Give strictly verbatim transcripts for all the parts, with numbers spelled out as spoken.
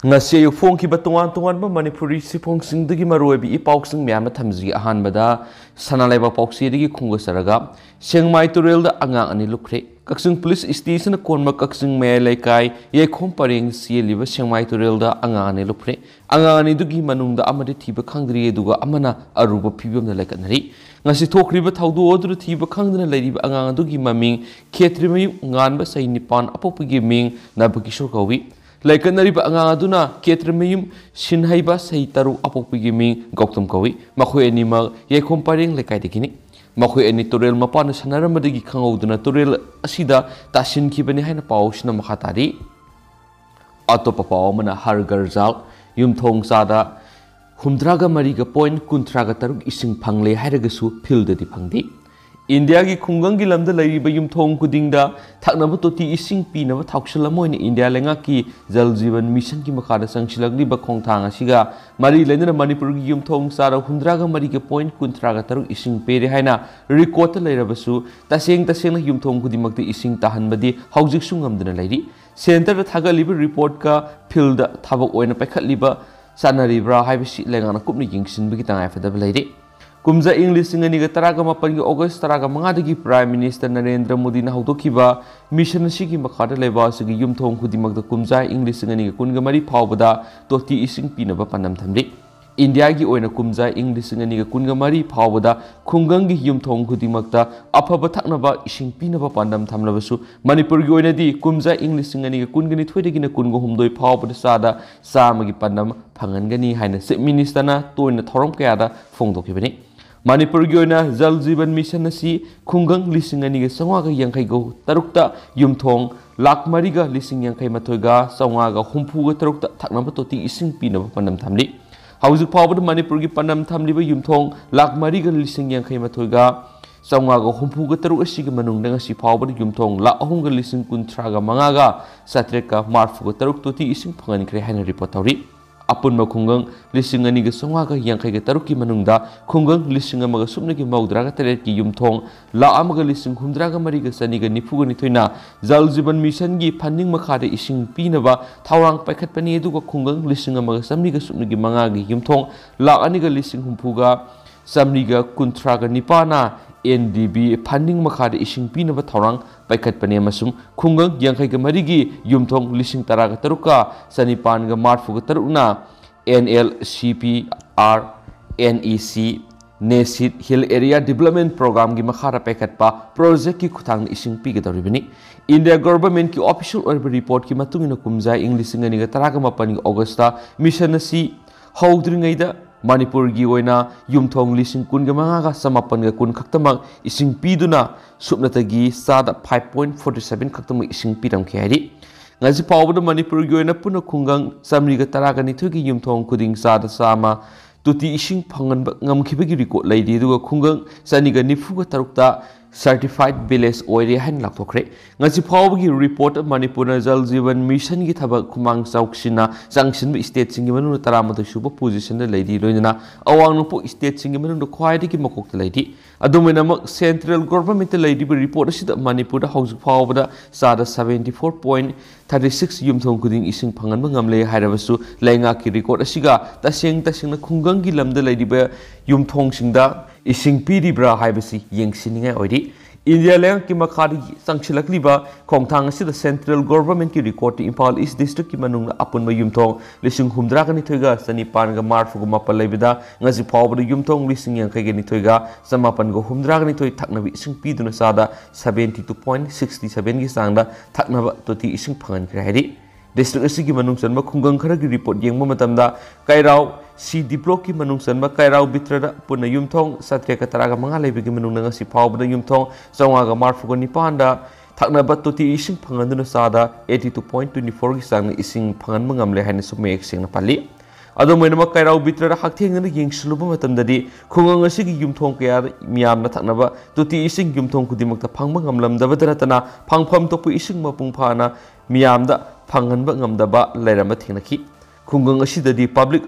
ꯉꯁꯤ ꯑꯌꯨꯛ ꯐꯣꯡꯈꯤꯕ ꯇꯣꯉꯥꯟ ꯇꯣꯉꯥꯟꯕ ꯃꯅꯤꯄꯨꯔꯤ ꯁꯤꯐꯣꯡꯁꯤꯡꯗꯒꯤ ꯃꯔꯨꯑꯣꯏꯕ ꯏ ꯄꯥꯎꯁꯤꯡ ꯃꯌꯥꯝ ꯑꯃ ꯊꯝꯖꯒꯦ꯫ ꯑꯍꯥꯟꯕꯗ ꯁꯅꯥ ꯂꯩꯕꯥꯛ ꯄꯥꯎꯆꯦꯗꯒꯤ ꯈꯣꯡꯗꯥꯖꯔꯒ, ꯁꯦꯡꯃꯥꯏ ꯇꯨꯔꯦꯜꯗ ꯑꯉꯥꯡ ꯑꯅꯤ ꯂꯨꯞꯈ꯭ꯔꯦ꯫ ꯀꯛꯆꯤꯡ ꯄꯨꯂꯤꯁ ꯁ꯭ꯇꯦꯁꯟꯅ ꯀꯣꯟꯕ ꯀꯛꯆꯤꯡ ꯃꯌꯥꯏ ꯂꯩꯀꯥꯏ ꯌꯥꯏꯈꯣꯝ ꯄꯔꯦꯡ ꯆꯦꯜꯂꯤꯕ ꯁꯦꯡꯃꯥꯏ ꯇꯨꯔꯦꯜꯗ ꯑꯉꯥꯡ ꯑꯅꯤ ꯂꯨꯞꯈ꯭ꯔꯦ꯫ ꯑꯉꯥꯡ ꯑꯅꯤꯗꯨꯒꯤ ꯃꯅꯨꯡꯗ ꯑꯃꯗꯤ ꯊꯤꯕ ꯈꯪꯗ꯭ꯔꯤ, ꯑꯗꯨꯒ ꯑꯃꯅ ꯑꯔꯨꯕ ꯐꯤꯕꯝꯗ ꯂꯩꯈꯠꯅꯔꯤ꯫ ꯉꯁꯤ ꯊꯣꯛꯈ꯭ꯔꯤꯕ ꯊꯧꯗꯣꯛ ꯑꯗꯨꯗ ꯊꯤꯕ ꯈꯪꯗꯅ ꯂꯩꯔꯤꯕ ꯑꯉꯥꯡ ꯑꯗꯨꯒꯤ ꯃꯃꯤꯡ ꯈꯦꯇ꯭ꯔꯤꯃꯌꯨꯝ ꯉꯥꯟꯕ, ꯆꯍꯤ ꯅꯤꯄꯥꯟ, ꯑꯄꯣꯛꯄꯒꯤ ꯃꯤꯡ ꯅꯕꯀꯤꯁꯣꯔ ꯀꯧꯏ꯫ ꯂꯩꯈꯠꯅꯔꯤꯕ ꯑꯉꯥꯡ ꯑꯗꯨꯅ ꯈꯦꯇ꯭ꯔꯤꯃꯌꯨꯝ ꯁꯤꯟꯍꯩꯕ, ꯆꯍꯤ ꯇꯔꯨꯛ, ꯑꯄꯣꯛꯄꯒꯤ ꯃꯤꯡ ꯒꯧꯇꯝ ꯀꯧꯏ꯫ ꯃꯈꯣꯏ ꯑꯅꯤꯃꯛ ꯌꯥꯏꯈꯣꯝ ꯄꯔꯦꯡ ꯂꯩꯀꯥꯏꯗꯒꯤꯅꯤ꯫ ꯃꯈꯣꯏ ꯑꯅꯤ ꯇꯨꯔꯦꯜ ꯃꯄꯥꯟꯗ ꯁꯥꯟꯅꯔꯝꯕꯗꯒꯤ ꯈꯪꯍꯧꯗꯅ ꯇꯨꯔꯦꯜ ꯑꯁꯤꯗ ꯇꯥꯁꯤꯟꯈꯤꯕꯅꯤ ꯍꯥꯏꯅ ꯄꯥꯎꯁꯤꯅ ꯃꯈꯥ ꯇꯥꯔꯤ꯫ ꯑꯇꯣꯞꯄ ꯄꯥꯎ ꯑꯃꯅ ꯍꯔ ꯘꯔ ꯖꯜ, ꯌꯨꯝꯊꯣꯡ ꯆꯥꯗ ꯍꯨꯝꯗ꯭ꯔꯥꯒ ꯃꯔꯤꯒ point ꯀꯨꯟꯊ꯭ꯔꯥꯒ ꯇꯔꯨꯛ ꯏꯁꯤꯡ ꯐꯪꯂꯦ ꯍꯥꯏꯔꯒꯁꯨ ꯐꯤꯜꯗꯗꯤ ꯐꯪꯗꯦ꯫ ꯏꯟꯗꯤꯌꯥꯒꯤ ꯈꯨꯡꯒꯪꯒꯤ ꯂꯝꯗ ꯂꯩꯔꯤꯕ ꯌꯨꯝꯊꯣꯡ ꯈꯨꯗꯤꯡꯗ ꯊꯛꯅꯕ ꯇꯣꯇꯤ ꯏꯁꯤꯡ ꯄꯤꯅꯕ ꯊꯧꯁꯤꯜ ꯑꯃ ꯑꯣꯏꯅ ꯏꯟꯗꯤꯌꯥ ꯂꯩꯉꯥꯛꯀꯤ ꯖꯜ ꯖꯤꯕꯟ ꯃꯤꯁꯟꯒꯤ ꯃꯈꯥꯗ ꯆꯪꯁꯤꯜꯂꯛꯂꯤꯕ ꯈꯣꯡꯊꯥꯡ ꯑꯁꯤꯒ ꯃꯔꯤ ꯂꯩꯅꯅ ꯃꯅꯤꯄꯨꯔꯒꯤ ꯌꯨꯝꯊꯣꯡ ꯆꯥꯗ ꯍꯨꯝꯗ꯭ꯔꯥꯒ ꯃꯔꯤꯒ point ꯀꯨꯟꯊ꯭ꯔꯥꯒ ꯇꯔꯨꯛ ꯏꯁꯤꯡ ꯄꯤꯔꯦ ꯍꯥꯏꯅ ꯔꯦꯀꯣꯔꯠꯇ ꯂꯩꯔꯕꯁꯨ, ꯇꯁꯦꯡ ꯇꯁꯦꯡꯅ ꯌꯨꯝꯊꯣꯡ ꯈꯨꯗꯤꯡꯃꯛꯇ ꯏꯁꯤꯡ ꯇꯥꯍꯟꯕꯗꯤ ꯍꯧꯖꯤꯛꯁꯨ ꯉꯝꯗꯅ ꯂꯩꯔꯤ꯫ ꯁꯦꯟꯇꯔꯗ ꯊꯥꯒꯠꯂꯤꯕ ꯔꯤꯄꯣꯔꯠꯀ ꯐꯤꯜꯗ ꯊꯕꯛ ꯑꯣꯏꯅ ꯄꯥꯏꯈꯠꯂꯤꯕ ꯆꯥꯟꯅꯔꯤꯕ꯭ꯔꯥ ꯍꯥꯏꯕꯁꯤ ꯂꯩꯉꯥꯛꯅ ꯀꯨꯞꯅ ꯌꯦꯡꯁꯤꯟꯕꯒꯤ ꯇꯉꯥꯏꯐꯗꯕ ꯂꯩꯔꯤ꯫ ꯀꯨꯝꯖꯥ ꯏꯪ ꯂꯤꯁꯤꯡ ꯑꯅꯤꯒ ꯇꯔꯥꯒ ꯃꯥꯄꯟꯒꯤ ꯑꯣꯒꯁ ꯇꯔꯥꯒ ꯃꯉꯥꯗꯒꯤ ꯄ꯭ꯔꯥꯏꯝ ꯃꯤꯅꯤꯁꯇꯔ ꯅꯔꯦꯟꯗ꯭ꯔ ꯃꯣꯗꯤꯅ ꯍꯧꯗꯣꯛꯈꯤꯕ ꯃꯤꯁꯟ ꯑꯁꯤꯒꯤ ꯃꯈꯥꯗ ꯂꯩꯕꯥꯛ ꯑꯁꯤꯒꯤ ꯌꯨꯝꯊꯣꯡ ꯈꯨꯗꯤꯡꯃꯛꯇ ꯀꯨꯝꯖꯥ ꯏꯪ ꯂꯤꯁꯤꯡ ꯑꯅꯤꯒ ꯀꯨꯟꯒ ꯃꯔꯤ ꯐꯥꯎꯕꯗ ꯇꯣꯇꯤ ꯏꯁꯤꯡ ꯄꯤꯅꯕ ꯄꯥꯟꯗꯝ ꯊꯝꯂꯤ꯫ ꯏꯟꯗꯤꯌꯥꯒꯤ ꯑꯣꯏꯅ ꯀꯨꯝꯖꯥ ꯏꯪ ꯂꯤꯁꯤꯡ ꯑꯅꯤꯒ ꯀꯨꯟꯒ ꯃꯔꯤ ꯐꯥꯎꯕꯗ ꯈꯨꯡꯒꯪꯒꯤ ꯌꯨꯝꯊꯣꯡ ꯈꯨꯗꯤꯡꯃꯛꯇ ꯑꯐꯕ ꯊꯛꯅꯕ ꯏꯁꯤꯡ ꯄꯤꯅꯕ ꯄꯥꯟꯗꯝ ꯊꯝꯂꯕꯁꯨ, ꯃꯅꯤꯄꯨꯔꯒꯤ ꯑꯣꯏꯅꯗꯤ ꯀꯨꯝꯖꯥ ꯏꯪ ꯂꯤꯁꯤꯡ ꯑꯅꯤꯒ ꯀꯨꯟꯒ ꯅꯤꯊꯣꯏꯗꯒꯤꯅ ꯀꯨꯟꯒ ꯍꯨꯝꯗꯣꯏ ꯐꯥꯎꯕꯗ ꯆꯥꯗ ꯆꯥꯝꯃꯒꯤ ꯄꯥꯟꯗꯝ ꯐꯪꯍꯟꯒꯅꯤ ꯍꯥꯏꯅ ꯆꯤꯐ ꯃꯤꯅꯤꯁꯇꯔꯅ ꯇꯣꯏꯅ ꯊꯧꯔꯝ ꯀꯌꯥꯗ ꯐꯣꯡꯗꯣꯛꯈꯤꯕꯅꯤ꯫ ꯃꯅꯤꯄꯨꯔꯒꯤ ꯑꯣꯏꯅ ꯖꯜ ꯖꯤꯕꯟ ꯃꯤꯁꯟ ꯑꯁꯤ ꯈꯨꯡꯒꯪ ꯂꯤꯁꯤꯡ ꯑꯅꯤꯒ ꯆꯥꯝꯃꯉꯥꯒ ꯌꯥꯡꯈꯩꯒ ꯇꯔꯨꯛꯇ ꯌꯨꯝꯊꯣꯡ ꯂꯥꯈ ꯃꯔꯤꯒ ꯂꯤꯁꯤꯡ ꯌꯥꯡꯈꯩ ꯃꯥꯊꯣꯏꯒ ꯆꯥꯝꯃꯉꯥꯒ ꯍꯨꯝꯐꯨꯒ ꯇꯔꯨꯛꯇ ꯊꯛꯅꯕ ꯇꯣꯇꯤ ꯏꯁꯤꯡ ꯄꯤꯅꯕ ꯄꯥꯟꯗꯝ ꯊꯝꯂꯤ꯫ ꯍꯧꯖꯤꯛ ꯐꯥꯎꯕꯗ ꯃꯅꯤꯄꯨꯔꯒꯤ ꯄꯥꯟꯗꯝ ꯊꯝꯂꯤꯕ ꯌꯨꯝꯊꯣꯡ ꯂꯥꯈ ꯃꯔꯤꯒ ꯂꯤꯁꯤꯡ ꯌꯥꯡꯈꯩ ꯃꯥꯊꯣꯏꯒ ꯆꯥꯝꯃꯉꯥꯒ ꯍꯨꯝꯐꯨꯒ ꯇꯔꯨꯛ ꯑꯁꯤꯒꯤ ꯃꯅꯨꯡꯗ ꯉꯁꯤ ꯐꯥꯎꯕꯗ ꯌꯨꯝꯊꯣꯡ ꯂꯥꯈ ꯑꯍꯨꯝꯒ ꯂꯤꯁꯤꯡ ꯀꯨꯟꯊ꯭ꯔꯥꯒ ꯃꯉꯥꯒ ꯆꯥꯇ꯭ꯔꯦꯠꯀ ꯃꯔꯤꯐꯨꯒ ꯇꯔꯨꯛ ꯇꯣꯇꯤ ꯏꯁꯤꯡ ꯐꯪꯍꯟꯈ꯭ꯔꯦ ꯍꯥꯏꯅ ꯔꯤꯄꯣꯔꯠ ꯇꯧꯔꯤ꯫ ꯑꯄꯨꯟꯕ ꯈꯨꯡꯒꯪ ꯂꯤꯁꯤꯡ ꯑꯅꯤꯒ ꯆꯥꯝꯃꯉꯥꯒ ꯌꯥꯡꯈꯩꯒ ꯇꯔꯨꯛꯀꯤ ꯃꯅꯨꯡꯗ ꯈꯨꯡꯒꯪ ꯂꯤꯁꯤꯡ ꯑꯃꯒ ꯁꯨꯞꯅꯒꯤ ꯃꯧꯗ꯭ꯔꯥꯒ ꯇꯔꯦꯠꯀꯤ ꯌꯨꯝꯊꯣꯡ ꯂꯥꯈ ꯑꯃꯒ ꯂꯤꯁꯤꯡ ꯍꯨꯝꯗ꯭ꯔꯥꯒ ꯃꯔꯤꯒ ꯆꯅꯤꯒ ꯅꯤꯐꯨꯒ ꯅꯤꯊꯣꯏꯅ ꯖꯜ ꯖꯤꯕꯟ ꯃꯤꯁꯟꯒꯤ ꯐꯟꯗꯤꯡ ꯃꯈꯥꯗ ꯏꯁꯤꯡ ꯄꯤꯅꯕ ꯊꯧꯔꯥꯡ ꯄꯥꯏꯈꯠꯄꯅꯤ꯫ ꯑꯗꯨꯒ ꯈꯨꯡꯒꯪ ꯂꯤꯁꯤꯡ ꯑꯃꯒ ꯆꯥꯝꯃꯔꯤꯒ ꯁꯨꯞꯅꯒꯤ ꯃꯉꯥꯒꯤ ꯌꯨꯝꯊꯣꯡ ꯂꯥꯈ ꯑꯅꯤꯒ ꯂꯤꯁꯤꯡ ꯍꯨꯝꯐꯨꯒ ꯆꯥꯝꯃꯔꯤꯒ ꯀꯨꯟꯊ꯭ꯔꯥꯒ ꯅꯤꯄꯥꯟꯅ ꯑꯦꯟ ꯗꯤ ꯕꯤ ꯐꯟꯗꯤꯡ ꯃꯈꯥꯗ ꯏꯁꯤꯡ ꯄꯤꯅꯕ ꯊꯧꯔꯥꯡ ꯄꯥꯏꯈꯠꯄꯅꯤ ꯑꯃꯁꯨꯡ ꯈꯨꯡꯒꯪ ꯌꯥꯡꯈꯩꯒ ꯃꯔꯤꯒꯤ ꯌꯨꯝꯊꯣꯡ ꯂꯤꯁꯤꯡ ꯇꯔꯥꯒ ꯇꯔꯨꯛꯀ ꯆꯅꯤꯄꯥꯟꯒ ꯃꯔꯤꯐꯨꯒ ꯇꯔꯨꯛꯅ N L C P R N E C, Naisit Hill Area Development Programꯒꯤ ꯃꯈꯥꯗ ꯄꯥꯏꯈꯠꯄ ꯄ꯭ꯔꯣꯖꯦꯛꯀꯤ ꯈꯨꯠꯊꯥꯡꯗ ꯏꯁꯤꯡ ꯄꯤꯒꯗꯧꯔꯤꯕꯅꯤ꯫ ꯏꯟꯗꯤꯌꯥ ꯒꯣꯚꯔꯟꯃꯦꯟꯠꯀꯤ ꯑꯣꯐꯤꯁꯤꯌꯦꯜ ꯑꯣꯏꯕ ꯔꯤꯄꯣꯔꯠꯀꯤ ꯃꯇꯨꯡ ꯏꯟꯅ, ꯀꯨꯝꯖꯥ ꯏꯪ ꯂꯤꯁꯤꯡ ꯑꯅꯤꯒ ꯇꯔꯥꯒ ꯃꯥꯄꯟꯒꯤ ꯑꯣꯒꯁꯇ ꯃꯤꯁꯟ ꯑꯁꯤ ꯍꯧꯗ꯭ꯔꯤꯉꯩꯗ ꯃꯅꯤꯄꯨꯔꯒꯤ ꯑꯣꯏꯅ ꯌꯨꯝꯊꯣꯡ ꯂꯤꯁꯤꯡ ꯀꯨꯟꯒ ꯃꯉꯥꯒ ꯆꯃꯥꯄꯟꯒ ꯀꯨꯟ ꯈꯛꯇꯃꯛ ꯏꯁꯤꯡ ꯄꯤꯗꯨꯅ ꯁꯨꯞꯅꯇꯒꯤ ꯆꯥꯗ five point forty seven ꯈꯛꯇꯃꯛ ꯏꯁꯤꯡ ꯄꯤꯔꯝꯈꯤ ꯍꯥꯏꯔꯤ꯫ ꯉꯁꯤ ꯐꯥꯎꯕꯗ ꯃꯅꯤꯄꯨꯔꯒꯤ ꯑꯣꯏꯅ ꯄꯨꯟꯅ ꯈꯨꯡꯒꯪ ꯆꯥꯃꯔꯤꯒ ꯇꯔꯥꯒ ꯅꯤꯊꯣꯏꯒꯤ ꯌꯨꯝꯊꯣꯡ ꯈꯨꯗꯤꯡ ꯆꯥꯗ ꯆꯥꯝꯃ ꯇꯣꯇꯤ ꯏꯁꯤꯡ ꯐꯪꯍꯟꯕ ꯉꯝꯈꯤꯕꯒꯤ ꯔꯦꯀꯣꯔꯗ ꯂꯩꯔꯤ꯫ ꯑꯗꯨꯒ ꯈꯨꯡꯒꯪ ꯆꯅꯤꯒ ꯅꯤꯐꯨꯒ ꯇꯔꯨꯛꯇ certified village ꯑꯣꯏꯔꯦ ꯍꯥꯏꯅ ꯂꯥꯎꯊꯣꯛꯈ꯭ꯔꯦ꯫ ꯉꯁꯤ ꯐꯥꯎꯕꯒꯤ ꯔꯤꯄꯣꯔꯠꯇ ꯃꯅꯤꯄꯨꯔꯅ ꯖꯜ ꯖꯤꯕꯟ ꯃꯤꯁꯟꯒꯤ ꯊꯕꯛ ꯈꯨꯃꯥꯡ ꯆꯥꯎꯁꯤꯟꯅ ꯆꯪꯁꯤꯟꯕ ꯁ꯭ꯇꯦꯠꯁꯤꯡꯒꯤ ꯃꯅꯨꯡꯗ ꯇꯔꯥꯃꯥꯊꯣꯏ ꯁꯨꯕ ꯄꯣꯖꯤꯁꯟꯗ ꯂꯩꯔꯤ, ꯂꯣꯏꯅꯅ ꯑꯋꯥꯡ ꯅꯣꯡꯄꯣꯛ ꯁ꯭ꯇꯦꯠꯁꯤꯡꯒꯤ ꯃꯅꯨꯡꯗ ꯈ꯭ꯋꯥꯏꯗꯒꯤ ꯃꯀꯣꯛꯇ ꯂꯩꯔꯤ꯫ ꯑꯗꯨꯝ ꯑꯣꯏꯅꯃꯛ, ꯁꯦꯟꯇ꯭ꯔꯦꯜ ꯒꯣꯚꯔꯟꯃꯦꯟꯠꯇ ꯂꯩꯔꯤꯕ ꯔꯤꯄꯣꯔꯠ ꯑꯁꯤꯗ ꯃꯅꯤꯄꯨꯔꯗ ꯍꯧꯖꯤꯛ ꯐꯥꯎꯕꯗ ꯆꯥꯗ seventy four point thirty six ꯌꯨꯝꯊꯣꯡ ꯈꯨꯗꯤꯡ ꯏꯁꯤꯡ ꯐꯪꯍꯟꯕ ꯉꯝꯂꯦ ꯍꯥꯏꯔꯕꯁꯨ, ꯂꯩꯉꯥꯛꯀꯤ ꯔꯦꯀꯣꯔꯠ ꯑꯁꯤꯒ ꯇꯁꯦꯡ ꯇꯁꯦꯡꯅ ꯈꯨꯡꯒꯪꯒꯤ ꯂꯝꯗ ꯂꯩꯔꯤꯕ ꯌꯨꯝꯊꯣꯡꯁꯤꯡꯗ ꯏꯁꯤꯡ ꯄꯤꯔꯤꯕ꯭ꯔꯥ ꯍꯥꯏꯕꯁꯤ ꯌꯦꯡꯁꯤꯟꯅꯤꯡꯉꯥꯏ ꯑꯣꯏꯔꯤ꯫ ꯏꯟꯗꯤꯌꯥ ꯂꯩꯉꯥꯛꯀꯤ ꯃꯈꯥꯗ ꯆꯪꯁꯤꯜꯂꯛꯂꯤꯕ ꯈꯣꯡꯊꯥꯡ ꯑꯁꯤꯗ ꯁꯦꯟꯇ꯭ꯔꯦꯜ ꯒꯣꯚꯔꯟꯃꯦꯟꯠꯀꯤ ꯔꯦꯀꯣꯔꯠꯇ ꯏꯝꯐꯥꯜ ꯏꯁ ꯗꯤꯁꯇ꯭ꯔꯤꯛꯀꯤ ꯃꯅꯨꯡꯗ ꯑꯄꯨꯟꯕ ꯌꯨꯝꯊꯣꯡ ꯂꯤꯁꯤꯡ ꯍꯨꯝꯗ꯭ꯔꯥꯒ ꯅꯤꯊꯣꯏꯒ ꯆꯅꯤꯄꯥꯟꯒ ꯃꯔꯤꯐꯨꯒ ꯃꯥꯄꯟ ꯂꯩꯕꯗ, ꯉꯁꯤ ꯐꯥꯎꯕꯗ ꯌꯨꯝꯊꯣꯡ ꯂꯤꯁꯤꯡ ꯌꯥꯡꯈꯩꯒ ꯅꯤꯊꯣꯏꯒ ꯆꯃꯥꯄꯟꯒ ꯍꯨꯝꯗ꯭ꯔꯥꯒ ꯅꯤꯊꯣꯏ ꯊꯛꯅꯕ ꯏꯁꯤꯡ ꯄꯤꯗꯨꯅ ꯆꯥꯗ seventy two point sixty sevenꯒꯤ ꯆꯥꯡꯗ ꯊꯛꯅꯕ ꯇꯣꯇꯤ ꯏꯁꯤꯡ ꯐꯪꯍꯟꯈ꯭ꯔꯦ ꯍꯥꯏꯔꯤ꯫ ꯗꯤꯁꯇ꯭ꯔꯤꯛ ꯑꯁꯤꯒꯤ ꯃꯅꯨꯡ ꯆꯟꯕ ꯈꯨꯡꯒꯪ ꯈꯔꯒꯤ ꯔꯤꯄꯣꯔꯠ ꯌꯦꯡꯕ ꯃꯇꯝꯗ, ꯀꯩꯔꯥꯎ ꯁꯤ ꯗꯤ ꯕ꯭ꯂꯣꯛꯀꯤ ꯃꯅꯨꯡ ꯆꯟꯕ ꯀꯩꯔꯥꯎ ꯕꯤꯇ꯭ꯔꯗ ꯄꯨꯟꯅ ꯌꯨꯝꯊꯣꯡ ꯆꯥꯇ꯭ꯔꯦꯠꯀ ꯇꯔꯥꯒ ꯃꯉꯥ ꯂꯩꯕꯒꯤ ꯃꯅꯨꯡꯗ ꯉꯁꯤ ꯐꯥꯎꯕꯗ ꯌꯨꯝꯊꯣꯡ ꯆꯥꯝꯃꯉꯥꯒ ꯃꯔꯤꯐꯨꯒ ꯅꯤꯄꯥꯟꯗ ꯊꯛꯅꯕ ꯇꯣꯇꯤ ꯏꯁꯤꯡ ꯐꯪꯍꯟꯗꯨꯅ ꯆꯥꯗ eighty two point twenty fourꯒꯤ ꯆꯥꯡꯅ ꯏꯁꯤꯡ ꯐꯪꯍꯟꯕ ꯉꯝꯂꯦ ꯍꯥꯏꯅꯁꯨ ꯃꯌꯦꯛ ꯁꯦꯡꯅ ꯄꯜꯂꯤ꯫ ꯑꯗꯨꯝ ꯑꯣꯏꯅꯃꯛ, ꯀꯩꯔꯥꯎ ꯕꯤꯇ꯭ꯔꯗ ꯍꯛꯊꯦꯡꯅꯅ ꯌꯦꯡꯁꯤꯜꯂꯨꯕ ꯃꯇꯝꯗꯗꯤ, ꯈꯨꯡꯒꯪ ꯑꯁꯤꯒꯤ ꯌꯨꯝꯊꯣꯡ ꯀꯌꯥꯗ ꯃꯤꯌꯥꯝꯅ ꯊꯛꯅꯕ ꯇꯣꯇꯤ ꯏꯁꯤꯡ ꯌꯨꯝꯊꯣꯡ ꯈꯨꯗꯤꯡꯃꯛꯇ ꯐꯪꯕ ꯉꯝꯂꯝꯗꯕꯗ ꯅꯠꯇꯅ, ꯐꯪꯐꯝ ꯊꯣꯛꯄ ꯏꯁꯤꯡ ꯃꯄꯨꯡ ꯐꯥꯅ ꯃꯤꯌꯥꯝꯗ ꯐꯪꯍꯟꯕ ꯉꯝꯗꯕ ꯂꯩꯔꯝꯕ ꯊꯦꯡꯅꯈꯤ꯫ ꯈꯨꯡꯒꯪ ꯑꯁꯤꯗꯗꯤ ꯄꯕ꯭ꯂꯤꯛ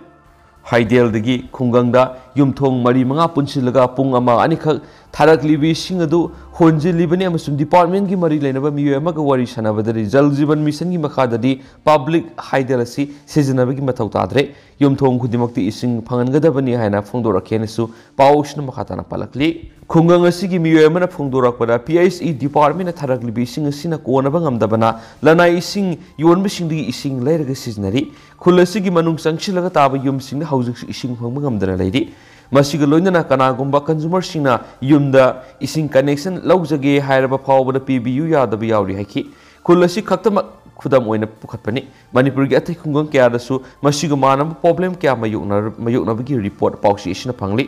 ꯍꯥꯏꯗꯦꯜꯗꯒꯤ ꯈꯨꯡꯒꯪꯗ ꯌꯨꯝꯊꯣꯡ ꯃꯔꯤ ꯃꯉꯥ ꯄꯨꯟꯁꯤꯜꯂꯒ ꯄꯨꯡ ꯑꯃ ꯑꯅꯤꯈꯛ ꯊꯥꯔꯛꯂꯤꯕ ꯏꯁꯤꯡ ꯑꯗꯨ ꯍꯣꯟꯖꯤꯜꯂꯤꯕꯅꯤ ꯑꯃꯁꯨꯡ ꯗꯤꯄꯥꯔꯠꯃꯦꯟꯒꯤ ꯃꯔꯤ ꯂꯩꯅꯕ ꯃꯤꯑꯣꯏ ꯑꯃꯒ ꯋꯥꯔꯤ ꯁꯥꯟꯅꯕꯗꯗꯤ ꯖꯜ ꯖꯤꯕꯟ ꯃꯤꯁꯟꯒꯤ ꯃꯈꯥꯗꯗꯤ ꯄꯕ꯭ꯂꯤꯛ ꯍꯥꯏꯗꯦꯜ ꯑꯁꯤ ꯁꯤꯖꯤꯟꯅꯕꯒꯤ ꯃꯊꯧ ꯇꯥꯗ꯭ꯔꯦ꯫ ꯌꯨꯝꯊꯣꯡ ꯈꯨꯗꯤꯡꯃꯛꯇꯤ ꯏꯁꯤꯡ ꯐꯪꯍꯟꯒꯗꯕꯅꯤ ꯍꯥꯏꯅ ꯐꯣꯡꯗꯣꯔꯛꯈꯤ ꯍꯥꯏꯅꯁꯨ ꯄꯥꯎꯁꯤꯅ ꯃꯈꯥ ꯇꯥꯅ ꯄꯜꯂꯛꯂꯤ꯫ ꯈꯨꯡꯒꯪ ꯑꯁꯤꯒꯤ ꯃꯤꯑꯣꯏ ꯑꯃꯅ ꯐꯣꯡꯗꯣꯔꯛꯄꯗ, ꯄꯤ ꯑꯩꯆ ꯏ ꯗꯤꯄꯥꯔꯠꯃꯦꯟꯅ ꯊꯥꯔꯛꯂꯤꯕ ꯏꯁꯤꯡ ꯑꯁꯤꯅ ꯀꯣꯟꯅꯕ ꯉꯝꯗꯕꯅ ꯂꯅꯥꯏ ꯏꯁꯤꯡ ꯌꯣꯟꯕꯁꯤꯡꯗꯒꯤ ꯏꯁꯤꯡ ꯂꯩꯔꯒ ꯁꯤꯖꯤꯟꯅꯔꯤ꯫ ꯈꯨꯜ ꯑꯁꯤꯒꯤ ꯃꯅꯨꯡ ꯆꯪꯁꯤꯜꯂꯒ ꯇꯥꯕ ꯌꯨꯝꯁꯤꯡꯗ ꯍꯧꯖꯤꯛꯁꯨ ꯏꯁꯤꯡ ꯐꯪꯕ ꯉꯝꯗꯅ ꯂꯩꯔꯤ꯫ ꯃꯁꯤꯒ ꯂꯣꯏꯅꯅ ꯀꯅꯥꯒꯨꯝꯕ ꯀꯟꯖꯨꯃꯔꯁꯤꯡꯅ ꯌꯨꯝꯗ ꯏꯁꯤꯡ ꯀꯅꯦꯛꯁꯟ ꯂꯧꯖꯒꯦ ꯍꯥꯏꯔꯕ ꯐꯥꯎꯕꯗ ꯄꯤꯕꯤꯌꯨ ꯌꯥꯗꯕ ꯌꯥꯎꯔꯤ ꯍꯥꯏꯈꯤ꯫ ꯈꯨꯜ ꯑꯁꯤ ꯈꯛꯇꯃꯛ ꯈꯨꯗꯝ ꯑꯣꯏꯅ ꯄꯨꯈꯠꯄꯅꯤ꯫ ꯃꯅꯤꯄꯨꯔꯒꯤ ꯑꯇꯩ ꯈꯨꯡꯒꯪ ꯀꯌꯥꯗꯁꯨ ꯃꯁꯤꯒ ꯃꯥꯟꯅꯕ ꯄ꯭ꯔꯣꯕ꯭ꯂꯦꯝ ꯀꯌꯥ ꯃꯥꯌꯣꯛꯅ-, ꯃꯥꯌꯣꯛꯅꯕꯒꯤ ꯔꯤꯄꯣꯔꯠ ꯄꯥꯎꯆꯦ ꯑꯁꯤꯅ ꯐꯪꯂꯤ꯫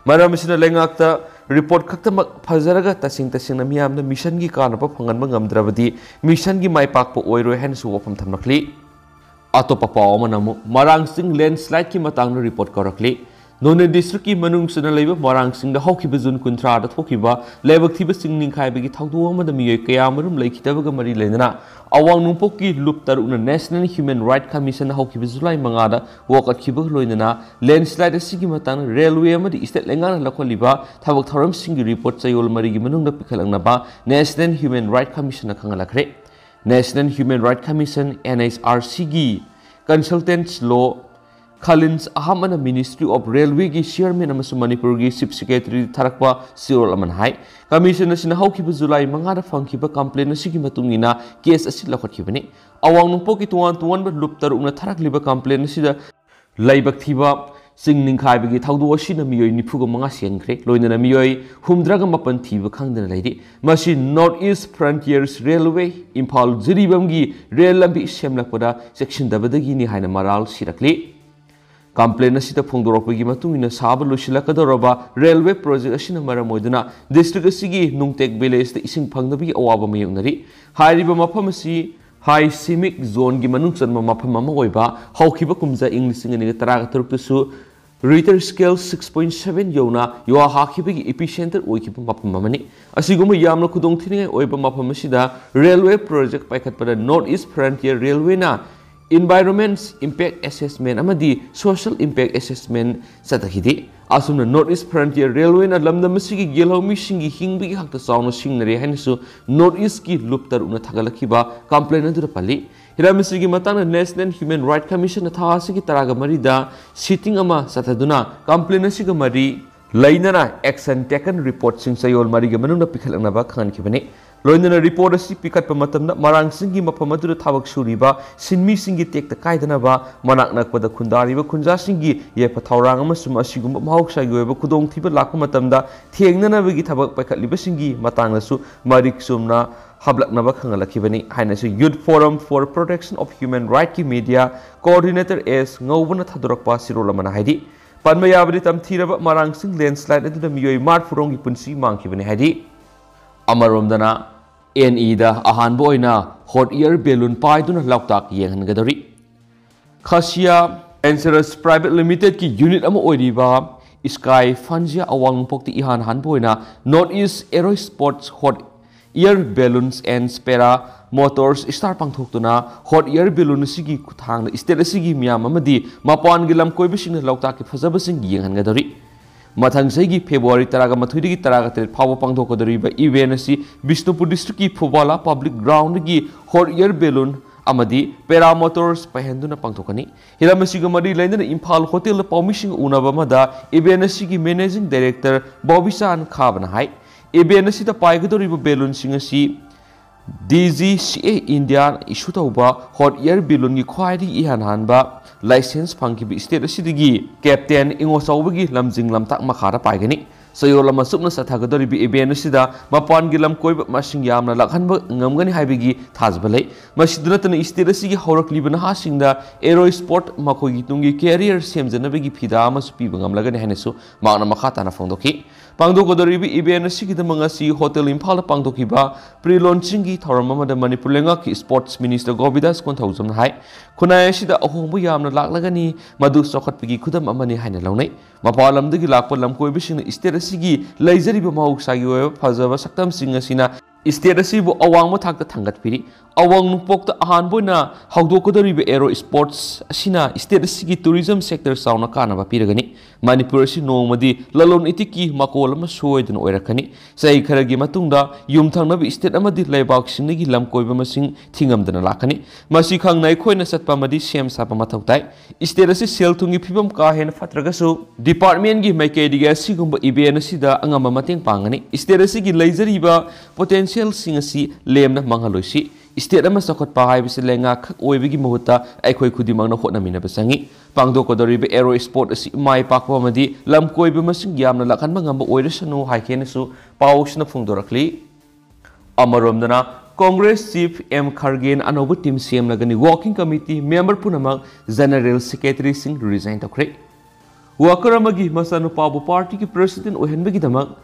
ꯃꯔꯝ ꯑꯁꯤꯅ ꯂꯩꯉꯥꯛꯇ ꯔꯤꯄꯣꯔꯠ ꯈꯛꯇꯃꯛ ꯐꯖꯔꯒ ꯇꯁꯦꯡ ꯇꯁꯦꯡꯅ ꯃꯤꯌꯥꯝꯅ ꯃꯤꯁꯟꯒꯤ ꯀꯥꯟꯅꯕ ꯐꯪꯍꯟꯕ ꯉꯝꯗ꯭ꯔꯕꯗꯤ ꯃꯤꯁꯟꯒꯤ ꯃꯥꯏ ꯄꯥꯛꯄ ꯑꯣꯏꯔꯣꯏ ꯍꯥꯏꯅꯁꯨ ꯋꯥꯐꯝ ꯊꯝꯂꯛꯂꯤ꯫ ꯑꯇꯣꯞꯄ ꯄꯥꯎ ꯑꯃꯅ ꯑꯃꯨꯛ ꯃꯔꯥꯡ ꯆꯤꯡ ꯂꯦꯟꯁ꯭ꯂꯥꯏꯗꯀꯤ ꯃꯇꯥꯡꯗ ꯔꯤꯄꯣꯔꯠ ꯀꯧꯔꯛꯂꯤ꯫ ꯅꯣꯅꯦ ꯗꯤꯁꯇ꯭ꯔꯤꯛꯀꯤ ꯃꯅꯨꯡ ꯆꯟꯅ ꯂꯩꯕ ꯃꯔꯥꯡ ꯆꯤꯡꯗ ꯍꯧꯈꯤꯕ ꯖꯨꯟ ꯀꯨꯟꯊ꯭ꯔꯥꯗ ꯊꯣꯛꯈꯤꯕ ꯂꯥꯏꯕꯛ ꯊꯤꯕ ꯆꯤꯡ ꯅꯤꯡꯈꯥꯏꯕꯒꯤ ꯊꯧꯗꯣꯛ ꯑꯃꯗ ꯃꯤꯑꯣꯏ ꯀꯌꯥ ꯑꯃꯔꯣꯝ ꯂꯩꯈꯤꯗꯕꯒ ꯃꯔꯤ ꯂꯩꯅꯅ ꯑꯋꯥꯡ ꯅꯣꯡꯄꯣꯛꯀꯤ ꯂꯨꯞ ꯇꯔꯨꯛꯅ National Human Right Commission ꯍꯧꯈꯤꯕ ꯖꯨꯂꯥꯏ ꯃꯉꯥꯗ ꯋꯥꯀꯠꯈꯤꯕꯒ ꯂꯣꯏꯅꯅ ꯂꯦꯟꯁ꯭ꯂꯥꯏꯗ ꯑꯁꯤꯒꯤ ꯃꯇꯥꯡꯗ ꯔꯦꯜꯋꯦ ꯑꯃꯗꯤ ꯁ꯭ꯇꯦꯠ ꯂꯩꯉꯥꯛꯅ ꯂꯧꯈꯠꯂꯤꯕ ꯊꯕꯛ ꯊꯧꯔꯝꯁꯤꯡꯒꯤ ꯔꯤꯄꯣꯔꯠ ꯆꯌꯣꯜ ꯃꯔꯤꯒꯤ ꯃꯅꯨꯡꯗ ꯄꯤꯈꯠꯂꯛꯅꯕ National Human Right Commissionꯅ ꯈꯪꯍꯜꯂꯛꯈ꯭ꯔꯦ꯫ National Human Right Commission, N H R Cꯒꯤ consultants low ꯈꯂꯤꯟꯁ ꯑꯍꯃꯗꯅ Ministry of Railwayꯒꯤ chairman ꯑꯃꯁꯨꯡ ꯃꯅꯤꯄꯨꯔꯒꯤ Chief Secretaryꯗ ꯊꯥꯔꯛꯄ ꯆꯦꯔꯣꯜ ꯑꯃꯅ ꯍꯥꯏ, ꯀꯃꯤꯁꯟ ꯑꯁꯤꯅ ꯍꯧꯈꯤꯕ ꯖꯨꯂꯥꯏ ꯃꯉꯥꯗ ꯐꯪꯈꯤꯕ complaint ꯑꯁꯤꯒꯤ ꯃꯇꯨꯡ ꯏꯟꯅ case ꯑꯁꯤ ꯂꯧꯈꯠꯈꯤꯕꯅꯤ꯫ ꯑꯋꯥꯡ ꯅꯣꯡꯄꯣꯛꯀꯤ ꯇꯣꯉꯥꯟ ꯇꯣꯉꯥꯟꯕ ꯂꯨꯞ ꯇꯔꯨꯛꯅ ꯊꯥꯔꯛꯂꯤꯕ complaint ꯑꯁꯤꯗ ꯂꯥꯏꯕꯛ ꯊꯤꯕ ꯆꯤꯡ ꯅꯤꯡꯈꯥꯏꯕꯒꯤ ꯊꯧꯗꯣꯛ ꯑꯁꯤꯅ ꯃꯤꯑꯣꯏ ꯅꯤꯐꯨꯒ ꯃꯉꯥ ꯁꯤꯍꯟꯈ꯭ꯔꯦ, ꯂꯣꯏꯅꯅ ꯃꯤꯑꯣꯏ ꯍꯨꯝꯗ꯭ꯔꯥꯒ ꯃꯥꯄꯟ ꯊꯤꯕ ꯈꯪꯗꯅ ꯂꯩꯔꯤ꯫ ꯃꯁꯤ North East Frontiers Railway, Imphal ꯖꯤꯔꯤꯕꯥꯝꯒꯤ ꯔꯦꯜ ꯂꯝꯕꯤ ꯁꯦꯝꯂꯛꯄꯗ ꯆꯦꯛꯁꯤꯟꯗꯕꯗꯒꯤꯅꯤ ꯍꯥꯏꯅ ꯃꯔꯥꯜ ꯁꯤꯔꯛꯂꯤ꯫ Complaint ꯑꯁꯤꯗ ꯐꯣꯡꯗꯣꯔꯛꯄꯒꯤ ꯃꯇꯨꯡ ꯏꯟꯅ ꯁꯥꯕ ꯂꯣꯏꯁꯤꯜꯂꯛꯀꯗꯧꯔꯕ railway project ꯑꯁꯤꯅ ꯃꯔꯝ ꯑꯣꯏꯗꯨꯅ district ꯑꯁꯤꯒꯤ ꯅꯨꯡꯇꯦꯛ villageꯇ ꯏꯁꯤꯡ ꯐꯪꯗꯕꯒꯤ ꯑꯋꯥꯕ ꯃꯥꯌꯣꯛꯅꯔꯤ꯫ ꯍꯥꯏꯔꯤꯕ ꯃꯐꯝ ꯑꯁꯤ high seismic zoneꯒꯤ ꯃꯅꯨꯡ ꯆꯟꯕ ꯃꯐꯝ ꯑꯃ ꯑꯣꯏꯕ, ꯍꯧꯈꯤꯕ ꯀꯨꯝꯖꯥ ꯏꯪ ꯂꯤꯁꯤꯡ ꯑꯅꯤꯒ ꯇꯔꯥꯒ ꯇꯔꯨꯛꯇꯁꯨ Richter scale six point seven ꯌꯧꯅ ꯌꯨꯍꯥ ꯍꯥꯈꯤꯕꯒꯤ epicenter ꯑꯣꯏꯈꯤꯕ ꯃꯐꯝ ꯑꯃꯅꯤ꯫ ꯑꯁꯤꯒꯨꯝꯕ ꯌꯥꯝꯅ ꯈꯨꯗꯣꯡꯊꯤꯅꯤꯡꯉꯥꯏ ꯑꯣꯏꯕ ꯃꯐꯝ ꯑꯁꯤꯗ railway project ꯄꯥꯏꯈꯠꯄꯗ North East Frontier Railwayꯅ Environment Impact Assessment ꯑꯃꯗꯤ Social Impact Assessment ꯆꯠꯊꯈꯤꯗꯦ꯫ ꯑꯁꯨꯝꯅ North East Frontier Railwayꯅ ꯂꯝꯗꯝ ꯑꯁꯤꯒꯤ ꯌꯦꯜꯍꯧꯃꯤꯁꯤꯡꯒꯤ ꯍꯤꯡꯕꯒꯤ ꯍꯛꯇ ꯆꯥꯎꯅ ꯁꯤꯡꯅꯔꯦ ꯍꯥꯏꯅꯁꯨ North Eastꯀꯤ ꯂꯨꯞ ꯇꯔꯨꯛꯅ ꯊꯥꯒꯠꯂꯛꯈꯤꯕ complaint ꯑꯗꯨꯗ ꯄꯜꯂꯤ꯫ ꯍꯤꯔꯝ ꯑꯁꯤꯒꯤ ꯃꯇꯥꯡꯗ National Human Rights Commissionꯅ ꯊꯥ ꯑꯁꯤꯒꯤ ꯇꯔꯥꯒ ꯃꯔꯤꯗ sitting ꯑꯃ ꯆꯠꯊꯗꯨꯅ complaint ꯑꯁꯤꯒ ꯃꯔꯤ ꯂꯩꯅꯅ action taken reportꯁꯤꯡ ꯆꯌꯣꯜ ꯃꯔꯤꯒꯤ ꯃꯅꯨꯡꯗ ꯄꯤꯈꯠꯂꯛꯅꯕ ꯈꯪꯍꯟꯈꯤꯕꯅꯤ꯫ ꯂꯣꯏꯅꯅ report ꯑꯁꯤ ꯄꯤꯈꯠꯄ ꯃꯇꯝꯗ ꯃꯔꯥꯡꯁꯤꯡꯒꯤ ꯃꯐꯝ ꯑꯗꯨꯗ ꯊꯕꯛ ꯁꯨꯔꯤꯕ ꯁꯤꯟꯃꯤꯁꯤꯡꯒꯤ ꯇꯦꯛꯇ ꯀꯥꯏꯗꯅꯕ, ꯃꯅꯥꯛ ꯅꯛꯄꯗ ꯈꯨꯟꯗꯥꯔꯤꯕ ꯈꯨꯟꯖꯥꯁꯤꯡꯒꯤ ꯌꯥꯏꯐ ꯊꯧꯔꯥꯡ ꯑꯃꯁꯨꯡ ꯑꯁꯤꯒꯨꯝꯕ ꯃꯍꯧꯁꯥꯒꯤ ꯑꯣꯏꯕ ꯈꯨꯗꯣꯡꯊꯤꯕ ꯂꯥꯛꯄ ꯃꯇꯝꯗ ꯊꯦꯡꯅꯅꯕꯒꯤ ꯊꯕꯛ ꯄꯥꯏꯈꯠꯂꯤꯕꯁꯤꯡꯒꯤ ꯃꯇꯥꯡꯗꯁꯨ ꯃꯔꯤꯛ ꯆꯨꯝꯅ ꯍꯥꯞꯂꯛꯅꯕ ꯈꯪꯍꯜꯂꯛꯈꯤꯕꯅꯤ ꯍꯥꯏꯅꯁꯨ Youth Forum for Protection of Human Rightꯀꯤ media coordinator ꯑꯦꯁ ꯉꯧꯕꯅ ꯊꯥꯗꯣꯔꯛꯄ ꯆꯦꯔꯣꯜ ꯑꯃꯅ ꯍꯥꯏꯔꯤ꯫ ꯄꯟꯕ ꯌꯥꯕꯗꯤ, ꯇꯝꯊꯤꯔꯕ ꯃꯔꯥꯡꯁꯤꯡ landslide ꯑꯗꯨꯗ ꯃꯤꯑꯣꯏ ꯃꯔꯤꯐꯨ ꯔꯣꯝꯒꯤ ꯄꯨꯟꯁꯤ ꯃꯥꯡꯈꯤꯕꯅꯤ ꯍꯥꯏꯔꯤ꯫ ꯑꯃꯔꯣꯝꯗꯅ, ꯑꯦꯟ ꯏꯗ ꯑꯍꯥꯟꯕ ꯑꯣꯏꯅ hot air balloon ꯄꯥꯏꯗꯨꯅ ꯂꯣꯛꯇꯥꯛ ꯌꯦꯡꯍꯟꯒꯗꯧꯔꯤ꯫ ꯈꯥꯁꯤꯌꯥ Ventures Private Limitedꯀꯤ unit ꯑꯃ ꯑꯣꯏꯔꯤꯕ Sky Fanzia ꯑꯋꯥꯡ ꯅꯣꯡꯄꯣꯛꯇ ꯏꯍꯥꯟ ꯍꯥꯟꯕ ꯑꯣꯏꯅ North East Aero Sports Hot Air Balloons and Para Motors Star ꯄꯥꯡꯊꯣꯛꯇꯨꯅ hot air balloon ꯑꯁꯤꯒꯤ ꯈꯨꯠꯊꯥꯡꯗ state ꯑꯁꯤꯒꯤ ꯃꯤꯌꯥꯝ ꯑꯃꯗꯤ ꯃꯄꯥꯟꯒꯤ ꯂꯝ ꯀꯣꯏꯕꯁꯤꯡꯅ ꯂꯣꯛꯇꯥꯛꯀꯤ ꯐꯖꯕꯁꯤꯡ ꯌꯦꯡꯍꯟꯒꯗꯧꯔꯤ꯫ ꯃꯊꯪ ꯆꯍꯤꯒꯤ February ꯇꯔꯥꯒ ꯃꯥꯊꯣꯏꯗꯒꯤ ꯇꯔꯥꯒ ꯇꯔꯦꯠ ꯐꯥꯎꯕ ꯄꯥꯡꯊꯣꯛꯀꯗꯧꯔꯤꯕ event ꯑꯁꯤ Bishnupur districtꯀꯤ ꯐꯨꯕꯥꯂꯥ public groundꯗꯒꯤ hot air balloon ꯑꯃꯗꯤ Para Motors ꯄꯥꯏꯍꯟꯗꯨꯅ ꯄꯥꯡꯊꯣꯛꯀꯅꯤ꯫ ꯍꯤꯔꯝ ꯑꯁꯤꯒ ꯃꯔꯤ ꯂꯩꯅꯅ ꯏꯝꯐꯥꯜ ꯍꯣꯇꯦꯜꯗ ꯄꯥꯎꯃꯤꯁꯤꯡ ꯎꯅꯕ ꯑꯃꯗ event ꯑꯁꯤꯒꯤ managing director ꯕꯣꯕꯤꯆꯥꯟ ꯈꯥꯕꯅ ꯍꯥꯏ, event ꯑꯁꯤꯗ ꯄꯥꯏꯒꯗꯧꯔꯤꯕ balloonꯁꯤꯡ ꯑꯁꯤ D G C A India issue ꯇꯧꯕ hot air balloonꯒꯤ ꯈ꯭ꯋꯥꯏꯗꯒꯤ ꯏꯍꯥꯟ ꯍꯥꯟꯕ license ꯐꯪꯈꯤꯕ state ꯑꯁꯤꯗꯒꯤ Captain ꯏꯉꯣꯆꯥꯎꯕꯒꯤ ꯂꯝꯖꯤꯡ ꯂꯝꯇꯥꯛ ꯃꯈꯥꯗ ꯄꯥꯏꯒꯅꯤ꯫ ꯆꯌꯣꯜ ꯑꯃ ꯆꯨꯞꯅ ꯆꯠꯊꯒꯗꯧꯔꯤꯕ event ꯑꯁꯤꯗ ꯃꯄꯥꯟꯒꯤ ꯂꯝ ꯀꯣꯏꯕ ꯃꯁꯤꯡ ꯌꯥꯝꯅ ꯂꯥꯛꯍꯟꯕ ꯉꯝꯒꯅꯤ ꯍꯥꯏꯕꯒꯤ ꯊꯥꯖꯕ ꯂꯩ꯫ ꯃꯁꯤꯗ ꯅꯠꯇꯅ state ꯑꯁꯤꯒꯤ ꯍꯧꯔꯛꯂꯤꯕ ꯅꯍꯥꯁꯤꯡꯗ aero sport ꯃꯈꯣꯏꯒꯤ ꯇꯨꯡꯒꯤ career ꯁꯦꯝꯖꯅꯕꯒꯤ ꯐꯤꯗꯥ ꯑꯃꯁꯨ ꯄꯤꯕ ꯉꯝꯂꯒꯅꯤ ꯍꯥꯏꯅꯁꯨ ꯃꯍꯥꯛꯅ ꯃꯈꯥ ꯇꯥꯅ ꯐꯣꯡꯗꯣꯛꯈꯤ꯫ ꯄꯥꯡꯊꯣꯛꯀꯗꯧꯔꯤꯕ event ꯑꯁꯤꯒꯤꯗꯃꯛ ꯉꯁꯤ Hotel ꯏꯝꯐꯥꯜꯗ ꯄꯥꯡꯊꯣꯛꯈꯤꯕ pre launchingꯒꯤ ꯊꯧꯔꯝ ꯑꯃꯗ ꯃꯅꯤꯄꯨꯔ ꯂꯩꯉꯥꯛꯀꯤ sports minister ꯒꯣꯕꯤꯟꯗꯥꯁ ꯀꯣꯟꯊꯧꯖꯝꯅ ꯍꯥꯏ, ꯈꯨꯟꯅꯥꯏ ꯑꯁꯤꯗ ꯑꯍꯣꯡꯕ ꯌꯥꯝꯅ ꯂꯥꯛꯂꯒꯅꯤ, ꯃꯗꯨ ꯆꯥꯎꯈꯠꯄꯒꯤ ꯈꯨꯗꯝ ꯑꯃꯅꯤ ꯍꯥꯏꯅ ꯂꯧꯅꯩ꯫ ꯃꯄꯥꯟ ꯂꯝꯗꯒꯤ ꯂꯥꯛꯄ ꯂꯝꯀꯣꯏꯕꯁꯤꯡꯅ state ꯑꯁꯤꯒꯤ ꯂꯩꯖꯔꯤꯕ ꯃꯍꯧꯁꯥꯒꯤ ꯑꯣꯏꯕ ꯐꯖꯕ ꯁꯛꯇꯝꯁꯤꯡ ꯑꯁꯤꯅ ꯁ꯭ꯇꯦꯠ ꯑꯁꯤꯕꯨ ꯑꯋꯥꯡꯕ ꯊꯥꯛꯇ ꯊꯥꯡꯒꯠꯄꯤꯔꯤ꯫ ꯑꯋꯥꯡ ꯅꯣꯡꯄꯣꯛꯇ ꯑꯍꯥꯟꯕ ꯑꯣꯏꯅ ꯍꯧꯗꯣꯛꯀꯗꯧꯔꯤꯕ ꯑꯦꯔꯣ ꯁ꯭ꯄꯣꯔꯠꯁ ꯑꯁꯤꯅ ꯁ꯭ꯇꯦꯠ ꯑꯁꯤꯒꯤ ꯇꯨꯔꯤꯖꯝ ꯁꯦꯛꯇꯔ ꯆꯥꯎꯅ ꯀꯥꯟꯅꯕ ꯄꯤꯔꯒꯅꯤ꯫ ꯃꯅꯤꯄꯨꯔ ꯑꯁꯤ ꯅꯣꯡꯃꯗꯤ ꯂꯂꯣꯟ ꯏꯇꯤꯛꯀꯤ ꯃꯀꯣꯜ ꯑꯃ ꯁꯣꯏꯗꯅ ꯑꯣꯏꯔꯛꯀꯅꯤ꯫ ꯆꯍꯤ ꯈꯔꯒꯤ ꯃꯇꯨꯡꯗ ꯌꯨꯝꯊꯪꯅꯕ ꯁ꯭ꯇꯦꯠ ꯑꯃꯗꯤ ꯂꯩꯕꯥꯛꯁꯤꯡꯗꯒꯤ ꯂꯝ ꯀꯣꯏꯕ ꯃꯁꯤꯡ ꯊꯤꯉꯝꯗꯅ ꯂꯥꯛꯀꯅꯤ꯫ ꯃꯁꯤ ꯈꯪꯅ ꯑꯩꯈꯣꯏꯅ ꯆꯠꯄ ꯑꯃꯗꯤ ꯁꯦꯝ ꯁꯥꯕ ꯃꯊꯧ ꯇꯥꯏ꯫ ꯁ꯭ꯇꯦꯠ ꯑꯁꯤ ꯁꯦꯜ ꯊꯨꯝꯒꯤ ꯐꯤꯕꯝ ꯀꯥ ꯍꯦꯟꯅ ꯐꯠꯇ꯭ꯔꯒꯁꯨ ꯗꯤꯄꯥꯔꯠꯃꯦꯟꯒꯤ ꯃꯥꯏꯀꯩꯗꯒꯤ ꯑꯁꯤꯒꯨꯝꯕ ꯏꯚꯦꯟꯠ ꯑꯁꯤꯗ ꯑꯉꯝꯕ ꯃꯇꯦꯡ ꯄꯥꯡꯒꯅꯤ꯫ ꯁ꯭ꯇꯦꯠ ꯑꯁꯤꯒꯤ ꯂꯩꯖꯔꯤꯕ ꯄꯣꯇꯦꯟꯁꯤꯌꯦꯜꯁꯤꯡ ꯑꯁꯤ ꯂꯦꯝꯅ ꯃꯥꯡꯍꯜꯂꯣꯏꯁꯤ꯫ ꯁ꯭ꯇꯦꯠ ꯑꯃ ꯆꯥꯎꯈꯠꯄ ꯍꯥꯏꯕꯁꯤ ꯂꯩꯉꯥꯛ ꯈꯛ ꯑꯣꯏꯕꯒꯤ ꯃꯍꯨꯠꯇ ꯑꯩꯈꯣꯏ ꯈꯨꯗꯤꯡꯃꯛꯅ ꯍꯣꯠꯅꯃꯤꯟꯅꯕ ꯆꯪꯏ꯫ ꯄꯥꯡꯊꯣꯛꯀꯗꯧꯔꯤꯕ ꯑꯦꯔꯣ ꯁ꯭ꯄꯣꯔꯠ ꯑꯁꯤ ꯃꯥꯏ ꯄꯥꯛꯄ ꯑꯃꯗꯤ ꯂꯝ ꯀꯣꯏꯕ ꯃꯁꯤꯡ ꯌꯥꯝꯅ ꯂꯥꯛꯍꯟꯕ ꯉꯝꯕ ꯑꯣꯏꯔꯁꯅꯨ ꯍꯥꯏꯈꯤ ꯍꯥꯏꯅꯁꯨ ꯄꯥꯎꯁꯤꯅ ꯐꯣꯡꯗꯣꯔꯛꯂꯤ꯫ ꯑꯃꯔꯣꯝꯗꯅ, ꯀꯣꯡꯒ꯭ꯔꯦꯁ ꯆꯤꯐ ꯑꯦꯝ ꯈꯔꯒꯦꯅ ꯑꯅꯧꯕ ꯇꯤꯝ ꯁꯦꯝꯂꯒꯅꯤ꯫ ꯋꯥꯔꯀꯤꯡ ꯀꯃꯤꯇꯤ ꯃꯦꯝꯕꯔ ꯄꯨꯝꯅꯃꯛ ꯖꯦꯅꯔꯦꯜ ꯁꯦꯀ꯭ꯔꯦꯇꯔꯤꯁꯤꯡ ꯔꯤꯖꯥꯏꯟ ꯇꯧꯈ꯭ꯔꯦ꯫ ꯋꯥꯀꯔ ꯑꯃꯒꯤ ꯃꯆꯥꯅꯨꯄꯥꯕꯨ ꯄꯥꯔꯇꯤꯒꯤ ꯄ꯭ꯔꯦꯁꯤꯗꯦꯟꯠ ꯑꯣꯏꯍꯟꯕꯒꯤ ꯗꯃꯛ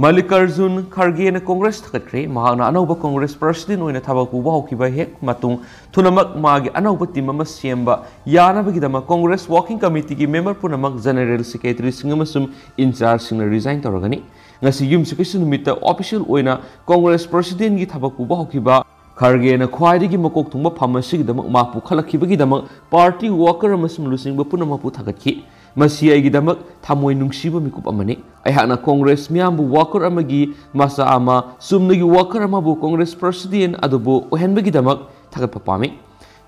ꯃꯜꯂꯤꯀꯥꯔꯖꯨꯟ ꯈꯔꯒꯦꯅ ꯀꯣꯡꯒ꯭ꯔꯦꯁ ꯊꯥꯒꯠꯈ꯭ꯔꯦ꯫ ꯃꯍꯥꯛꯅ ꯑꯅꯧꯕ ꯀꯣꯡꯒ꯭ꯔꯦꯁ ꯄ꯭ꯔꯦꯁꯤꯗꯦꯟꯠ ꯑꯣꯏꯅ ꯊꯕꯛ ꯄꯨꯕ ꯍꯧꯈꯤꯕ ꯍꯦꯛ ꯃꯇꯨꯡ ꯊꯨꯅꯃꯛ ꯃꯥꯒꯤ ꯑꯅꯧꯕ ꯇꯤꯝ ꯑꯃ ꯁꯦꯝꯕ ꯌꯥꯅꯕꯒꯤꯗꯃꯛ ꯀꯣꯡꯒ꯭ꯔꯦꯁ ꯋꯥꯔꯀꯤꯡ ꯀꯃꯤꯇꯤꯒꯤ ꯃꯦꯝꯕꯔ ꯄꯨꯝꯅꯃꯛ ꯖꯦꯅꯔꯦꯜ ꯁꯦꯀ꯭ꯔꯦꯇꯔꯤꯁꯤꯡ ꯑꯃꯁꯨꯡ ꯏꯟꯆꯥꯔꯖꯁꯤꯡꯅ ꯔꯤꯖꯥꯏꯟ ꯇꯧꯔꯒꯅꯤ꯫ ꯉꯁꯤ ꯌꯨꯝꯁꯀꯩꯁ ꯅꯨꯃꯤꯠꯇ ꯑꯣꯐꯤꯁꯤꯌꯦꯜ ꯑꯣꯏꯅ ꯀꯣꯡꯒ꯭ꯔꯦꯁ ꯄ꯭ꯔꯦꯁꯤꯗꯦꯟꯠꯀꯤ ꯊꯕꯛ ꯄꯨꯕ ꯍꯧꯈꯤꯕ ꯈꯔꯒꯦꯅ ꯈ꯭ꯋꯥꯏꯗꯒꯤ ꯃꯀꯣꯛ ꯊꯣꯡꯕ ꯐꯝ ꯑꯁꯤꯒꯤꯗꯃꯛ ꯃꯥ ꯄꯨꯈꯠꯂꯛꯈꯤꯕꯒꯤꯗꯃꯛ ꯄꯥꯔꯇꯤ ꯋꯥꯀꯔ ꯑꯃꯁꯨꯡ ꯂꯨꯆꯤꯡꯕ ꯄꯨꯝꯅꯃꯛꯄꯨ ꯊꯥꯒꯠꯈꯤ꯫ ꯃꯁꯤ ꯑꯩꯒꯤꯗꯃꯛ ꯊꯃꯣꯏ ꯅꯨꯡꯁꯤꯕ ꯃꯤꯀꯨꯞ ꯑꯃꯅꯤ꯫ ꯑꯩꯍꯥꯛꯅ ꯀꯣꯡꯒ꯭ꯔꯦꯁ ꯃꯤꯌꯥꯝꯕꯨ ꯋꯥꯀꯔ ꯑꯃꯒꯤ ꯃꯆꯥ ꯑꯃ, ꯆꯨꯝꯅꯒꯤ ꯋꯥꯀꯔ ꯑꯃꯕꯨ ꯀꯣꯡꯒ꯭ꯔꯦꯁ ꯄ꯭ꯔꯦꯁꯤꯗꯦꯟꯠ ꯑꯗꯨꯕꯨ ꯑꯣꯏꯍꯟꯕꯒꯤꯗꯃꯛ ꯊꯥꯒꯠꯄ ꯄꯥꯝꯃꯤ꯫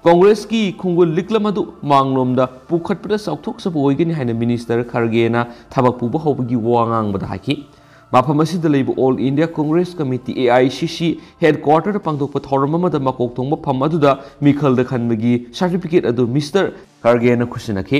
ꯀꯣꯡꯒ꯭ꯔꯦꯁꯀꯤ ꯈꯣꯡꯒꯨꯜ ꯂꯤꯛꯂꯝ ꯑꯗꯨ ꯃꯥꯡꯂꯣꯝꯗ ꯄꯨꯈꯠꯄꯗ ꯆꯥꯎꯊꯣꯛꯆꯕ ꯑꯣꯏꯒꯅꯤ ꯍꯥꯏꯅ ꯃꯤꯅꯤꯁꯇꯔ ꯈꯔꯒꯦꯅ ꯊꯕꯛ ꯄꯨꯕ ꯍꯧꯕꯒꯤ ꯋꯥ ꯉꯥꯡꯕꯗ ꯍꯥꯏꯈꯤ꯫ ꯃꯐꯝ ꯑꯁꯤꯗ ꯂꯩꯕ all India Congress committee, A I C C, ꯍꯦꯗꯀ꯭ꯋꯥꯇꯔꯗ ꯄꯥꯡꯊꯣꯛꯄ ꯊꯧꯔꯝ ꯑꯃꯗ ꯃꯀꯣꯛ ꯊꯣꯡꯕ ꯐꯝ ꯑꯗꯨꯗ ꯃꯤꯈꯜꯗ ꯈꯟꯕꯒꯤ ꯁꯥꯔꯇꯤꯐꯤꯀꯦꯠ ꯑꯗꯨ ꯃꯤꯁꯇꯔ ꯈꯔꯒꯦꯅ ꯈꯨꯠꯁꯤꯟꯅꯈꯤ꯫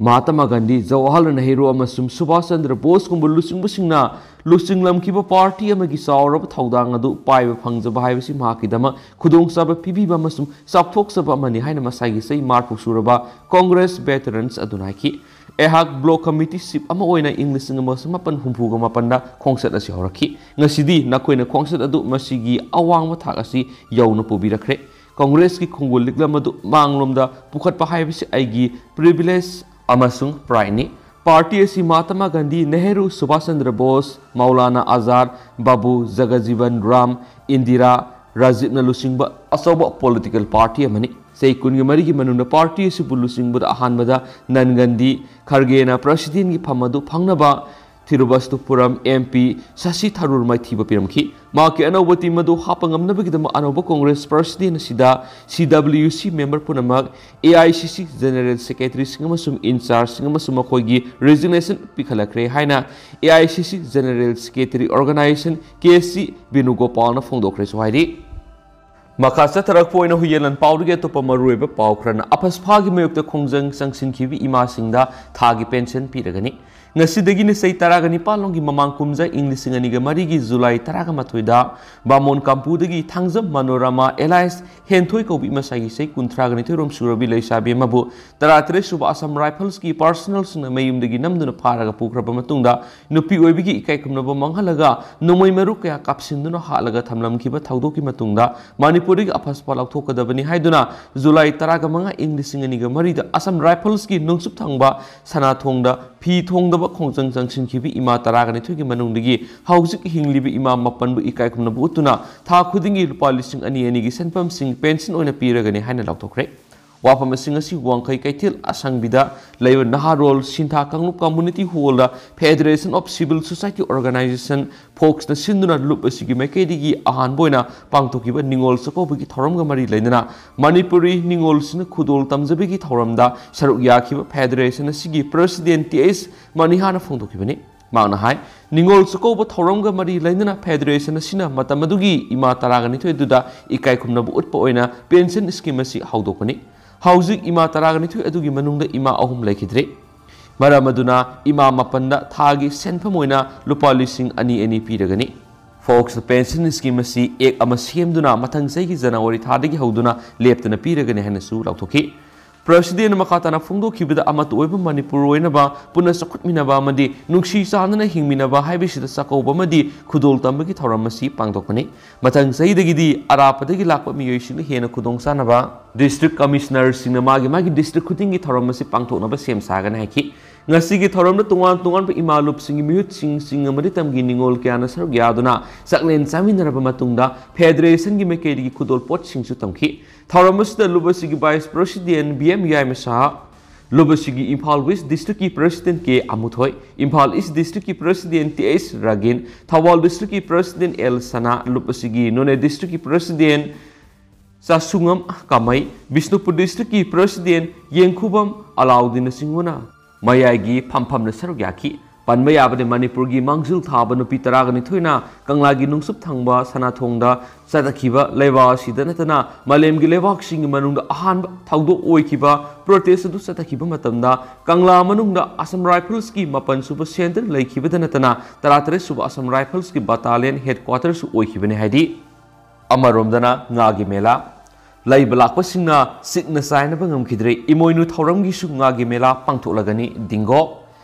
ꯃꯍꯥꯇꯃꯥ ꯒꯥꯟꯙꯤ, ꯖꯋꯥꯍꯔꯂꯥꯜ ꯅꯦꯍꯔꯨ ꯑꯃꯁꯨꯡ ꯁꯨꯚꯥꯁ ꯆꯟꯗ꯭ꯔ ꯕꯣꯁꯀꯨꯝꯕ ꯂꯨꯆꯤꯡꯕꯁꯤꯡꯅ ꯂꯨꯆꯤꯡꯂꯝꯈꯤꯕ ꯄꯥꯔꯇꯤ ꯑꯃꯒꯤ ꯆꯥꯎꯔꯕ ꯊꯧꯗꯥꯡ ꯑꯗꯨ ꯄꯥꯏꯕ ꯐꯪꯖꯕ ꯍꯥꯏꯕꯁꯤ ꯃꯍꯥꯛꯀꯤꯗꯃꯛ ꯈꯨꯗꯣꯡꯆꯥꯕ ꯄꯤꯕꯤꯕ ꯑꯃꯁꯨꯡ ꯆꯥꯎꯊꯣꯛꯆꯕ ꯑꯃꯅꯤ ꯍꯥꯏꯅ ꯃꯁꯥꯒꯤ ꯆꯍꯤ ꯃꯔꯤꯐꯨ ꯁꯨꯔꯕ ꯀꯣꯡꯒ꯭ꯔꯦꯁ ꯚꯦꯇꯔꯟꯁ ꯑꯗꯨꯅ ꯍꯥꯏꯈꯤ꯫ ꯑꯩꯍꯥꯛ ꯕ꯭ꯂꯣꯛ ꯀꯃꯤꯇꯤ ꯆꯤꯐ ꯑꯃ ꯑꯣꯏꯅ ꯏꯪ ꯂꯤꯁꯤꯡ ꯑꯃ ꯆꯃꯥꯄꯟ ꯍꯨꯝꯐꯨꯒ ꯃꯥꯄꯟꯗ ꯈꯣꯡꯆꯠ ꯑꯁꯤ ꯍꯧꯔꯛꯈꯤ꯫ ꯉꯁꯤꯗꯤ ꯅꯈꯣꯏꯅ ꯈꯣꯡꯆꯠ ꯑꯗꯨ ꯃꯁꯤꯒꯤ ꯑꯋꯥꯡꯕ ꯊꯥꯛ ꯑꯁꯤ ꯌꯧꯅ ꯄꯨꯕꯤꯔꯛꯈ꯭ꯔꯦ꯫ ꯀꯣꯡꯒ꯭ꯔꯦꯁꯀꯤ ꯈꯣꯡꯒꯨꯜ ꯂꯤꯛꯂꯝ ꯑꯗꯨ ꯃꯥꯡꯂꯣꯝꯗ ꯄꯨꯈꯠꯄ ꯍꯥꯏꯕꯁꯤ ꯑꯩꯒꯤ ꯄ꯭ꯔꯤꯚꯤꯂꯦꯖ ꯑꯃꯁꯨꯡ ꯄ꯭ꯔꯥꯏꯗꯅꯤ꯫ ꯄꯥꯔꯇꯤ ꯑꯁꯤ ꯃꯍꯥꯇꯃꯥ ꯒꯥꯟꯙꯤ, ꯅꯦꯍꯔꯨ, ꯁꯨꯚꯥꯁ ꯆꯟꯗ꯭ꯔ ꯕꯣꯁ, ꯃꯧꯂꯥꯅꯥ ꯑꯖꯥꯗ, ꯕꯥꯕꯨ ꯖꯒꯖꯤꯕꯟ ꯔꯥꯝ, ꯏꯟꯗꯤꯔꯥ, ꯔꯥꯖꯤꯕꯅ ꯂꯨꯆꯤꯡꯕ ꯑꯆꯧꯕ ꯄꯣꯂꯤꯇꯤꯀꯦꯜ ꯄꯥꯔꯇꯤ ꯑꯃꯅꯤ꯫ ꯆꯍꯤ ꯀꯨꯟꯒ ꯃꯔꯤꯒꯤ ꯃꯅꯨꯡꯗ ꯄꯥꯔꯇꯤ ꯑꯁꯤꯕꯨ ꯂꯨꯆꯤꯡꯕꯗ ꯑꯍꯥꯟꯕꯗ ꯅꯟ ꯒꯥꯟꯙꯤ, ꯈꯔꯒꯦꯅ ꯄ꯭ꯔꯁꯤꯗꯦꯟꯒꯤ ꯐꯝ ꯑꯗꯨ ꯐꯪꯅꯕ ꯊꯤꯔꯨꯕꯁꯇꯨꯄꯨꯔꯝ ꯑꯦꯝ ꯄꯤ ꯁꯁꯤ ꯊꯔꯨꯔ ꯃꯥꯏꯊꯤꯕ ꯄꯤꯔꯝꯈꯤ꯫ ꯃꯍꯥꯛꯀꯤ ꯑꯅꯧꯕ ꯇꯤꯝ ꯑꯗꯨ ꯍꯥꯞꯄ ꯉꯝꯅꯕꯒꯤꯗꯃꯛ ꯑꯅꯧꯕ ꯀꯣꯡꯒ꯭ꯔꯦꯁ ꯄ꯭ꯔꯁꯤꯗꯦꯟ ꯑꯁꯤꯗ ꯁꯤ ꯗꯕ꯭ꯂꯤꯌꯨ ꯁꯤ ꯃꯦꯝꯕꯔ ꯄꯨꯝꯅꯃꯛ, ꯑꯦ ꯑꯥꯏ ꯁꯤ ꯁꯤ ꯖꯦꯅꯔꯦꯜ ꯁꯦꯀ꯭ꯔꯦꯇꯔꯤꯁꯤꯡ ꯑꯃꯁꯨꯡ ꯏꯟꯆꯥꯔꯖꯁꯤꯡ ꯑꯃꯁꯨꯡ ꯃꯈꯣꯏꯒꯤ ꯔꯤꯖꯤꯒꯅꯦꯁꯟ ꯄꯤꯈꯠꯂꯛꯈ꯭ꯔꯦ ꯍꯥꯏꯅ ꯑꯦ ꯑꯥꯏ ꯁꯤ ꯁꯤ general secretary organisation K C ꯕꯦꯅꯨꯒꯣꯄꯥꯜꯅ ꯐꯣꯡꯗꯣꯛꯈ꯭ꯔꯦꯁꯨ ꯍꯥꯏꯔꯤ꯫ ꯃꯈꯥ ꯆꯠꯊꯔꯛꯄ ꯑꯣꯏꯅ ꯍꯨꯏꯌꯦꯟ ꯂꯥꯟ ꯄꯥꯎꯗꯒꯤ ꯑꯇꯣꯞꯄ ꯃꯔꯨꯑꯣꯏꯕ ꯄꯥꯎ ꯈꯔꯅ, ꯑꯐꯁꯐꯥꯒꯤ ꯃꯥꯌꯣꯛꯇ ꯈꯣꯡꯖꯪ ꯆꯪꯁꯤꯟꯈꯤꯕ ꯏꯃꯥꯁꯤꯡꯗ ꯊꯥꯒꯤ ꯄꯦꯟꯁꯟ ꯄꯤꯔꯒꯅꯤ꯫ ꯉꯁꯤꯗꯒꯤꯅ ꯆꯍꯤ ꯇꯔꯥꯒ ꯅꯤꯄꯥꯟ ꯂꯣꯝꯒꯤ ꯃꯃꯥꯡ ꯀꯨꯝꯖꯥ ꯏꯪ ꯂꯤꯁꯤꯡ ꯑꯅꯤꯒ ꯃꯔꯤꯒꯤ ꯖꯨꯂꯥꯏ ꯇꯔꯥꯒ ꯃꯥꯊꯣꯏꯗ ꯕꯥꯃꯣꯟ ꯀꯥꯝꯄꯨꯗꯒꯤ ꯊꯥꯡꯖꯝ ꯃꯅꯣꯔꯃꯥ ꯑꯦꯂꯥꯏꯁ ꯍꯦꯟꯊꯣꯏ ꯀꯧꯕꯤ ꯃꯁꯥꯒꯤ ꯆꯍꯤ ꯀꯨꯟꯊ꯭ꯔꯥꯒ ꯅꯤꯊꯣꯏꯔꯣꯝ ꯁꯨꯔꯕꯤ ꯂꯩꯁꯥꯕꯤ ꯑꯃꯕꯨ ꯇꯔꯥꯇꯔꯦꯠ ꯁꯨꯕ ꯑꯁꯥꯝ ꯔꯥꯏꯐꯜꯁꯀꯤ ꯄꯥꯔꯁꯅꯦꯜꯁꯤꯡꯅ ꯃꯌꯨꯝꯗꯒꯤ ꯅꯝꯗꯨꯅ ꯐꯥꯔꯒ ꯄꯨꯈ꯭ꯔꯕ ꯃꯇꯨꯡꯗ, ꯅꯨꯄꯤ ꯑꯣꯏꯕꯤꯒꯤ ꯏꯀꯥꯏ ꯈꯨꯝꯅꯕ ꯃꯥꯡꯍꯜꯂꯒ ꯅꯣꯡꯃꯩ ꯃꯔꯨ ꯀꯌꯥ ꯀꯥꯞꯁꯤꯟꯗꯨꯅ ꯍꯥꯠꯂꯒ ꯊꯝꯂꯝꯈꯤꯕ ꯊꯧꯗꯣꯛꯀꯤ ꯃꯇꯨꯡꯗ, ꯃꯅꯤꯄꯨꯔꯗꯒꯤ ꯑꯐꯁꯐꯥ ꯂꯧꯊꯣꯛꯀꯗꯕꯅꯤ ꯍꯥꯏꯗꯨꯅ ꯖꯨꯂꯥꯏ ꯇꯔꯥꯒ ꯃꯉꯥ ꯏꯪ ꯂꯤꯁꯤꯡ ꯑꯅꯤꯒ ꯃꯔꯤꯗ ꯑꯁꯥꯝ ꯔꯥꯏꯐꯜꯁꯀꯤ ꯅꯣꯡꯆꯨꯞ ꯊꯪꯕ ꯁꯅꯥꯊꯣꯡꯗ ꯐꯤ ꯊꯣꯡꯗꯕ ꯈꯣꯡꯖꯪ ꯆꯪꯁꯤꯟꯈꯤꯕ ꯏꯃꯥ ꯇꯔꯥꯒ ꯅꯤꯊꯣꯏꯒꯤ ꯃꯅꯨꯡꯗꯒꯤ ꯍꯧꯖꯤꯛ ꯍꯤꯡꯂꯤꯕ ꯏꯃꯥ ꯃꯥꯄꯟꯕꯨ ꯏꯀꯥꯏ ꯈꯨꯝꯅꯕ ꯎꯠꯇꯨꯅ ꯊꯥ ꯈꯨꯗꯤꯡꯒꯤ ꯂꯨꯄꯥ ꯂꯤꯁꯤꯡ ꯑꯅꯤ ꯑꯅꯤꯒꯤ ꯁꯦꯟꯐꯝꯁꯤꯡ ꯄꯦꯟꯁꯟ ꯑꯣꯏꯅ ꯄꯤꯔꯒꯅꯤ ꯍꯥꯏꯅ ꯂꯥꯎꯊꯣꯛꯈ꯭ꯔꯦ꯫ ꯋꯥꯐꯝꯁꯤꯡ ꯑꯁꯤ ꯋꯥꯡꯈꯩ ꯀꯩꯊꯦꯜ ꯑꯁꯪꯕꯤꯗ ꯂꯩꯕ ꯅꯍꯥꯔꯣꯜ ꯁꯤꯟꯊꯥ ꯀꯥꯡꯂꯨꯞ ꯀꯝꯃꯨꯅꯤꯇꯤ ꯍꯣꯜꯗ Federation of Civil Society Organization, ꯐꯣꯛꯁꯅ ꯁꯤꯟꯗꯨꯅ ꯂꯨꯞ ꯑꯁꯤꯒꯤ ꯃꯥꯏꯀꯩꯗꯒꯤ ꯑꯍꯥꯟꯕ ꯑꯣꯏꯅ ꯄꯥꯡꯊꯣꯛꯈꯤꯕ ꯅꯤꯉꯣꯜ ꯆꯥꯛꯀꯧꯕꯒꯤ ꯊꯧꯔꯝꯒ ꯃꯔꯤ ꯂꯩꯅꯅ ꯃꯅꯤꯄꯨꯔꯤ ꯅꯤꯉꯣꯜꯁꯤꯡꯅ ꯈꯨꯗꯣꯜ ꯇꯝꯖꯕꯒꯤ ꯊꯧꯔꯝꯗ ꯁꯔꯨꯛ ꯌꯥꯈꯤꯕ ꯐꯦꯗꯔꯦꯁꯟ ꯑꯁꯤꯒꯤ ꯄ꯭ꯔꯁꯤꯗꯦꯟ ꯇꯤ ꯑꯩꯆ ꯃꯅꯤꯍꯥꯅ ꯐꯣꯡꯗꯣꯛꯈꯤꯕꯅꯤ꯫ ꯃꯍꯥꯛꯅ ꯍꯥꯏ, ꯅꯤꯉꯣꯜ ꯆꯥꯛꯀꯧꯕ ꯊꯧꯔꯝꯒ ꯃꯔꯤ ꯂꯩꯅꯅ ꯐꯦꯗꯔꯦꯁꯟ ꯑꯁꯤꯅ ꯃꯇꯝ ꯑꯗꯨꯒꯤ ꯏꯃꯥ ꯇꯔꯥꯒ ꯅꯤꯊꯣꯏ ꯑꯗꯨꯗ ꯏꯀꯥꯏ ꯈꯨꯝꯅꯕ ꯎꯠꯄ ꯑꯣꯏꯅ ꯄꯦꯟꯁꯟ ꯁ꯭ꯀꯤꯝ ꯑꯁꯤ ꯍꯧꯗꯣꯛꯄꯅꯤ꯫ ꯍꯧꯖꯤꯛ ꯏꯃꯥ ꯇꯔꯥꯒ ꯅꯤꯊꯣꯏ ꯑꯗꯨꯒꯤ ꯃꯅꯨꯡꯗ ꯏꯃꯥ ꯑꯍꯨꯝ ꯂꯩꯈꯤꯗ꯭ꯔꯦ꯫ ꯃꯔꯝ ꯑꯗꯨꯅ ꯏꯃꯥ ꯃꯥꯄꯟꯗ ꯊꯥꯒꯤ ꯁꯦꯟꯐꯝ ꯑꯣꯏꯅ ꯂꯨꯄꯥ ꯂꯤꯁꯤꯡ ꯑꯅꯤ ꯑꯅꯤ ꯄꯤꯔꯒꯅꯤ꯫ ꯐꯣꯛꯁ ꯄꯦꯟꯁꯟ ꯁ꯭ꯀꯤꯝ ꯑꯁꯤ ꯑꯦꯛ ꯑꯃ ꯁꯦꯝꯗꯨꯅ ꯃꯊꯪ ꯆꯍꯤꯒꯤ ꯖꯅꯋꯥꯔꯤ ꯊꯥꯗꯒꯤ ꯍꯧꯗꯨꯅ ꯂꯦꯞꯇꯅ ꯄꯤꯔꯒꯅꯤ ꯍꯥꯏꯅꯁꯨ ꯂꯥꯎꯊꯣꯛꯈꯤ꯫ ꯄ꯭ꯔꯁꯤꯗꯦꯟꯅ ꯃꯈꯥ ꯇꯥꯅ ꯐꯣꯡꯗꯣꯛꯈꯤꯕꯗ, ꯑꯃꯠꯇ ꯑꯣꯏꯕ ꯃꯅꯤꯄꯨꯔ ꯑꯣꯏꯅꯕ, ꯄꯨꯟꯅ ꯆꯥꯎꯈꯠꯃꯤꯟꯅꯕ ꯑꯃꯗꯤ ꯅꯨꯡꯁꯤ ꯆꯥꯟꯅꯅ ꯍꯤꯡꯃꯤꯟꯅꯕ ꯍꯥꯏꯕꯁꯤꯗ ꯆꯥꯛꯀꯧꯕ ꯑꯃꯗꯤ ꯈꯨꯗꯣꯜ ꯇꯝꯕꯒꯤ ꯊꯧꯔꯝ ꯑꯁꯤ ꯄꯥꯡꯊꯣꯛꯄꯅꯤ꯫ ꯃꯊꯪ ꯆꯍꯤꯗꯒꯤꯗꯤ ꯑꯔꯥꯞꯄꯗꯒꯤ ꯂꯥꯛꯄ ꯃꯤꯑꯣꯏꯁꯤꯡꯅ ꯍꯦꯟꯅ ꯈꯨꯗꯣꯡ ꯆꯥꯅꯕ ꯗꯤꯁꯇ꯭ꯔꯤꯛ ꯀꯃꯤꯁꯅꯔꯁꯤꯡꯅ ꯃꯥꯒꯤ ꯃꯥꯒꯤ ꯗꯤꯁꯇ꯭ꯔꯤꯛ ꯈꯨꯗꯤꯡꯒꯤ ꯊꯧꯔꯝ ꯑꯁꯤ ꯄꯥꯡꯊꯣꯛꯅꯕ ꯁꯦꯝ ꯁꯥꯒꯅꯤ ꯍꯥꯏꯈꯤ꯫ ꯉꯁꯤꯒꯤ ꯊꯧꯔꯝꯗ ꯇꯣꯉꯥꯟ ꯇꯣꯉꯥꯟꯕ ꯏꯃꯥ ꯂꯨꯞꯁꯤꯡꯒꯤ ꯃꯤꯍꯨꯠꯁꯤꯡ, ꯆꯤꯡ ꯑꯃꯗꯤ ꯇꯝꯒꯤ ꯅꯤꯉꯣꯜ ꯀꯌꯥꯅ ꯁꯔꯨꯛ ꯌꯥꯗꯨꯅ ꯆꯥꯛꯂꯦꯟ ꯆꯥꯃꯤꯟꯅꯔꯕ ꯃꯇꯨꯡꯗ ꯐꯦꯗꯔꯦꯁꯟꯒꯤ ꯃꯥꯏꯀꯩꯗꯒꯤ ꯈꯨꯗꯣꯜ ꯄꯣꯠꯁꯤꯡꯁꯨ ꯇꯝꯈꯤ꯫ ꯊꯧꯔꯝ ꯑꯁꯤꯗ ꯂꯨꯞ ꯑꯁꯤꯒꯤ ꯚꯥꯏꯁ ꯄ꯭ꯔꯦꯁꯤꯗꯦꯟ ꯕꯤ ꯑꯦꯝ ꯌꯥꯏꯃ ꯁꯍꯥ, ꯂꯨꯞ ꯑꯁꯤꯒꯤ ꯏꯝꯐꯥꯜ ꯋꯦꯁ ꯗꯤꯁꯇ꯭ꯔꯤꯛꯀꯤ ꯄ꯭ꯔꯦꯁꯤꯗꯦꯟ ꯀꯦ ꯑꯃꯨꯊꯣꯏ, ꯏꯝꯐꯥꯜ ꯏꯁ ꯗꯤꯁꯇ꯭ꯔꯤꯛꯀꯤ ꯄ꯭ꯔꯦꯁꯤꯗꯦꯟ ꯇꯤ ꯑꯩꯆ ꯔꯥꯒꯦꯟ, ꯊꯧꯕꯥꯜ ꯗꯤꯁꯇ꯭ꯔꯤꯛꯀꯤ ꯄ꯭ꯔꯦꯁꯤꯗꯦꯟ ꯑꯦꯜ ꯁꯅꯥ, ꯂꯨꯞ ꯑꯁꯤꯒꯤ ꯅꯣꯅꯦ ꯗꯤꯁꯇ꯭ꯔꯤꯛꯀꯤ ꯄ꯭ꯔꯦꯁꯤꯗꯦꯟ ꯆꯥꯁꯨꯉꯝ ꯀꯥꯃꯩ, ꯕꯤꯁꯅꯨꯄꯨꯔ ꯗꯤꯁꯇ꯭ꯔꯤꯛꯀꯤ ꯄ꯭ꯔꯦꯁꯤꯗꯦꯟ ꯌꯦꯡꯈꯨꯕꯝ ꯑꯂꯥꯎꯗꯤꯟꯅꯆꯤꯡꯕꯅ ꯃꯌꯥꯏꯒꯤ ꯐꯝꯐꯝꯗ ꯁꯔꯨꯛ ꯌꯥꯈꯤ꯫ ꯄꯟꯕ ꯌꯥꯕꯗꯤ ꯃꯅꯤꯄꯨꯔꯒꯤ ꯃꯥꯡꯖꯤꯜ ꯊꯥꯕ ꯅꯨꯄꯤ ꯇꯔꯥꯒ ꯅꯤꯊꯣꯏꯅ ꯀꯪꯂꯥꯒꯤ ꯅꯨꯡꯆꯨꯞ ꯊꯪꯕ ꯁꯅꯥꯊꯣꯡꯗ ꯆꯠꯊꯈꯤꯕ ꯂꯩꯕꯥꯛ ꯑꯁꯤꯗ ꯅꯠꯇꯅ ꯃꯥꯂꯦꯝꯒꯤ ꯂꯩꯕꯥꯛꯁꯤꯡꯒꯤ ꯃꯅꯨꯡꯗ ꯑꯍꯥꯟꯕ ꯊꯧꯗꯣꯛ ꯑꯣꯏꯈꯤꯕ ꯄ꯭ꯔꯣꯇꯦꯁ ꯑꯗꯨ ꯆꯠꯊꯈꯤꯕ ꯃꯇꯝꯗ ꯀꯪꯂꯥ ꯃꯅꯨꯡꯗ ꯑꯁꯥꯝ ꯔꯥꯏꯐꯜꯁꯀꯤ ꯃꯥꯄꯟ ꯁꯨꯕ ꯁꯦꯟꯇꯔ ꯂꯩꯈꯤꯕꯗ ꯅꯠꯇꯅ ꯇꯔꯥꯇꯔꯦꯠ ꯁꯨꯕ ꯑꯁꯥꯝ ꯔꯥꯏꯐꯜꯁꯀꯤ ꯕꯇꯥꯂꯤꯌꯟ ꯍꯦꯗꯀ꯭ꯋꯥꯇꯔꯁꯨ ꯑꯣꯏꯈꯤꯕꯅꯤ ꯍꯥꯏꯗꯤ꯫ ꯑꯃꯔꯣꯝꯗꯅ ꯉꯥꯒꯤ ꯃꯦꯂꯥ꯫ ꯂꯩꯕ ꯂꯥꯛꯄꯁꯤꯡꯅ ꯁꯤꯛꯅ ꯆꯥꯏꯅꯕ ꯉꯝꯈꯤꯗ꯭ꯔꯦ꯫ ꯏꯃꯣꯏꯅꯨ ꯊꯧꯔꯝꯒꯤꯁꯨ ꯉꯥꯒꯤ ꯃꯦꯂꯥ ꯄꯥꯡꯊꯣꯛꯂꯒꯅꯤ꯫ ꯗꯤꯡꯒꯣ꯫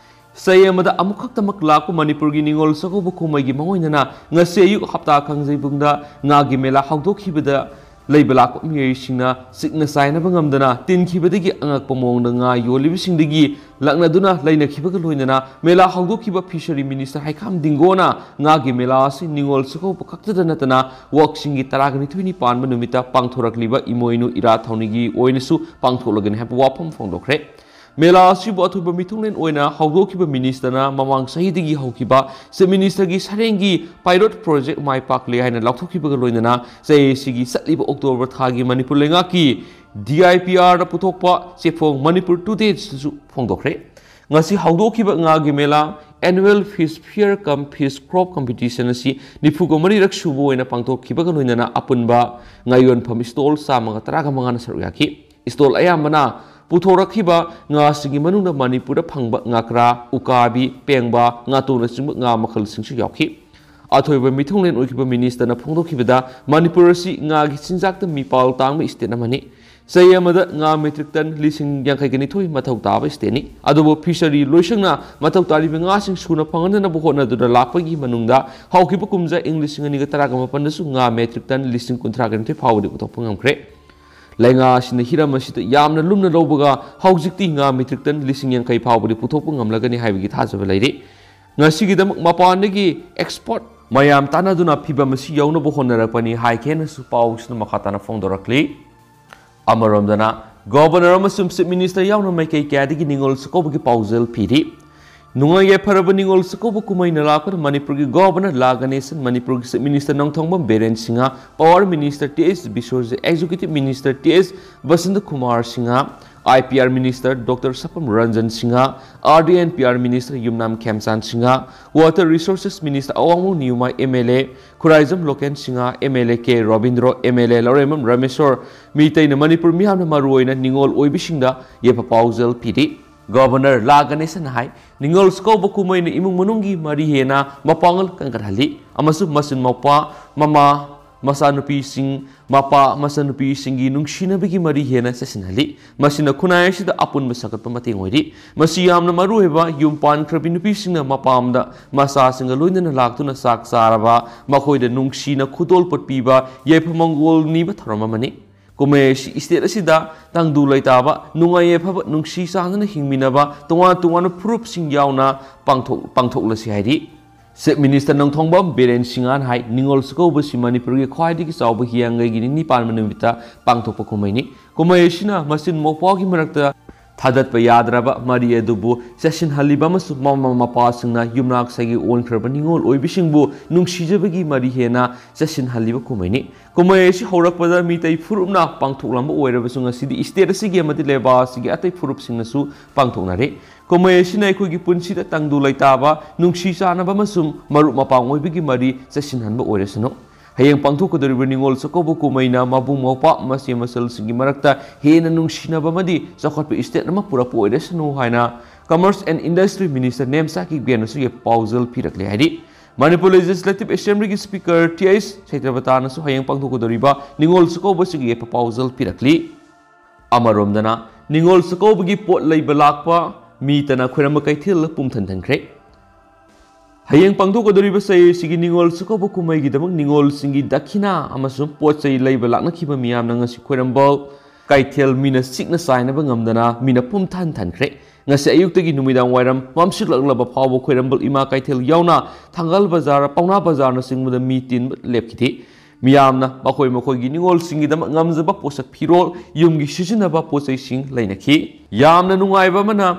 ꯆꯍꯤ ꯑꯃꯗ ꯑꯃꯨꯛꯈꯛꯇꯃꯛ ꯂꯥꯛꯄ ꯃꯅꯤꯄꯨꯔꯒꯤ ꯅꯤꯉꯣꯜ ꯆꯥꯛꯀꯧꯕ ꯀꯨꯝꯍꯩꯒꯤ ꯃꯑꯣꯡ ꯑꯣꯏꯅꯅ ꯉꯁꯤ ꯑꯌꯨꯛ ꯍꯞꯇꯥ ꯀꯥꯡꯖꯩꯕꯨꯡꯗ ꯉꯥꯒꯤ ꯃꯦꯂꯥ ꯍꯧꯗꯣꯛꯈꯤꯕꯗ ꯂꯩꯕ ꯂꯥꯛꯄ ꯃꯤꯑꯣꯏꯁꯤꯡꯅ ꯁꯤꯛꯅ ꯆꯥꯏꯅꯕ ꯉꯝꯗꯅ ꯇꯤꯟꯈꯤꯕꯗꯒꯤ ꯑꯉꯛꯄ ꯃꯑꯣꯡꯗ ꯉꯥ ꯌꯣꯜꯂꯤꯕꯁꯤꯡꯗꯒꯤ ꯂꯛꯅꯗꯨꯅ ꯂꯩꯅꯈꯤꯕꯒ ꯂꯣꯏꯅꯅ ꯃꯦꯂꯥ ꯍꯧꯗꯣꯛꯈꯤꯕ ꯐꯤꯁꯔꯤ ꯃꯤꯅꯤꯁꯇꯔ ꯍꯩꯈꯥꯝ ꯗꯤꯡꯒꯣꯅ ꯉꯥꯒꯤ ꯃꯦꯂꯥ ꯑꯁꯤ ꯅꯤꯉꯣꯜ ꯆꯥꯛꯀꯧꯕ ꯈꯛꯇꯗ ꯅꯠꯇꯅ ꯋꯥꯛꯆꯤꯡꯒꯤ ꯇꯔꯥꯒ ꯅꯤꯊꯣꯏꯅꯤ ꯄꯥꯟꯕ ꯅꯨꯃꯤꯠꯇ ꯄꯥꯡꯊꯣꯔꯛꯂꯤꯕ ꯏꯃꯣꯏꯅꯨ ꯏꯔꯥꯠ ꯊꯧꯅꯤꯒꯤ ꯑꯣꯏꯅꯁꯨ ꯄꯥꯡꯊꯣꯛꯂꯒꯅꯤ ꯍꯥꯏꯕ ꯋꯥꯐꯝ ꯐꯣꯡꯗꯣꯛꯈ꯭ꯔꯦ꯫ ꯃꯦꯂꯥ ꯑꯁꯤꯕꯨ ꯑꯊꯣꯏꯕ ꯃꯤꯊꯨꯡꯂꯦꯟ ꯑꯣꯏꯅ ꯍꯧꯗꯣꯛꯈꯤꯕ ꯃꯤꯅꯤꯁꯇꯔꯅ ꯃꯃꯥꯡ ꯆꯍꯤꯗꯒꯤ ꯍꯧꯈꯤꯕ ꯆꯤꯐ ꯃꯤꯅꯤꯁꯇꯔꯒꯤ ꯁꯔꯦꯡꯒꯤ ꯄꯥꯏꯂꯣꯠ ꯄ꯭ꯔꯣꯖꯦꯛ ꯃꯥꯏ ꯄꯥꯛꯂꯦ ꯍꯥꯏꯅ ꯂꯥꯎꯊꯣꯛꯈꯤꯕꯒ ꯂꯣꯏꯅꯅ ꯆꯍꯤ ꯑꯁꯤꯒꯤ ꯆꯠꯂꯤꯕ ꯑꯣꯛꯇꯣꯕꯔ ꯊꯥꯒꯤ ꯃꯅꯤꯄꯨꯔ ꯂꯩꯉꯥꯛꯀꯤ ꯗꯤ ꯑꯥꯏ ꯄꯤ ꯑꯥꯔꯗ ꯄꯨꯊꯣꯛꯄ ꯆꯦꯐꯣꯡ ꯃꯅꯤꯄꯨꯔ ꯇꯨꯗꯦꯗꯁꯨ ꯐꯣꯡꯗꯣꯛꯈ꯭ꯔꯦ꯫ ꯉꯁꯤ ꯍꯧꯗꯣꯛꯈꯤꯕ ꯉꯥꯒꯤ ꯃꯦꯂꯥ, Annual Fish Fair cum Fish Crop Competition ꯑꯁꯤ ꯅꯤꯐꯨꯒ ꯃꯔꯤꯔꯛ ꯁꯨꯕ ꯑꯣꯏꯅ ꯄꯥꯡꯊꯣꯛꯈꯤꯕꯒ ꯂꯣꯏꯅꯅ ꯑꯄꯨꯟꯕ ꯉꯥ ꯌꯣꯟꯐꯝ ꯁ꯭ꯇꯣꯜ ꯆꯥꯝꯃꯒ ꯇꯔꯥꯒ ꯃꯉꯥꯅ ꯁꯔꯨꯛ ꯌꯥꯈꯤ꯫ ꯁ꯭ꯇꯣꯜ ꯑꯌꯥꯝꯕꯅ ꯄꯨꯊꯣꯔꯛꯈꯤꯕ ꯉꯥꯁꯤꯡꯒꯤ ꯃꯅꯨꯡꯗ ꯃꯅꯤꯄꯨꯔꯗ ꯐꯪꯕ ꯉꯥꯀ꯭ꯔꯥ, ꯎꯀꯥꯕꯤ, ꯄꯦꯡꯕꯥ, ꯉꯥꯇꯣꯟꯅꯆꯤꯡꯕ ꯉꯥ ꯃꯈꯜꯁꯤꯡꯁꯨ ꯌꯥꯎꯈꯤ꯫ ꯑꯊꯣꯏꯕ ꯃꯤꯊꯨꯡꯂꯦꯟ ꯑꯣꯏꯈꯤꯕ ꯃꯤꯅꯤꯁꯇꯔꯅ ꯐꯣꯡꯗꯣꯛꯈꯤꯕꯗ, ꯃꯅꯤꯄꯨꯔ ꯑꯁꯤ ꯉꯥꯒꯤ ꯆꯤꯟꯖꯥꯛꯇ ꯃꯤꯄꯥꯜ ꯇꯥꯡꯕ ꯁ꯭ꯇꯦꯠ ꯑꯃꯅꯤ꯫ ꯆꯍꯤ ꯑꯃꯗ ꯉꯥ ꯃꯦꯇ꯭ꯔꯤꯛ ꯇꯟ ꯂꯤꯁꯤꯡ ꯌꯥꯡꯈꯩꯒ ꯅꯤꯊꯣꯏ ꯃꯊꯧ ꯇꯥꯕ ꯁ꯭ꯇꯦꯠꯅꯤ꯫ ꯑꯗꯨꯕꯨ ꯐꯤꯁꯔꯤ ꯂꯣꯏꯁꯪꯅ ꯃꯊꯧ ꯇꯥꯔꯤꯕ ꯉꯥꯁꯤꯡ ꯁꯨꯅ ꯐꯪꯍꯟꯅꯅꯕ ꯍꯣꯠꯅꯗꯨꯅ ꯂꯥꯛꯄꯒꯤ ꯃꯅꯨꯡꯗ ꯍꯧꯈꯤꯕ ꯀꯨꯝꯖꯥ ꯏꯪ ꯂꯤꯁꯤꯡ ꯑꯅꯤꯒ ꯇꯔꯥꯒ ꯃꯥꯄꯟꯗꯁꯨ ꯉꯥ ꯃꯦꯇ꯭ꯔꯤꯛ ꯇꯟ ꯂꯤꯁꯤꯡ ꯀꯨꯟꯊ꯭ꯔꯥꯒ ꯅꯤꯊꯣꯏ ꯐꯥꯎꯕꯗꯤ ꯄꯨꯊꯣꯛꯄ ꯉꯝꯈ꯭ꯔꯦ꯫ ꯂꯩꯉꯥꯛ ꯑꯁꯤꯅ ꯍꯤꯔꯝ ꯑꯁꯤꯗ ꯌꯥꯝꯅ ꯂꯨꯝꯅ ꯂꯧꯕꯒ ꯍꯧꯖꯤꯛꯇꯤ ꯉꯥ metric ton ꯂꯤꯁꯤꯡ ꯌꯥꯡꯈꯩ ꯐꯥꯎꯕꯗꯤ ꯄꯨꯊꯣꯛꯄ ꯉꯝꯂꯒꯅꯤ ꯍꯥꯏꯕꯒꯤ ꯊꯥꯖꯕ ꯂꯩꯔꯤ꯫ ꯉꯁꯤꯒꯤꯗꯃꯛ ꯃꯄꯥꯟꯗꯒꯤ expert ꯃꯌꯥꯝ ꯇꯥꯟꯅꯗꯨꯅ ꯐꯤꯚꯝ ꯑꯁꯤ ꯌꯧꯅꯕ ꯍꯣꯠꯅꯔꯛꯄꯅꯤ ꯍꯥꯏꯈꯤ ꯍꯥꯏꯅꯁꯨ ꯄꯥꯎꯁꯤꯅ ꯃꯈꯥ ꯇꯥꯅ ꯐꯣꯡꯗꯣꯔꯛꯂꯤ꯫ ꯑꯃꯔꯣꯝꯗꯅ, Governor ꯑꯃꯁꯨꯡ Chief Minister ꯌꯥꯎꯅ ꯃꯥꯏꯀꯩ ꯀꯌꯥꯗꯒꯤ ꯅꯤꯉꯣꯜ ꯆꯥꯛꯀꯧꯕꯒꯤ ꯄꯥꯎꯖꯦꯜ ꯄꯤꯔꯤ꯫ ꯅꯨꯡꯉꯥꯏ ꯌꯥꯏꯐꯔꯕ ꯅꯤꯉꯣꯜ ꯆꯥꯛꯀꯧꯕ ꯀꯨꯝꯍꯩꯅ ꯂꯥꯛꯄꯗ ꯃꯅꯤꯄꯨꯔꯒꯤ Governor ꯂꯥ ꯒꯅꯦꯁꯟ, ꯃꯅꯤꯄꯨꯔꯒꯤ Chief Minister Nongthombam Biren Singh, Power Minister T S Biswajit, Executive Minister T S Basanta Kumar Singh, I P R Minister doctor Sapam Ranjan Singh, R D N P R Minister Yumnam Khemchand Singh, Water Resources Minister Awangbam Niyumai, M L A Khuraijam Loken Singh, M L A K Robindro, M L A Lourembam Rameshwor, ꯃꯤꯇꯩꯅ ꯃꯅꯤꯄꯨꯔ ꯃꯤꯌꯥꯝꯅ ꯃꯔꯨꯑꯣꯏꯅ ꯅꯤꯉꯣꯜ ꯑꯣꯏꯕꯤꯁꯤꯡꯗ ꯌꯥꯏꯐ ꯄꯥꯎꯖꯦꯜ ꯄꯤꯔꯤ꯫ Governor ꯂꯥ ꯒꯅꯦꯁꯟꯅ ꯍꯥꯏ, ꯅꯤꯉꯣꯜ ꯆꯥꯛꯀꯧꯕ ꯀꯨꯝꯍꯩꯅ ꯏꯃꯨꯡ ꯃꯅꯨꯡꯒꯤ ꯃꯔꯤ ꯍꯦꯟꯅ ꯃꯄꯥꯡꯒꯜ ꯀꯟꯈꯠꯍꯜꯂꯤ ꯑꯃꯁꯨꯡ ꯃꯆꯤꯟ ꯃꯧꯄ꯭ꯋꯥ, ꯃꯃꯥ, ꯃꯆꯥꯅꯨꯄꯤꯁꯤꯡ, ꯃꯄꯥ, ꯃꯆꯟꯅꯨꯄꯤꯁꯤꯡꯒꯤ ꯅꯨꯡꯁꯤꯅꯕꯒꯤ ꯃꯔꯤ ꯍꯦꯟꯅ ꯆꯦꯠꯁꯤꯟꯍꯜꯂꯤ꯫ ꯃꯁꯤꯅ ꯈꯨꯟꯅꯥꯏ ꯑꯁꯤꯗ ꯑꯄꯨꯟꯕ ꯁꯥꯒꯠꯄ ꯃꯇꯦꯡ ꯑꯣꯏꯔꯤ꯫ ꯃꯁꯤ ꯌꯥꯝꯅ ꯃꯔꯨꯑꯣꯏꯕ ꯌꯨꯝ ꯄꯥꯟꯈ꯭ꯔꯕꯤ ꯅꯨꯄꯤꯁꯤꯡꯅ ꯃꯄꯥꯝꯗ ꯃꯆꯥꯁꯤꯡꯒ ꯂꯣꯏꯅꯅ ꯂꯥꯛꯇꯨꯅ ꯆꯥꯛ ꯆꯥꯔꯕ, ꯃꯈꯣꯏꯗ ꯅꯨꯡꯁꯤꯅ ꯈꯨꯗꯣꯜꯄꯣꯠ ꯄꯤꯕ, ꯌꯥꯏꯐ ꯃꯪꯒꯣꯜ ꯅꯤꯕ ꯊꯧꯔꯝ ꯑꯃꯅꯤ꯫ ꯀꯨꯝꯍꯩ ꯑꯁꯤ state ꯑꯁꯤꯗ ꯇꯪꯗꯨ ꯂꯩꯇꯥꯕ, ꯅꯨꯡꯉꯥꯏ ꯌꯥꯏꯐꯕ, ꯅꯨꯡꯁꯤ ꯆꯥꯟꯅꯅ ꯍꯤꯡꯃꯤꯟꯅꯕ, ꯇꯣꯉꯥꯟ ꯇꯣꯉꯥꯟꯕ ꯐꯨꯔꯨꯞꯁꯤꯡ ꯌꯥꯎꯅ ꯄꯥꯡꯊꯣꯛ-, ꯄꯥꯡꯊꯣꯛꯂꯁꯤ ꯍꯥꯏꯔꯤ꯫ Chief Minister ꯅꯣꯡꯊꯣꯝꯕꯝ ꯕꯤꯔꯦꯟ ꯁꯤꯡꯍꯅ ꯍꯥꯏ, ꯅꯤꯉꯣꯜ ꯆꯥꯛꯀꯧꯕꯁꯤ ꯃꯅꯤꯄꯨꯔꯒꯤ ꯈ꯭ꯋꯥꯏꯗꯒꯤ ꯆꯥꯎꯕ ꯍꯤꯌꯥꯡꯒꯩꯒꯤ ꯅꯤꯅꯤ ꯄꯥꯟꯕ ꯅꯨꯃꯤꯠꯇ ꯄꯥꯡꯊꯣꯛꯄ ꯀꯨꯝꯍꯩꯅꯤ꯫ ꯀꯨꯝꯍꯩ ꯑꯁꯤꯅ ꯃꯆꯤꯟ ꯃꯧꯄ꯭ꯋꯥꯒꯤ ꯃꯔꯛꯇ ꯊꯥꯗꯠꯄ ꯌꯥꯗ꯭ꯔꯕ ꯃꯔꯤ ꯑꯗꯨꯕꯨ ꯆꯦꯠꯁꯤꯟꯍꯜꯂꯤꯕ ꯑꯃꯁꯨꯡ ꯃꯃꯥ ꯃꯄꯥꯁꯤꯡꯅ ꯌꯨꯝꯅꯥꯛ ꯁꯥꯒꯩ ꯑꯣꯟꯈ꯭ꯔꯕ ꯅꯤꯉꯣꯜ ꯑꯣꯏꯕꯤꯁꯤꯡꯕꯨ ꯅꯨꯡꯁꯤꯖꯕꯒꯤ ꯃꯔꯤ ꯍꯦꯟꯅ ꯆꯦꯠꯁꯤꯟꯍꯜꯂꯤꯕ ꯀꯨꯝꯍꯩꯅꯤ꯫ ꯀꯨꯝꯍꯩ ꯑꯁꯤ ꯍꯧꯔꯛꯄꯗ ꯃꯤꯇꯩ ꯐꯨꯔꯨꯞꯅ ꯄꯥꯡꯊꯣꯛꯂꯝꯕ ꯑꯣꯏꯔꯕꯁꯨ ꯉꯁꯤꯗꯤ state ꯑꯁꯤꯒꯤ ꯑꯃꯗꯤ ꯂꯩꯕꯥꯛ ꯑꯁꯤꯒꯤ ꯑꯇꯩ ꯐꯨꯔꯨꯞꯁꯤꯡꯅꯁꯨ ꯄꯥꯡꯊꯣꯛꯅꯔꯤ꯫ ꯀꯨꯝꯍꯩ ꯑꯁꯤꯅ ꯑꯩꯈꯣꯏꯒꯤ ꯄꯨꯟꯁꯤꯗ ꯇꯪꯗꯨ ꯂꯩꯇꯥꯕ, ꯅꯨꯡꯁꯤ ꯆꯥꯟꯅꯕ ꯑꯃꯁꯨꯡ ꯃꯔꯨꯞ ꯃꯄꯥꯡ ꯑꯣꯏꯕꯒꯤ ꯃꯔꯤ ꯆꯦꯠꯁꯤꯟꯍꯟꯕ ꯑꯣꯏꯔꯁꯅꯨ꯫ ꯍꯌꯦꯡ ꯄꯥꯡꯊꯣꯛꯀꯗꯧꯔꯤꯕ ꯅꯤꯉꯣꯜ ꯆꯥꯛꯀꯧꯕ ꯀꯨꯝꯍꯩꯅ ꯃꯕꯨꯡ ꯃꯧꯄ꯭ꯋꯥ, ꯃꯆꯦ ꯃꯆꯜꯁꯤꯡꯒꯤ ꯃꯔꯛꯇ ꯍꯦꯟꯅ ꯅꯨꯡꯁꯤꯅꯕ ꯑꯃꯗꯤ ꯆꯥꯎꯈꯠꯄ state ꯑꯃ ꯄꯨꯔꯛꯄ ꯑꯣꯏꯔꯁꯅꯨ ꯍꯥꯏꯅ Commerce and Industry Minister Nemcha ꯀꯤꯞꯒꯦꯟꯅꯁꯨ ꯌꯥꯏꯐ ꯄꯥꯎꯖꯦꯜ ꯄꯤꯔꯛꯂꯦ ꯍꯥꯏꯔꯤ꯫ ꯃꯅꯤꯄꯨꯔ Legislative Assemblyꯒꯤ Speaker ꯇꯤ ꯑꯩꯆ ꯁꯩꯇ꯭ꯔꯕꯇꯥꯅꯁꯨ ꯍꯌꯦꯡ ꯄꯥꯡꯊꯣꯛꯀꯗꯧꯔꯤꯕ ꯅꯤꯉꯣꯜ ꯆꯥꯛꯀꯧꯕꯁꯤꯒꯤ ꯌꯥꯏꯐ ꯄꯥꯎꯖꯦꯜ ꯄꯤꯔꯛꯂꯤ꯫ ꯑꯃꯔꯣꯝꯗꯅ, ꯅꯤꯉꯣꯜ ꯆꯥꯛꯀꯧꯕꯒꯤ ꯄꯣꯠ ꯂꯩꯕ ꯂꯥꯛꯄ ꯃꯤꯇꯅ ꯈꯣꯏꯔꯝꯕ ꯀꯩꯊꯦꯜ ꯄꯨꯝꯊꯟ ꯊꯟꯈ꯭ꯔꯦ꯫ ꯍꯌꯦꯡ ꯄꯥꯡꯊꯣꯛꯀꯗꯧꯔꯤꯕ ꯆꯌꯣꯜꯁꯤꯒꯤ ꯅꯤꯉꯣꯜ ꯆꯥꯛꯀꯧꯕ ꯀꯨꯝꯍꯩꯒꯤꯗꯃꯛ ꯅꯤꯉꯣꯜꯁꯤꯡꯒꯤ ꯗꯈꯤꯅꯥ ꯑꯃꯁꯨꯡ ꯄꯣꯠ ꯆꯩ ꯂꯩꯕ ꯂꯥꯛꯅꯈꯤꯕ ꯃꯤꯌꯥꯝꯅ ꯉꯁꯤ ꯈ꯭ꯋꯥꯏꯔꯝꯕꯟ ꯀꯩꯊꯦꯜ ꯃꯤꯅ ꯁꯤꯡꯅ ꯆꯥꯏꯅꯕ ꯉꯝꯗꯅ ꯃꯤꯅ ꯄꯨꯝꯊꯟ ꯊꯟꯈ꯭ꯔꯦ꯫ ꯉꯁꯤ ꯑꯌꯨꯛꯇꯒꯤ ꯅꯨꯃꯤꯗꯥꯡ ꯋꯥꯏꯔꯝ ꯃꯝꯁꯤꯜꯂꯛꯂꯕ ꯐꯥꯎꯕ ꯈ꯭ꯋꯥꯏꯔꯝꯕꯟ ꯏꯃꯥ ꯀꯩꯊꯦꯜ ꯌꯥꯎꯅ ꯊꯪꯒꯥꯜ ꯕꯖꯥꯔ, ꯄꯥꯎꯅꯥ ꯕꯖꯥꯔꯅꯆꯤꯡꯕꯗ ꯃꯤ ꯇꯤꯟꯕ ꯂꯦꯞꯈꯤꯗꯦ꯫ ꯃꯤꯌꯥꯝꯅ ꯃꯈꯣꯏ ꯃꯈꯣꯏꯒꯤ ꯅꯤꯉꯣꯜꯁꯤꯡꯒꯤꯗꯃꯛ ꯉꯝꯖꯕ ꯄꯣꯠꯁꯛ ꯐꯤꯔꯣꯜ, ꯌꯨꯝꯒꯤ ꯁꯤꯖꯤꯟꯅꯕ ꯄꯣꯠ ꯆꯩꯁꯤꯡ ꯂꯩꯅꯈꯤ꯫ ꯌꯥꯝꯅ ꯅꯨꯡꯉꯥꯏꯕ ꯑꯃꯅ,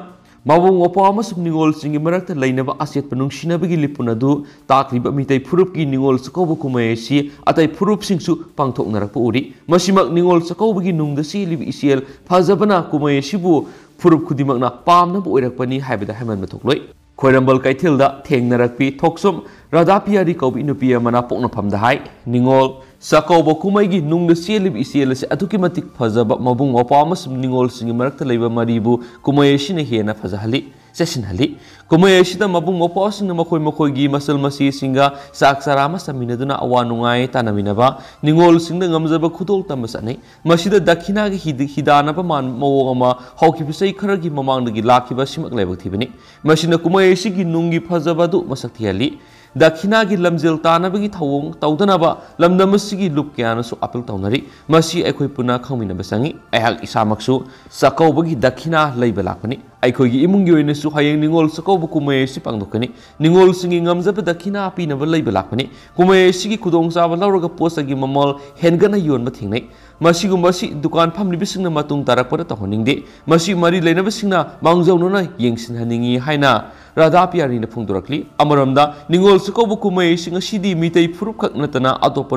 ꯃꯕꯨꯡ ꯃꯧꯄ꯭ꯋꯥ ꯑꯃꯁꯨꯡ ꯅꯤꯉꯣꯜꯁꯤꯡꯒꯤ ꯃꯔꯛꯇ ꯂꯩꯅꯕ ꯑꯆꯦꯠꯄ ꯅꯨꯡꯁꯤꯅꯕꯒꯤ ꯂꯤꯄꯨꯟ ꯑꯗꯨ ꯇꯥꯛꯂꯤꯕ ꯃꯤꯇꯩ ꯐꯨꯔꯨꯞꯀꯤ ꯅꯤꯉꯣꯜ ꯆꯥꯛꯀꯧꯕ ꯀꯨꯝꯍꯩ ꯑꯁꯤ ꯑꯇꯩ ꯐꯨꯔꯨꯞꯁꯤꯡꯁꯨ ꯄꯥꯡꯊꯣꯛꯅꯔꯛꯄ ꯎꯔꯤ꯫ ꯃꯁꯤꯃꯛ ꯅꯤꯉꯣꯜ ꯆꯥꯛꯀꯧꯕꯒꯤ ꯅꯨꯡꯗ ꯆꯦꯜꯂꯤꯕ ꯏꯆꯦꯜ ꯐꯖꯕꯅ ꯀꯨꯝꯍꯩ ꯑꯁꯤꯕꯨ ꯐꯨꯔꯨꯞ ꯈꯨꯗꯤꯡꯃꯛꯅ ꯄꯥꯝꯅꯕ ꯑꯣꯏꯔꯛꯄꯅꯤ ꯍꯥꯏꯕꯗ ꯍꯥꯏꯃꯟꯕ ꯊꯣꯛꯂꯣꯏ꯫ ꯈ꯭ꯋꯥꯏꯔꯝꯕꯟ ꯀꯩꯊꯦꯜꯗ ꯊꯦꯡꯅꯔꯛꯄꯤ ꯊꯣꯛꯆꯣꯝ ꯔꯥꯙꯥ ꯄꯤꯌꯥꯔꯤ ꯀꯧꯕꯤ ꯅꯨꯄꯤ ꯑꯃꯅ ꯄꯣꯛꯅꯐꯝꯗ ꯍꯥꯏ, ꯅꯤꯉꯣꯜ ꯆꯥꯛꯀꯧꯕ ꯀꯨꯝꯍꯩꯒꯤ ꯅꯨꯡꯗ ꯆꯦꯜꯂꯤꯕ ꯏꯆꯦꯜ ꯑꯁꯤ ꯑꯗꯨꯛꯀꯤ ꯃꯇꯤꯛ ꯐꯖꯕ, ꯃꯕꯨꯡ ꯃꯧꯄ꯭ꯋꯥ ꯑꯃꯁꯨꯡ ꯅꯤꯉꯣꯜꯁꯤꯡꯒꯤ ꯃꯔꯛꯇ ꯂꯩꯕ ꯃꯔꯤꯕꯨ ꯀꯨꯝꯍꯩ ꯑꯁꯤꯅ ꯍꯦꯟꯅ ꯐꯖꯍꯜꯂꯤ, ꯆꯦꯠꯁꯤꯟꯍꯜꯂꯤ꯫ ꯀꯨꯝꯍꯩ ꯑꯁꯤꯗ ꯃꯕꯨꯡ ꯃꯧꯄ꯭ꯋꯥꯁꯤꯡꯅ ꯃꯈꯣꯏ ꯃꯈꯣꯏꯒꯤ ꯃꯆꯜ ꯃꯆꯦꯁꯤꯡꯒ ꯆꯥꯛ ꯆꯔꯥ ꯑꯃ ꯆꯥꯃꯤꯟꯅꯗꯨꯅ ꯑꯋꯥ ꯅꯨꯡꯉꯥꯏ ꯇꯥꯟꯅꯃꯤꯟꯅꯕ, ꯅꯤꯉꯣꯜꯁꯤꯡꯗ ꯉꯝꯖꯕ ꯈꯨꯗꯣꯜ ꯇꯝꯕ ꯆꯠꯅꯩ꯫ ꯃꯁꯤꯗ ꯗꯈꯤꯅꯥꯒꯤ ꯍꯤꯗ-, ꯍꯤꯗꯥꯟꯅꯕ ꯃꯥꯟ-, ꯃꯑꯣꯡ ꯑꯃ ꯍꯧꯈꯤꯕ ꯆꯍꯤ ꯈꯔꯒꯤ ꯃꯃꯥꯡꯗꯒꯤ ꯂꯥꯛꯈꯤꯕ ꯑꯁꯤꯃꯛ ꯂꯥꯏꯕꯛ ꯊꯤꯕꯅꯤ꯫ ꯃꯁꯤꯅ ꯀꯨꯝꯍꯩ ꯑꯁꯤꯒꯤ ꯅꯨꯡꯒꯤ ꯐꯖꯕ ꯑꯗꯨ ꯃꯁꯛ ꯊꯤꯍꯜꯂꯤ꯫ ꯗꯈꯤꯅꯥꯒꯤ ꯂꯝꯖꯦꯜ ꯇꯥꯟꯅꯕꯒꯤ ꯊꯧꯑꯣꯡ ꯇꯧꯗꯅꯕ ꯂꯝꯗꯝ ꯑꯁꯤꯒꯤ ꯂꯨꯞ ꯀꯌꯥꯅꯁꯨ ꯑꯥꯄꯤꯜ ꯇꯧꯅꯔꯤ꯫ ꯃꯁꯤ ꯑꯩꯈꯣꯏ ꯄꯨꯟꯅ ꯈꯪꯃꯤꯟꯅꯕ ꯆꯪꯏ꯫ ꯑꯩꯍꯥꯛ ꯏꯁꯥꯃꯛꯁꯨ ꯆꯥꯛꯀꯧꯕꯒꯤ ꯗꯈꯤꯅꯥ ꯂꯩꯕ ꯂꯥꯛꯄꯅꯤ꯫ ꯑꯩꯈꯣꯏꯒꯤ ꯏꯃꯨꯡꯒꯤ ꯑꯣꯏꯅꯁꯨ ꯍꯌꯦꯡ ꯅꯤꯉꯣꯜ ꯆꯥꯛꯀꯧꯕ ꯀꯨꯝꯍꯩ ꯑꯁꯤ ꯄꯥꯡꯊꯣꯛꯀꯅꯤ꯫ ꯅꯤꯉꯣꯜꯁꯤꯡꯒꯤ ꯉꯝꯖꯕ ꯗꯈꯤꯅꯥ ꯄꯤꯅꯕ ꯂꯩꯕ ꯂꯥꯛꯄꯅꯤ꯫ ꯀꯨꯝꯍꯩ ꯑꯁꯤꯒꯤ ꯈꯨꯗꯣꯡꯆꯥꯕ ꯂꯧꯔꯒ ꯄꯣꯠ ꯆꯩꯒꯤ ꯃꯃꯜ ꯍꯦꯟꯒꯠꯅ ꯌꯣꯟꯕ ꯊꯦꯡꯅꯩ꯫ ꯃꯁꯤꯒꯨꯝꯕ ꯑꯁꯤ ꯗꯨꯀꯥꯟ ꯐꯝꯂꯤꯕꯁꯤꯡꯅ ꯃꯇꯨꯡ ꯇꯥꯔꯛꯄꯗ ꯇꯧꯍꯟꯅꯤꯡꯗꯦ꯫ ꯃꯁꯤ ꯃꯔꯤ ꯂꯩꯅꯕꯁꯤꯡꯅ ꯃꯥꯡꯖꯧꯅꯅ ꯌꯦꯡꯁꯤꯟꯍꯟꯅꯤꯡꯏ ꯍꯥꯏꯅ ꯔꯥꯙꯥ ꯄꯤꯌꯥꯔꯤꯅ ꯐꯣꯡꯗꯣꯔꯛꯂꯤ꯫ ꯑꯃꯔꯣꯝꯗ, ꯅꯤꯉꯣꯜ ꯆꯥꯛꯀꯧꯕ ꯀꯨꯝꯍꯩ ꯑꯁꯤ ꯉꯁꯤꯗꯤ ꯃꯤꯇꯩ ꯐꯨꯔꯨꯞ ꯈꯛ ꯅꯠꯇꯅ ꯑꯇꯣꯞꯄ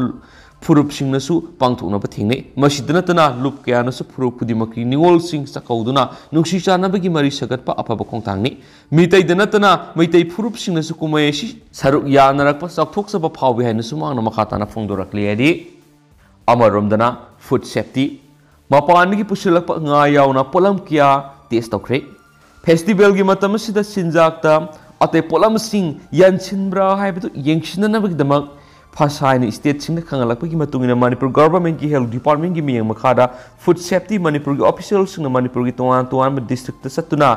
ꯐꯨꯔꯨꯞꯁꯤꯡꯅꯁꯨ ꯄꯥꯡꯊꯣꯛꯅꯕ ꯊꯦꯡꯅꯩ꯫ ꯃꯁꯤꯗ ꯅꯠꯇꯅ, ꯂꯨꯞ ꯀꯌꯥꯅꯁꯨ ꯐꯨꯔꯨꯞ ꯈꯨꯗꯤꯡꯃꯛꯀꯤ ꯅꯤꯉꯣꯜꯁꯤꯡ ꯆꯥꯛꯀꯧꯗꯨꯅ ꯅꯨꯡꯁꯤ ꯆꯥꯟꯅꯕꯒꯤ ꯃꯔꯤ ꯁꯥꯒꯠꯄ ꯑꯐꯕ ꯈꯣꯡꯊꯥꯡꯅꯤ꯫ ꯃꯤꯇꯩꯗ ꯅꯠꯇꯅ ꯃꯩꯇꯩ ꯐꯨꯔꯨꯞꯁꯤꯡꯅꯁꯨ ꯀꯨꯝꯍꯩ ꯑꯁꯤ ꯁꯔꯨꯛ ꯌꯥꯅꯔꯛꯄ ꯆꯥꯎꯊꯣꯛꯆꯕ ꯐꯥꯎꯏ ꯍꯥꯏꯅꯁꯨ ꯃꯍꯥꯛꯅ ꯃꯈꯥ ꯇꯥꯅ ꯐꯣꯡꯗꯣꯔꯛꯂꯤ ꯍꯥꯏꯗꯤ, ꯑꯃꯔꯣꯝꯗꯅ, ꯐꯨꯗ ꯁꯦꯐꯇꯤ, ꯃꯄꯥꯟꯗꯒꯤ ꯄꯨꯁꯤꯜꯂꯛꯄ ꯉꯥ ꯌꯥꯎꯅ ꯄꯣꯠꯂꯝ ꯀꯌꯥ ꯇꯦꯁ ꯇꯧꯈ꯭ꯔꯦ꯫ ꯐꯦꯁꯇꯤꯚꯦꯜꯒꯤ ꯃꯇꯝ ꯑꯁꯤꯗ ꯆꯤꯟꯖꯥꯛꯇ ꯑꯇꯩ ꯄꯣꯠꯂꯝꯁꯤꯡ ꯌꯥꯟꯁꯤꯟꯕ꯭ꯔꯥ ꯍꯥꯏꯕꯗꯨ ꯌꯦꯡꯁꯤꯟꯅꯅꯕꯒꯤꯗꯃꯛ ꯐꯁꯥꯏꯅ stateꯁꯤꯡꯅ ꯈꯪꯍꯜꯂꯛꯄꯒꯤ ꯃꯇꯨꯡ ꯏꯟꯅ ꯃꯅꯤꯄꯨꯔ governmentꯀꯤ health departmentꯀꯤ ꯃꯤꯠꯌꯦꯡ ꯃꯈꯥꯗ food safety ꯃꯅꯤꯄꯨꯔꯒꯤ officialꯁꯤꯡꯅ ꯃꯅꯤꯄꯨꯔꯒꯤ ꯇꯣꯉꯥꯟ ꯇꯣꯉꯥꯟꯕ districtꯇ ꯆꯠꯇꯨꯅ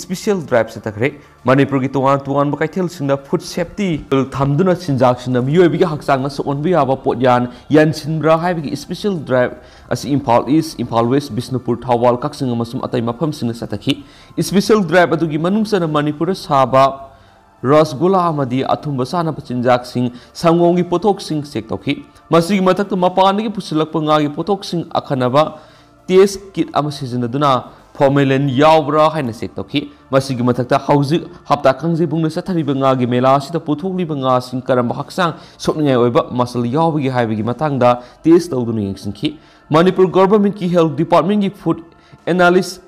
special drive ꯆꯠꯊꯈ꯭ꯔꯦ꯫ ꯃꯅꯤꯄꯨꯔꯒꯤ ꯇꯣꯉꯥꯟ ꯇꯣꯉꯥꯟꯕ ꯀꯩꯊꯦꯜꯁꯤꯡꯗ food safety ꯊꯝꯗꯨꯅ ꯆꯤꯟꯖꯥꯛꯁꯤꯡꯅ ꯃꯤꯑꯣꯏꯕꯒꯤ ꯍꯛꯆꯥꯡꯗ ꯁꯣꯛꯍꯟꯕ ꯌꯥꯕ ꯄꯣꯠꯌꯥꯟ ꯌꯥꯟꯁꯤꯟꯕ꯭ꯔꯥ ꯍꯥꯏꯕꯒꯤ special drive ꯑꯁꯤ ꯏꯝꯐꯥꯜ East, ꯏꯝꯐꯥꯜ West, ꯕꯤꯁꯅꯨꯄꯨꯔ, ꯊꯧꯕꯥꯜ, ꯀꯛꯆꯤꯡ ꯑꯃꯁꯨꯡ ꯑꯇꯩ ꯃꯐꯝꯁꯤꯡꯗ ꯆꯠꯊꯈꯤ꯫ Special drive ꯑꯗꯨꯒꯤ ꯃꯅꯨꯡ ꯆꯟꯅ ꯃꯅꯤꯄꯨꯔꯗ ꯁꯥꯕ ꯔꯁꯒꯨꯂꯥ ꯑꯃꯗꯤ ꯑꯊꯨꯝꯕ ꯆꯥꯅꯕ ꯆꯤꯟꯖꯥꯛꯁꯤꯡ, ꯁꯪꯒꯣꯝꯒꯤ ꯄꯣꯠꯊꯣꯛꯁꯤꯡ check ꯇꯧꯈꯤ꯫ ꯃꯁꯤꯒꯤ ꯃꯊꯛꯇ ꯃꯄꯥꯟꯗꯒꯤ ꯄꯨꯁꯤꯜꯂꯛꯄ ꯉꯥꯒꯤ ꯄꯣꯠꯊꯣꯛꯁꯤꯡ ꯑꯈꯟꯅꯕ test kit ꯑꯃ ꯁꯤꯖꯤꯟꯅꯗꯨꯅ formalin ꯌꯥꯎꯕ꯭ꯔꯥ ꯍꯥꯏꯅ check ꯇꯧꯈꯤ꯫ ꯃꯁꯤꯒꯤ ꯃꯊꯛꯇ ꯍꯧꯖꯤꯛ ꯍꯞꯇꯥ ꯀꯥꯡꯖꯩꯕꯨꯡꯗ ꯆꯠꯊꯔꯤꯕ ꯉꯥꯒꯤ ꯃꯦꯂꯥ ꯑꯁꯤꯗ ꯄꯨꯊꯣꯛꯂꯤꯕ ꯉꯥꯁꯤꯡ ꯀꯔꯝꯕ ꯍꯛꯆꯥꯡ ꯁꯣꯛꯅꯤꯡꯉꯥꯏ ꯑꯣꯏꯕ ꯃꯆꯜ ꯌꯥꯎꯕꯒꯦ ꯍꯥꯏꯕꯒꯤ ꯃꯇꯥꯡꯗ test ꯇꯧꯗꯨꯅ ꯌꯦꯡꯁꯤꯟꯈꯤ꯫ Manipur governmentꯀꯤ health departmentꯀꯤ food analyst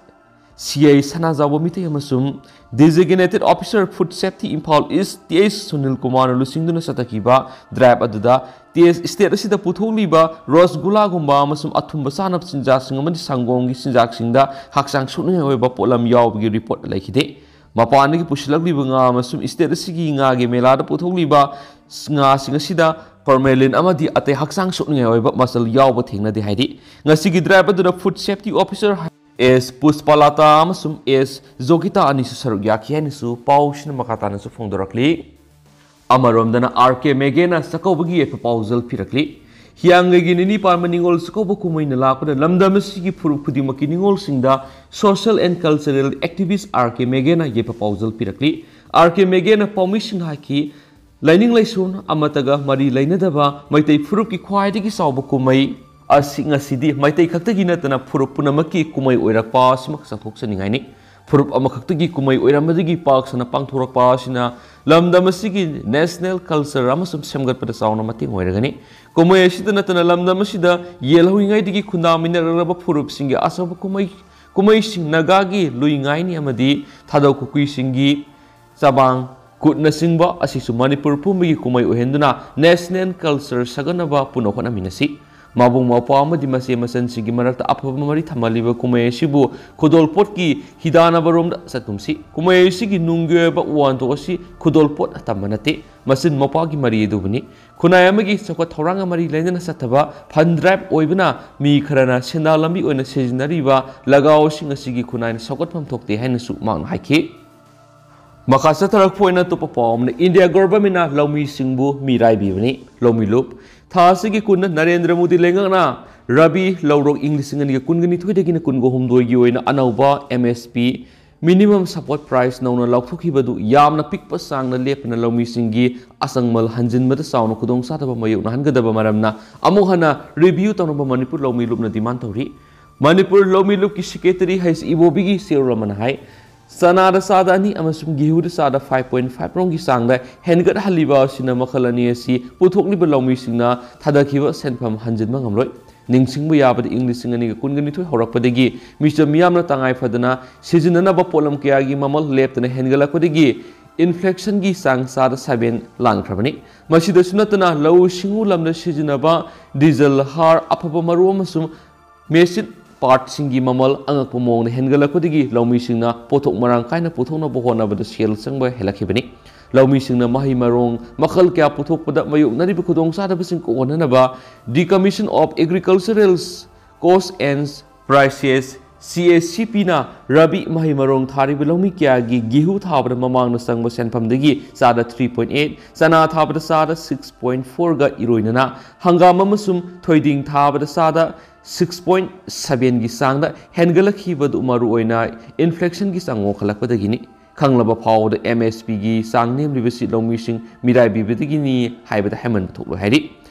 C I ꯁꯅꯥꯖꯥꯎꯕ ꯃꯤꯇꯩ ꯑꯃꯁꯨꯡ Designated Officer Food Safety Imphal East T H Sunil ꯀꯨꯃꯥꯔꯅ ꯂꯨꯆꯤꯡꯗꯨꯅ ꯆꯠꯊꯈꯤꯕ drive ꯑꯗꯨꯗ ꯇꯦꯁ state ꯑꯁꯤꯗ ꯄꯨꯊꯣꯛꯂꯤꯕ ꯔꯁꯒꯨꯂꯥꯒꯨꯝꯕ ꯑꯃꯁꯨꯡ ꯑꯊꯨꯝꯕ ꯆꯥꯅꯕ ꯆꯤꯟꯖꯥꯛꯁꯤꯡ ꯑꯃꯗꯤ ꯁꯪꯒꯣꯝꯒꯤ ꯆꯤꯟꯖꯥꯛꯁꯤꯡꯗ ꯍꯛꯆꯥꯡ ꯁꯣꯛꯅꯤꯡꯉꯥꯏ ꯑꯣꯏꯕ ꯄꯣꯠꯂꯝ ꯌꯥꯎꯕꯒꯤ report ꯂꯩꯈꯤꯗꯦ꯫ ꯃꯄꯥꯟꯗꯒꯤ ꯄꯨꯁꯤꯜꯂꯛꯂꯤꯕ ꯉꯥ ꯑꯃꯁꯨꯡ state ꯑꯁꯤꯒꯤ ꯉꯥꯒꯤ ꯃꯦꯂꯥꯗ ꯄꯨꯊꯣꯛꯂꯤꯕ ꯉꯥꯁꯤꯡ ꯑꯁꯤꯗ formalin ꯑꯃꯗꯤ ꯑꯇꯩ ꯍꯛꯆꯥꯡ ꯁꯣꯛꯅꯤꯡꯉꯥꯏ ꯑꯣꯏꯕ ꯃꯆꯜ ꯌꯥꯎꯕ ꯊꯦꯡꯅꯗꯦ ꯍꯥꯏꯔꯤ꯫ ꯉꯁꯤꯒꯤ drive ꯑꯗꯨꯗ Food Safety Officer ꯑꯦꯁ ꯄꯨꯁꯄꯥꯂꯥꯇꯥ ꯑꯃꯁꯨꯡ ꯑꯦꯁ ꯖꯣꯒꯤꯇꯥ ꯑꯅꯤꯁꯨ ꯁꯔꯨꯛ ꯌꯥꯈꯤ ꯍꯥꯏꯅꯁꯨ ꯄꯥꯎꯁꯤꯅ ꯃꯈꯥ ꯇꯥꯅꯁꯨ ꯐꯣꯡꯗꯣꯔꯛꯂꯤ꯫ ꯑꯃꯔꯣꯝꯗꯅ ꯑꯥꯔ ꯀꯦ ꯃꯦꯒꯦꯅ ꯆꯥꯛꯀꯧꯕꯒꯤ ꯌꯥꯏꯐ ꯄꯥꯎꯖꯦꯜ ꯄꯤꯔꯛꯂꯤ꯫ ꯍꯤꯌꯥꯡꯒꯩꯒꯤ ꯅꯤꯅꯤ ꯄꯥꯟꯕ ꯅꯤꯉꯣꯜ ꯆꯥꯛꯀꯧꯕ ꯀꯨꯝꯍꯩꯅ ꯂꯥꯛꯄꯗ ꯂꯝꯗꯝ ꯑꯁꯤꯒꯤ ꯐꯨꯔꯨꯞ ꯈꯨꯗꯤꯡꯃꯛꯀꯤ ꯅꯤꯉꯣꯜꯁꯤꯡꯗ social and cultural activist R K ꯃꯦꯒꯦꯅ ꯌꯥꯏꯐ ꯄꯥꯎꯖꯦꯜ ꯄꯤꯔꯛꯂꯤ꯫ ꯑꯥꯔ ꯀꯦ ꯃꯦꯒꯦꯅ ꯄꯥꯎꯃꯤꯁꯤꯡ ꯍꯥꯏꯈꯤ, ꯂꯥꯏꯅꯤꯡ ꯂꯥꯏꯁꯣꯟ ꯑꯃꯠꯇꯒ ꯃꯔꯤ ꯂꯩꯅꯗꯕ ꯃꯩꯇꯩ ꯐꯨꯔꯨꯞꯀꯤ ꯈ꯭ꯋꯥꯏꯗꯒꯤ ꯆꯥꯎꯕ ꯀꯨꯝꯍꯩ ꯑꯁꯤ ꯉꯁꯤꯗꯤ ꯃꯩꯇꯩ ꯈꯛꯇꯒꯤ ꯅꯠꯇꯅ ꯐꯨꯔꯨꯞ ꯄꯨꯝꯅꯃꯛꯀꯤ ꯀꯨꯝꯍꯩ ꯑꯣꯏꯔꯛꯄ ꯑꯁꯤꯃꯛ ꯆꯥꯎꯊꯣꯛꯆꯅꯤꯡꯉꯥꯏꯅꯤ꯫ ꯐꯨꯔꯨꯞ ꯑꯃꯈꯛꯇꯒꯤ ꯀꯨꯝꯍꯩ ꯑꯣꯏꯔꯝꯕꯗꯒꯤ ꯄꯥꯛ ꯁꯟꯅ ꯄꯥꯡꯊꯣꯔꯛꯄ ꯑꯁꯤꯅ ꯂꯝꯗꯝ ꯑꯁꯤꯒꯤ national culture ꯑꯃꯁꯨꯡ ꯁꯦꯝꯒꯠꯄꯗ ꯆꯥꯎꯅ ꯃꯇꯦꯡ ꯑꯣꯏꯔꯒꯅꯤ꯫ ꯀꯨꯝꯍꯩ ꯑꯁꯤꯗ ꯅꯠꯇꯅ ꯂꯝꯗꯝ ꯑꯁꯤꯗ ꯌꯦꯜꯍꯧꯔꯤꯉꯩꯗꯒꯤ ꯈꯨꯟꯗꯥꯃꯤꯟꯅꯔꯛꯂꯕ ꯐꯨꯔꯨꯞꯁꯤꯡꯒꯤ ꯑꯆꯧꯕ ꯀꯨꯝꯍꯩ, ꯀꯨꯝꯍꯩꯁꯤꯡ ꯅꯥꯒꯥꯒꯤ ꯂꯨꯏ ꯉꯥꯏꯅꯤ ꯑꯃꯗꯤ ꯊꯥꯗꯧ ꯀꯨꯀꯤꯁꯤꯡꯒꯤ ꯆꯕꯥꯡ ꯀꯨꯠꯅꯆꯤꯡꯕ ꯑꯁꯤꯁꯨ ꯃꯅꯤꯄꯨꯔ ꯄꯨꯝꯕꯒꯤ ꯀꯨꯝꯍꯩ ꯑꯣꯏꯍꯟꯗꯨꯅ national culture ꯁꯥꯒꯠꯅꯕ ꯄꯨꯟꯅ ꯍꯣꯠꯅꯃꯤꯟꯅꯁꯤ꯫ ꯃꯕꯨꯡ ꯃꯧꯄ꯭ꯋꯥ ꯑꯃꯗꯤ ꯃꯆꯦ ꯃꯆꯟꯁꯤꯡꯒꯤ ꯃꯔꯛꯇ ꯑꯐꯕ ꯃꯔꯤ ꯊꯝꯍꯜꯂꯤꯕ ꯀꯨꯝꯍꯩ ꯑꯁꯤꯕꯨ ꯈꯨꯗꯣꯜꯄꯣꯠꯀꯤ ꯍꯤꯗꯥꯟꯅꯕꯔꯣꯝꯗ ꯆꯠꯈꯨꯝꯁꯤ꯫ ꯀꯨꯝꯍꯩ ꯑꯁꯤꯒꯤ ꯅꯨꯡꯒꯤ ꯑꯣꯏꯕ ꯋꯥꯍꯟꯊꯣꯛ ꯑꯁꯤ ꯈꯨꯗꯣꯜꯄꯣꯠ ꯇꯝꯕ ꯅꯠꯇꯦ, ꯃꯆꯤꯟ ꯃꯧꯄ꯭ꯋꯥꯒꯤ ꯃꯔꯤ ꯑꯗꯨꯕꯨꯅꯤ꯫ ꯈꯨꯟꯅꯥꯏ ꯑꯃꯒꯤ ꯆꯥꯎꯈꯠ ꯊꯧꯔꯥꯡꯒ ꯃꯔꯤ ꯂꯩꯅꯅ ꯆꯠꯊꯕ ꯐꯟ ꯗ꯭ꯔꯥꯏꯚ ꯑꯣꯏꯕꯅ ꯃꯤ ꯈꯔꯅ ꯁꯦꯟꯗꯥꯟ ꯂꯝꯕꯤ ꯑꯣꯏꯅ ꯁꯤꯖꯤꯟꯅꯔꯤꯕ ꯂꯒꯥꯎꯁꯤꯡ ꯑꯁꯤꯒꯤ ꯈꯨꯟꯅꯥꯏꯅ ꯁꯧꯒꯠꯐꯝ ꯊꯣꯛꯇꯦ ꯍꯥꯏꯅꯁꯨ ꯃꯍꯥꯛꯅ ꯍꯥꯏꯈꯤ꯫ ꯃꯈꯥ ꯆꯠꯊꯔꯛꯄ ꯑꯣꯏꯅ ꯑꯇꯣꯞꯄ ꯄꯥꯎ ꯑꯃꯅ, ꯏꯟꯗꯤꯌꯥ ꯒꯣꯚꯔꯟꯃꯦꯟꯠꯅ ꯂꯧꯃꯤꯁꯤꯡꯕꯨ ꯃꯤꯔꯥꯏꯕꯤꯕꯅꯤ꯫ ꯂꯧꯃꯤ ꯂꯨꯞ꯫ ꯊꯥ ꯑꯁꯤꯒꯤ ꯀꯨꯟꯗ ꯅꯔꯦꯟꯗ꯭ꯔ ꯃꯣꯗꯤ ꯂꯩꯉꯥꯛꯅ ꯔꯕꯤ ꯂꯧꯔꯣꯛ ꯏꯪ ꯂꯤꯁꯤꯡ ꯑꯅꯤꯒ ꯀꯨꯟꯒ ꯅꯤꯊꯣꯏꯗꯒꯤꯅ ꯀꯨꯟꯒ ꯍꯨꯝꯗꯣꯏꯒꯤ ꯑꯣꯏꯅ ꯑꯅꯧꯕ M S P, Minimum Support Price, ꯅꯧꯅ ꯂꯥꯎꯊꯣꯛꯈꯤꯕꯗꯨ ꯌꯥꯝꯅ ꯄꯤꯛꯄ ꯆꯥꯡꯗ ꯂꯦꯞꯇꯅ ꯂꯧꯃꯤꯁꯤꯡꯒꯤ ꯑꯁꯪꯃꯜ ꯍꯟꯖꯤꯟꯕꯗ ꯆꯥꯎꯅ ꯈꯨꯗꯣꯡꯆꯥꯗꯕ ꯃꯥꯌꯣꯛꯅꯍꯟꯒꯗꯕ ꯃꯔꯝꯅ ꯑꯃꯨꯛ ꯍꯟꯅ ꯔꯤꯚꯤꯌꯨ ꯇꯧꯅꯕ ꯃꯅꯤꯄꯨꯔ ꯂꯧꯃꯤ ꯂꯨꯞꯅ ꯗꯤꯃꯥꯟ ꯇꯧꯔꯤ꯫ ꯃꯅꯤꯄꯨꯔ ꯂꯧꯃꯤ ꯂꯨꯞꯀꯤ ꯁꯦꯀ꯭ꯔꯦꯇꯔꯤ ꯍꯩꯁ ꯏꯕꯣꯕꯤꯒꯤ ꯆꯦꯔꯣꯜ ꯑꯃꯅ ꯍꯥꯏ, ꯆꯅꯥꯗ ꯆꯥꯗ ꯑꯅꯤ ꯑꯃꯁꯨꯡ ꯒꯦꯍꯨꯗ ꯆꯥꯗ five point five ꯔꯣꯝꯒꯤ ꯆꯥꯡꯗ ꯍꯦꯟꯒꯠꯍꯜꯂꯤꯕ ꯑꯁꯤꯅ ꯃꯈꯜ ꯑꯅꯤ ꯑꯁꯤ ꯄꯨꯊꯣꯛꯂꯤꯕ ꯂꯧꯃꯤꯁꯤꯡꯅ ꯊꯥꯗꯈꯤꯕ ꯁꯦꯟꯐꯝ ꯍꯟꯖꯤꯟꯕ ꯉꯝꯂꯣꯏ꯫ ꯅꯤꯡꯁꯤꯡꯕ ꯌꯥꯕꯗ ꯏꯪ ꯂꯤꯁꯤꯡ ꯑꯅꯤꯒ ꯀꯨꯟꯒ ꯅꯤꯊꯣꯏ ꯍꯧꯔꯛꯄꯗꯒꯤ ꯃꯤꯆꯝ ꯃꯤꯌꯥꯝꯅ ꯇꯉꯥꯏ ꯐꯗꯅ ꯁꯤꯖꯤꯟꯅꯅꯕ ꯄꯣꯠꯂꯝ ꯀꯌꯥꯒꯤ ꯃꯃꯜ ꯂꯦꯞꯇꯅ ꯍꯦꯟꯒꯠꯂꯛꯄꯗꯒꯤ ꯏꯟꯐ꯭ꯂꯦꯁꯟꯒꯤ ꯆꯥꯡ ꯆꯥꯗ seven ꯂꯥꯟꯈ꯭ꯔꯕꯅꯤ꯫ ꯃꯁꯤꯗꯁꯨ ꯅꯠꯇꯅ ꯂꯧꯎ ꯁꯤꯡꯎ ꯂꯝꯗ ꯁꯤꯖꯤꯟꯅꯕ ꯗꯤꯖꯜ, ꯍꯥꯔ, ꯑꯐꯕ ꯃꯔꯨ ꯑꯃꯁꯨꯡ ꯃꯦꯆꯤꯟ ꯄꯥꯔꯠꯁꯤꯡꯒꯤ ꯃꯃꯜ ꯑꯉꯛꯄ ꯃꯑꯣꯡꯗ ꯍꯦꯟꯒꯠꯂꯛꯄꯗꯒꯤ ꯂꯧꯃꯤꯁꯤꯡꯅ ꯄꯣꯠꯊꯣꯛ ꯃꯔꯥꯡ ꯀꯥꯏꯅ ꯄꯨꯊꯣꯛꯅꯕ ꯍꯣꯠꯅꯕꯗ ꯁꯦꯜ ꯆꯪꯕ ꯍꯦꯜꯂꯛꯈꯤꯕꯅꯤ꯫ ꯂꯧꯃꯤꯁꯤꯡꯅ ꯃꯍꯩ ꯃꯔꯣꯡ ꯃꯈꯜ ꯀꯌꯥ ꯄꯨꯊꯣꯛꯄꯗ ꯃꯥꯌꯣꯛꯅꯔꯤꯕ ꯈꯨꯗꯣꯡꯆꯥꯗꯕꯁꯤꯡ ꯀꯣꯛꯍꯟꯅꯅꯕ Decommission of Agricultural Cost and Prices, C A C P ꯅ ꯔꯕꯤ ꯃꯍꯩ ꯃꯔꯣꯡ ꯊꯥꯔꯤꯕ ꯂꯧꯃꯤ ꯀꯌꯥꯒꯤ ꯒꯦꯍꯨ ꯊꯥꯕꯗ ꯃꯃꯥꯡꯗ ꯆꯪꯕ ꯁꯦꯟꯐꯝꯗꯒꯤ ꯆꯥꯗ three point eight, ꯆꯅꯥ ꯊꯥꯕꯗ ꯆꯥꯗ six point four ꯒ ꯏꯔꯣꯏꯅꯅ ꯍꯪꯒꯥꯝ ꯑꯃꯁꯨꯡ ꯊꯣꯏꯗꯤꯡ ꯊꯥꯕꯗ ꯆꯥꯗ six point seven ꯒꯤ ꯆꯥꯡꯗ ꯍꯦꯟꯒꯠꯂꯛꯈꯤꯕꯗꯨ ꯃꯔꯨꯑꯣꯏꯅ ꯏꯟꯐ꯭ꯂꯦꯁꯟꯒꯤ ꯆꯥꯡ ꯋꯥꯡꯈꯠꯂꯛꯄꯗꯒꯤꯅꯤ꯫ ꯈꯪꯂꯕ ꯐꯥꯎꯕꯗ M S P ꯒꯤ ꯆꯥꯡ ꯅꯦꯝꯂꯤꯕꯁꯤ ꯂꯧꯃꯤꯁꯤꯡ ꯃꯤꯔꯥꯏꯕꯤꯕꯗꯒꯤꯅꯤ ꯍꯥꯏꯕꯗ ꯍꯥꯏꯃꯟꯕ ꯊꯣꯛꯂꯣꯏ ꯍꯥꯏꯔꯤ꯫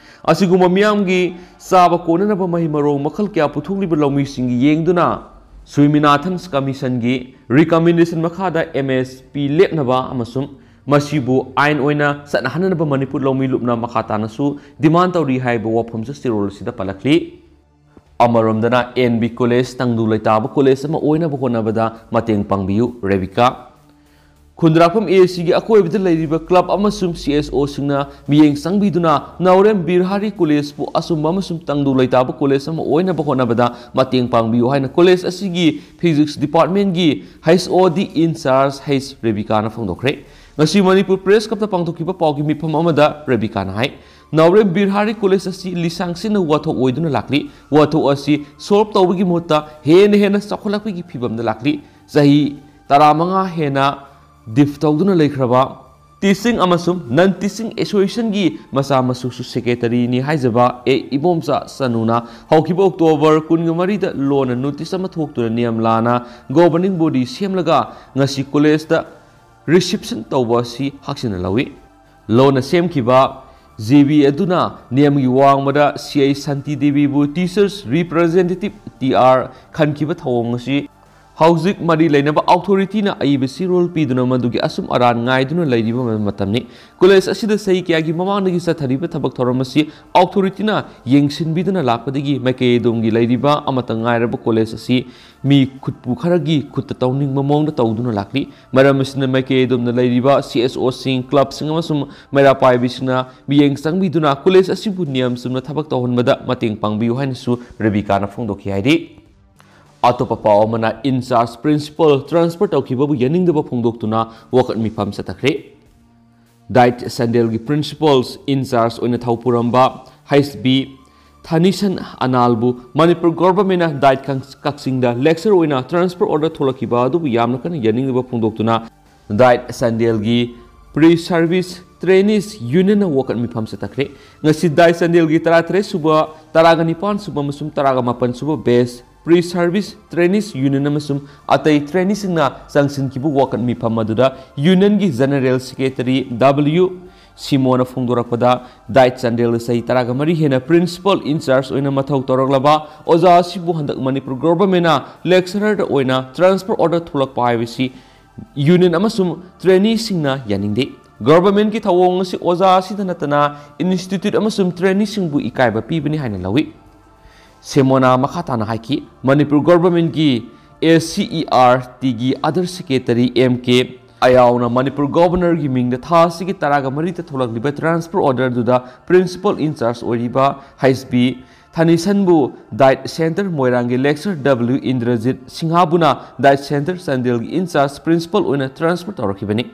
ꯑꯁꯤꯒꯨꯝꯕ ꯃꯤꯌꯥꯝꯒꯤ ꯆꯥꯕ ꯀꯣꯟꯅꯅꯕ ꯃꯍꯩ ꯃꯔꯣꯡ ꯃꯈꯜ ꯀꯌꯥ ꯄꯨꯊꯣꯛꯂꯤꯕ ꯂꯧꯃꯤꯁꯤꯡꯒꯤ ꯌꯦꯡꯗꯨꯅ Swaminathan Commission ꯒꯤ recommendation ꯃꯈꯥꯗ M S P ꯂꯦꯞꯅꯕ ꯑꯃꯁꯨꯡ ꯃꯁꯤꯕꯨ ꯑꯥꯏꯟ ꯑꯣꯏꯅ ꯆꯠꯅꯍꯟꯅꯕ ꯃꯅꯤꯄꯨꯔ ꯂꯧꯃꯤ ꯂꯨꯞꯅ ꯃꯈꯥ ꯇꯥꯅꯁꯨ ꯗꯤꯃꯥꯟ ꯇꯧꯔꯤ ꯍꯥꯏꯕ ꯋꯥꯐꯝꯁꯨ ꯆꯦꯔꯣꯜ ꯑꯁꯤꯗ ꯄꯜꯂꯛꯂꯤ꯫ ꯑꯃꯔꯣꯝꯗꯅ N B College ꯇꯪꯗꯨ ꯂꯩꯇꯥꯕ ꯀꯣꯂꯦꯖ ꯑꯃ ꯑꯣꯏꯅꯕ ꯍꯣꯠꯅꯕꯗ ꯃꯇꯦꯡ ꯄꯥꯡꯕꯤꯌꯨ, ꯔꯦꯕꯤꯀꯥ꯫ ꯈꯨꯟꯗ꯭ꯔꯥꯛꯄꯝ ꯑꯦ ꯁꯤꯒꯤ ꯑꯀꯣꯏꯕꯗ ꯂꯩꯔꯤꯕ ꯀ꯭ꯂꯕ ꯑꯃꯁꯨꯡ ꯁꯤ ꯑꯦꯁ ꯑꯣꯁꯤꯡꯅ ꯃꯤꯠꯌꯦꯡ ꯆꯪꯕꯤꯗꯨꯅ ꯅꯥꯎꯔꯦꯝ ꯕꯤꯔꯍꯥꯔꯤ ꯀꯣꯂꯦꯖꯄꯨ ꯑꯆꯨꯝꯕ ꯑꯃꯁꯨꯡ ꯇꯪꯗꯨ ꯂꯩꯇꯥꯕ ꯀꯣꯂꯦꯖ ꯑꯃ ꯑꯣꯏꯅꯕ ꯍꯣꯠꯅꯕꯗ ꯃꯇꯦꯡ ꯄꯥꯡꯕꯤꯌꯨ ꯍꯥꯏꯅ ꯀꯣꯂꯦꯖ ꯑꯁꯤꯒꯤ ꯐꯤꯖꯤꯛꯁ ꯗꯤꯄꯥꯔꯠꯃꯦꯟꯒꯤ ꯍꯩꯆ ꯑꯣ ꯗꯤ ꯏꯟꯆꯥꯔꯖ ꯍꯩꯆ ꯔꯦꯕꯤꯀꯥꯅ ꯐꯣꯡꯗꯣꯛꯈ꯭ꯔꯦ꯫ ꯉꯁꯤ ꯃꯅꯤꯄꯨꯔ ꯄ꯭ꯔꯦꯁ ꯀ꯭ꯂꯕꯇ ꯄꯥꯡꯊꯣꯛꯈꯤꯕ ꯄꯥꯎꯒꯤ ꯃꯤꯐꯝ ꯑꯃꯗ ꯔꯦꯕꯤꯀꯥꯅ ꯍꯥꯏ, ꯅꯥꯎꯔꯦꯝ ꯕꯤꯔꯍꯥꯔꯤ ꯀꯣꯂꯦꯖ ꯑꯁꯤ ꯂꯤꯁꯥꯡ ꯁꯤꯟꯅ ꯋꯥꯊꯣꯛ ꯑꯣꯏꯗꯨꯅ ꯂꯥꯛꯂꯤ꯫ ꯋꯥꯊꯣꯛ ꯑꯁꯤ ꯁꯣꯜꯕ ꯇꯧꯕꯒꯤ ꯃꯍꯨꯠꯇ ꯍꯦꯟꯅ ꯍꯦꯟꯅ ꯆꯥꯎꯈꯠꯂꯛꯄꯒꯤ ꯐꯤꯕꯝꯗ ꯂꯥꯛꯂꯤ꯫ ꯆꯍꯤ ꯇꯔꯥꯃꯉꯥ ꯍꯦꯟꯅ ꯗꯤꯐ ꯇꯧꯗꯨꯅ ꯂꯩꯈ꯭ꯔꯕ ꯇꯤꯆꯤꯡ ꯑꯃꯁꯨꯡ ꯅꯟ ꯇꯤꯆꯤꯡ ꯑꯦꯁꯣꯁꯤꯌꯦꯁꯟꯒꯤ ꯃꯆꯥ ꯃꯁꯨꯁꯨ ꯁꯦꯀ꯭ꯔꯦꯇꯔꯤꯅꯤ ꯍꯥꯏꯖꯕ ꯑꯦ ꯏꯕꯣꯝꯆꯥ ꯆꯅꯨꯅ ꯍꯧꯈꯤꯕ ꯑꯣꯛꯇꯣꯕꯔ ꯀꯨꯟꯒ ꯃꯔꯤꯗ ꯂꯣꯟꯅ ꯅꯣꯇꯤꯁ ꯑꯃ ꯊꯣꯛꯇꯨꯅ ꯅꯤꯌꯝ ꯂꯥꯟꯅ ꯒꯣꯕꯔꯅꯤꯡ ꯕꯣꯗꯤ ꯁꯦꯝꯂꯒ ꯉꯁꯤ ꯀꯣꯂꯦꯖꯇ ꯔꯤꯁꯤꯞꯁꯟ ꯇꯧꯕ ꯑꯁꯤ ꯍꯛꯆꯤꯟꯅ ꯂꯧꯏ꯫ ꯂꯣꯟꯅ ꯁꯦꯝꯈꯤꯕ ꯖꯦ ꯕꯤ ꯑꯗꯨꯅ ꯅꯤꯌꯝꯒꯤ ꯋꯥꯡꯃꯗ ꯁꯤ ꯑꯥꯏ ꯁꯥꯟꯇꯤ ꯗꯦꯕꯤꯕꯨ ꯇꯤꯆꯔꯁ ꯔꯤꯄ꯭ꯔꯖꯦꯟꯇꯦꯇꯤꯚ ꯇꯤ ꯑꯥꯔ ꯈꯟꯈꯤꯕ ꯊꯧꯑꯣꯡ ꯑꯁꯤ ꯍꯧꯖꯤꯛ ꯃꯔꯤ ꯂꯩꯅꯕ ꯑꯣꯊꯣꯔꯤꯇꯤꯅ ꯑꯏꯕ ꯆꯦꯔꯣꯜ ꯄꯤꯗꯨꯅ ꯃꯗꯨꯒꯤ ꯑꯆꯨꯝ ꯑꯔꯥꯟ ꯉꯥꯏꯗꯨꯅ ꯂꯩꯔꯤꯕ ꯃꯇꯝꯅꯤ꯫ ꯀꯣꯂꯦꯖ ꯑꯁꯤꯗ ꯆꯍꯤ ꯀꯌꯥꯒꯤ ꯃꯃꯥꯡꯗꯒꯤ ꯆꯠꯊꯔꯤꯕ ꯊꯕꯛ ꯊꯧꯔꯝ ꯑꯁꯤ ꯑꯣꯊꯣꯔꯤꯇꯤꯅ ꯌꯦꯡꯁꯤꯟꯕꯤꯗꯨꯅ ꯂꯥꯛꯄꯗꯒꯤ ꯃꯥꯏꯀꯩ ꯑꯗꯣꯝꯒꯤ ꯂꯩꯔꯤꯕ ꯑꯃꯠꯇ ꯉꯥꯏꯔꯕ ꯀꯣꯂꯦꯖ ꯑꯁꯤ ꯃꯤ ꯈꯨꯠꯄꯨ ꯈꯔꯒꯤ ꯈꯨꯠꯇ ꯇꯧꯅꯤꯡꯕ ꯃꯑꯣꯡꯗ ꯇꯧꯗꯨꯅ ꯂꯥꯛꯂꯤ꯫ ꯃꯔꯝ ꯑꯁꯤꯅ ꯃꯥꯏꯀꯩ ꯑꯗꯣꯝꯗ ꯂꯩꯔꯤꯕ ꯁꯤ ꯑꯦꯁ ꯑꯣꯁꯤꯡ, ꯀ꯭ꯂꯕꯁꯤꯡ ꯑꯃꯁꯨꯡ ꯃꯩꯔꯥ ꯄꯥꯏꯕꯤꯁꯤꯡꯅ ꯃꯤꯠꯌꯦꯡ ꯆꯪꯕꯤꯗꯨꯅ ꯀꯣꯂꯦꯖ ꯑꯁꯤꯕꯨ ꯅꯤꯌꯝ ꯆꯨꯝꯅ ꯊꯕꯛ ꯇꯧꯍꯟꯕꯗ ꯃꯇꯦꯡ ꯄꯥꯡꯕꯤꯌꯨ ꯍꯥꯏꯅꯁꯨ ꯔꯦꯕꯤꯀꯥꯅ ꯐꯣꯡꯗꯣꯛꯈꯤ ꯍꯥꯏꯔꯤ꯫ ꯑꯇꯣꯞꯄ ꯄꯥꯎ ꯑꯃꯅ, ꯏꯟꯆꯥꯔꯖ ꯄ꯭ꯔꯤꯟꯁꯤꯄꯜ ꯇ꯭ꯔꯥꯟꯁꯐꯔ ꯇꯧꯈꯤꯕꯕꯨ ꯌꯥꯅꯤꯡꯗꯕ ꯐꯣꯡꯗꯣꯛꯇꯨꯅ ꯋꯥꯀꯠ ꯃꯤꯐꯝ ꯆꯠꯊꯈ꯭ꯔꯦ꯫ ꯗꯥꯏꯠ ꯆꯥꯟꯗꯦꯜꯒꯤ ꯄ꯭ꯔꯤꯟꯁꯤꯄꯜ ꯏꯟꯆꯥꯔꯖ ꯑꯣꯏꯅ ꯊꯧ ꯄꯨꯔꯝꯕ ꯍꯩꯆ ꯕꯤ ꯊꯥꯅꯤꯁꯟ ꯑꯅꯥꯜꯕꯨ ꯃꯅꯤꯄꯨꯔ ꯒꯣꯚꯔꯟꯃꯦꯟꯠꯅ ꯗꯥꯏꯠ ꯀꯛ-, ꯀꯛꯆꯤꯡꯗ ꯂꯦꯛꯆꯔ ꯑꯣꯏꯅ ꯇ꯭ꯔꯥꯟꯁꯐꯔ ꯑꯣꯔꯗꯔ ꯊꯣꯛꯂꯛꯈꯤꯕ ꯑꯗꯨꯕꯨ ꯌꯥꯝꯅ ꯀꯟꯅ ꯌꯥꯅꯤꯡꯗꯕ ꯐꯣꯡꯗꯣꯛꯇꯨꯅ ꯗꯥꯏꯠ ꯆꯥꯟꯗꯦꯜꯒꯤ ꯄ꯭ꯔꯤ ꯁꯥꯔꯚꯤꯁ ꯇ꯭ꯔꯦꯅꯤꯁ ꯌꯨꯅꯤꯌꯟꯅ ꯋꯥꯀꯠ ꯃꯤꯐꯝ ꯆꯠꯊꯈ꯭ꯔꯦ꯫ ꯉꯁꯤ ꯗꯥꯏꯠ ꯆꯥꯟꯗꯦꯜꯒꯤ ꯇꯔꯥꯇꯔꯦꯠ ꯁꯨꯕ, ꯇꯔꯥꯒ ꯅꯤꯄꯥꯟ ꯁꯨꯕ ꯑꯃꯁꯨꯡ ꯇꯔꯥꯒ ꯃꯥꯄꯟ ꯁꯨꯕ ꯕꯦꯆ ꯄ꯭ꯔꯤ ꯁꯥꯔꯚꯤꯁ ꯇ꯭ꯔꯦꯅꯤꯁ ꯌꯨꯅꯤꯌꯟ ꯑꯃꯁꯨꯡ ꯑꯇꯩ ꯇ꯭ꯔꯦꯅꯤꯁꯤꯡꯅ ꯆꯪꯁꯤꯟꯈꯤꯕ ꯋꯥꯀꯠ ꯃꯤꯐꯝ ꯑꯗꯨꯗ ꯌꯨꯅꯤꯌꯟꯒꯤ ꯖꯦꯅꯔꯦꯜ ꯁꯦꯀ꯭ꯔꯦꯇꯔꯤ ꯗꯕ꯭ꯂꯤꯎ ꯁꯤꯃꯣꯅ ꯐꯣꯡꯗꯣꯔꯛꯄꯗ, ꯗꯥꯏꯠ ꯆꯥꯟꯗꯦꯜꯗ ꯆꯍꯤ ꯇꯔꯥꯒ ꯃꯔꯤ ꯍꯦꯟꯅ ꯄ꯭ꯔꯤꯟꯁꯤꯄꯜ ꯏꯟꯆꯥꯔꯖ ꯑꯣꯏꯅ ꯃꯊꯧ ꯇꯧꯔꯛꯂꯕ ꯑꯣꯖꯥ ꯑꯁꯤꯕꯨ ꯍꯟꯗꯛ ꯃꯅꯤꯄꯨꯔ ꯒꯣꯚꯔꯟꯃꯦꯟꯠꯅ ꯂꯦꯛꯆꯔꯔꯗ ꯑꯣꯏꯅ ꯇ꯭ꯔꯥꯟꯁꯐꯔ ꯑꯣꯔꯗꯔ ꯊꯣꯛꯂꯛꯄ ꯍꯥꯏꯕꯁꯤ ꯌꯨꯅꯤꯌꯟ ꯑꯃꯁꯨꯡ ꯇ꯭ꯔꯦꯅꯤꯁꯤꯡꯅ ꯌꯥꯅꯤꯡꯗꯦ꯫ ꯒꯣꯚꯔꯟꯃꯦꯟꯠꯀꯤ ꯊꯧꯑꯣꯡ ꯑꯁꯤ ꯑꯣꯖꯥ ꯑꯁꯤꯗ ꯅꯠꯇꯅ ꯏꯟꯁꯇꯤꯇ꯭ꯌꯨꯠ ꯑꯃꯁꯨꯡ ꯇ꯭ꯔꯦꯅꯤꯁꯤꯡꯕꯨ ꯏꯀꯥꯏꯕ ꯄꯤꯕꯅꯤ ꯍꯥꯏꯅ ꯂꯧꯏ꯫ ꯁꯦꯃꯣꯅ ꯃꯈꯥ ꯇꯥꯅ ꯍꯥꯏꯈꯤ, ꯃꯅꯤꯄꯨꯔ ꯒꯣꯚꯔꯟꯃꯦꯟꯠꯀꯤ ꯑꯦ ꯁꯤ ꯏ ꯑꯥꯔ ꯇꯤꯒꯤ ꯑꯗꯔ ꯁꯦꯀ꯭ꯔꯦꯇꯔꯤ ꯑꯦꯝ ꯀꯦ ꯑꯌꯥꯎꯅ ꯃꯅꯤꯄꯨꯔ ꯒꯣꯚꯔꯅꯔꯒꯤ ꯃꯤꯡꯗ ꯊꯥ ꯑꯁꯤꯒꯤ ꯇꯔꯥꯒ ꯃꯔꯤꯗ ꯊꯣꯛꯂꯛꯂꯤꯕ transfer order ꯑꯗꯨꯗ principal in charge ꯑꯣꯏꯔꯤꯕ ꯍꯩꯁ ꯕꯤ ꯊꯅꯤꯁꯟꯕꯨ diet centre ꯃꯣꯏꯔꯥꯡꯒꯤ lecturer W Indrajit ꯁꯤꯡꯍꯥꯕꯨꯅ diet centre ꯆꯥꯟꯗꯦꯜꯒꯤ in charge principal ꯑꯣꯏꯅ transfer ꯇꯧꯔꯛꯈꯤꯕꯅꯤ꯫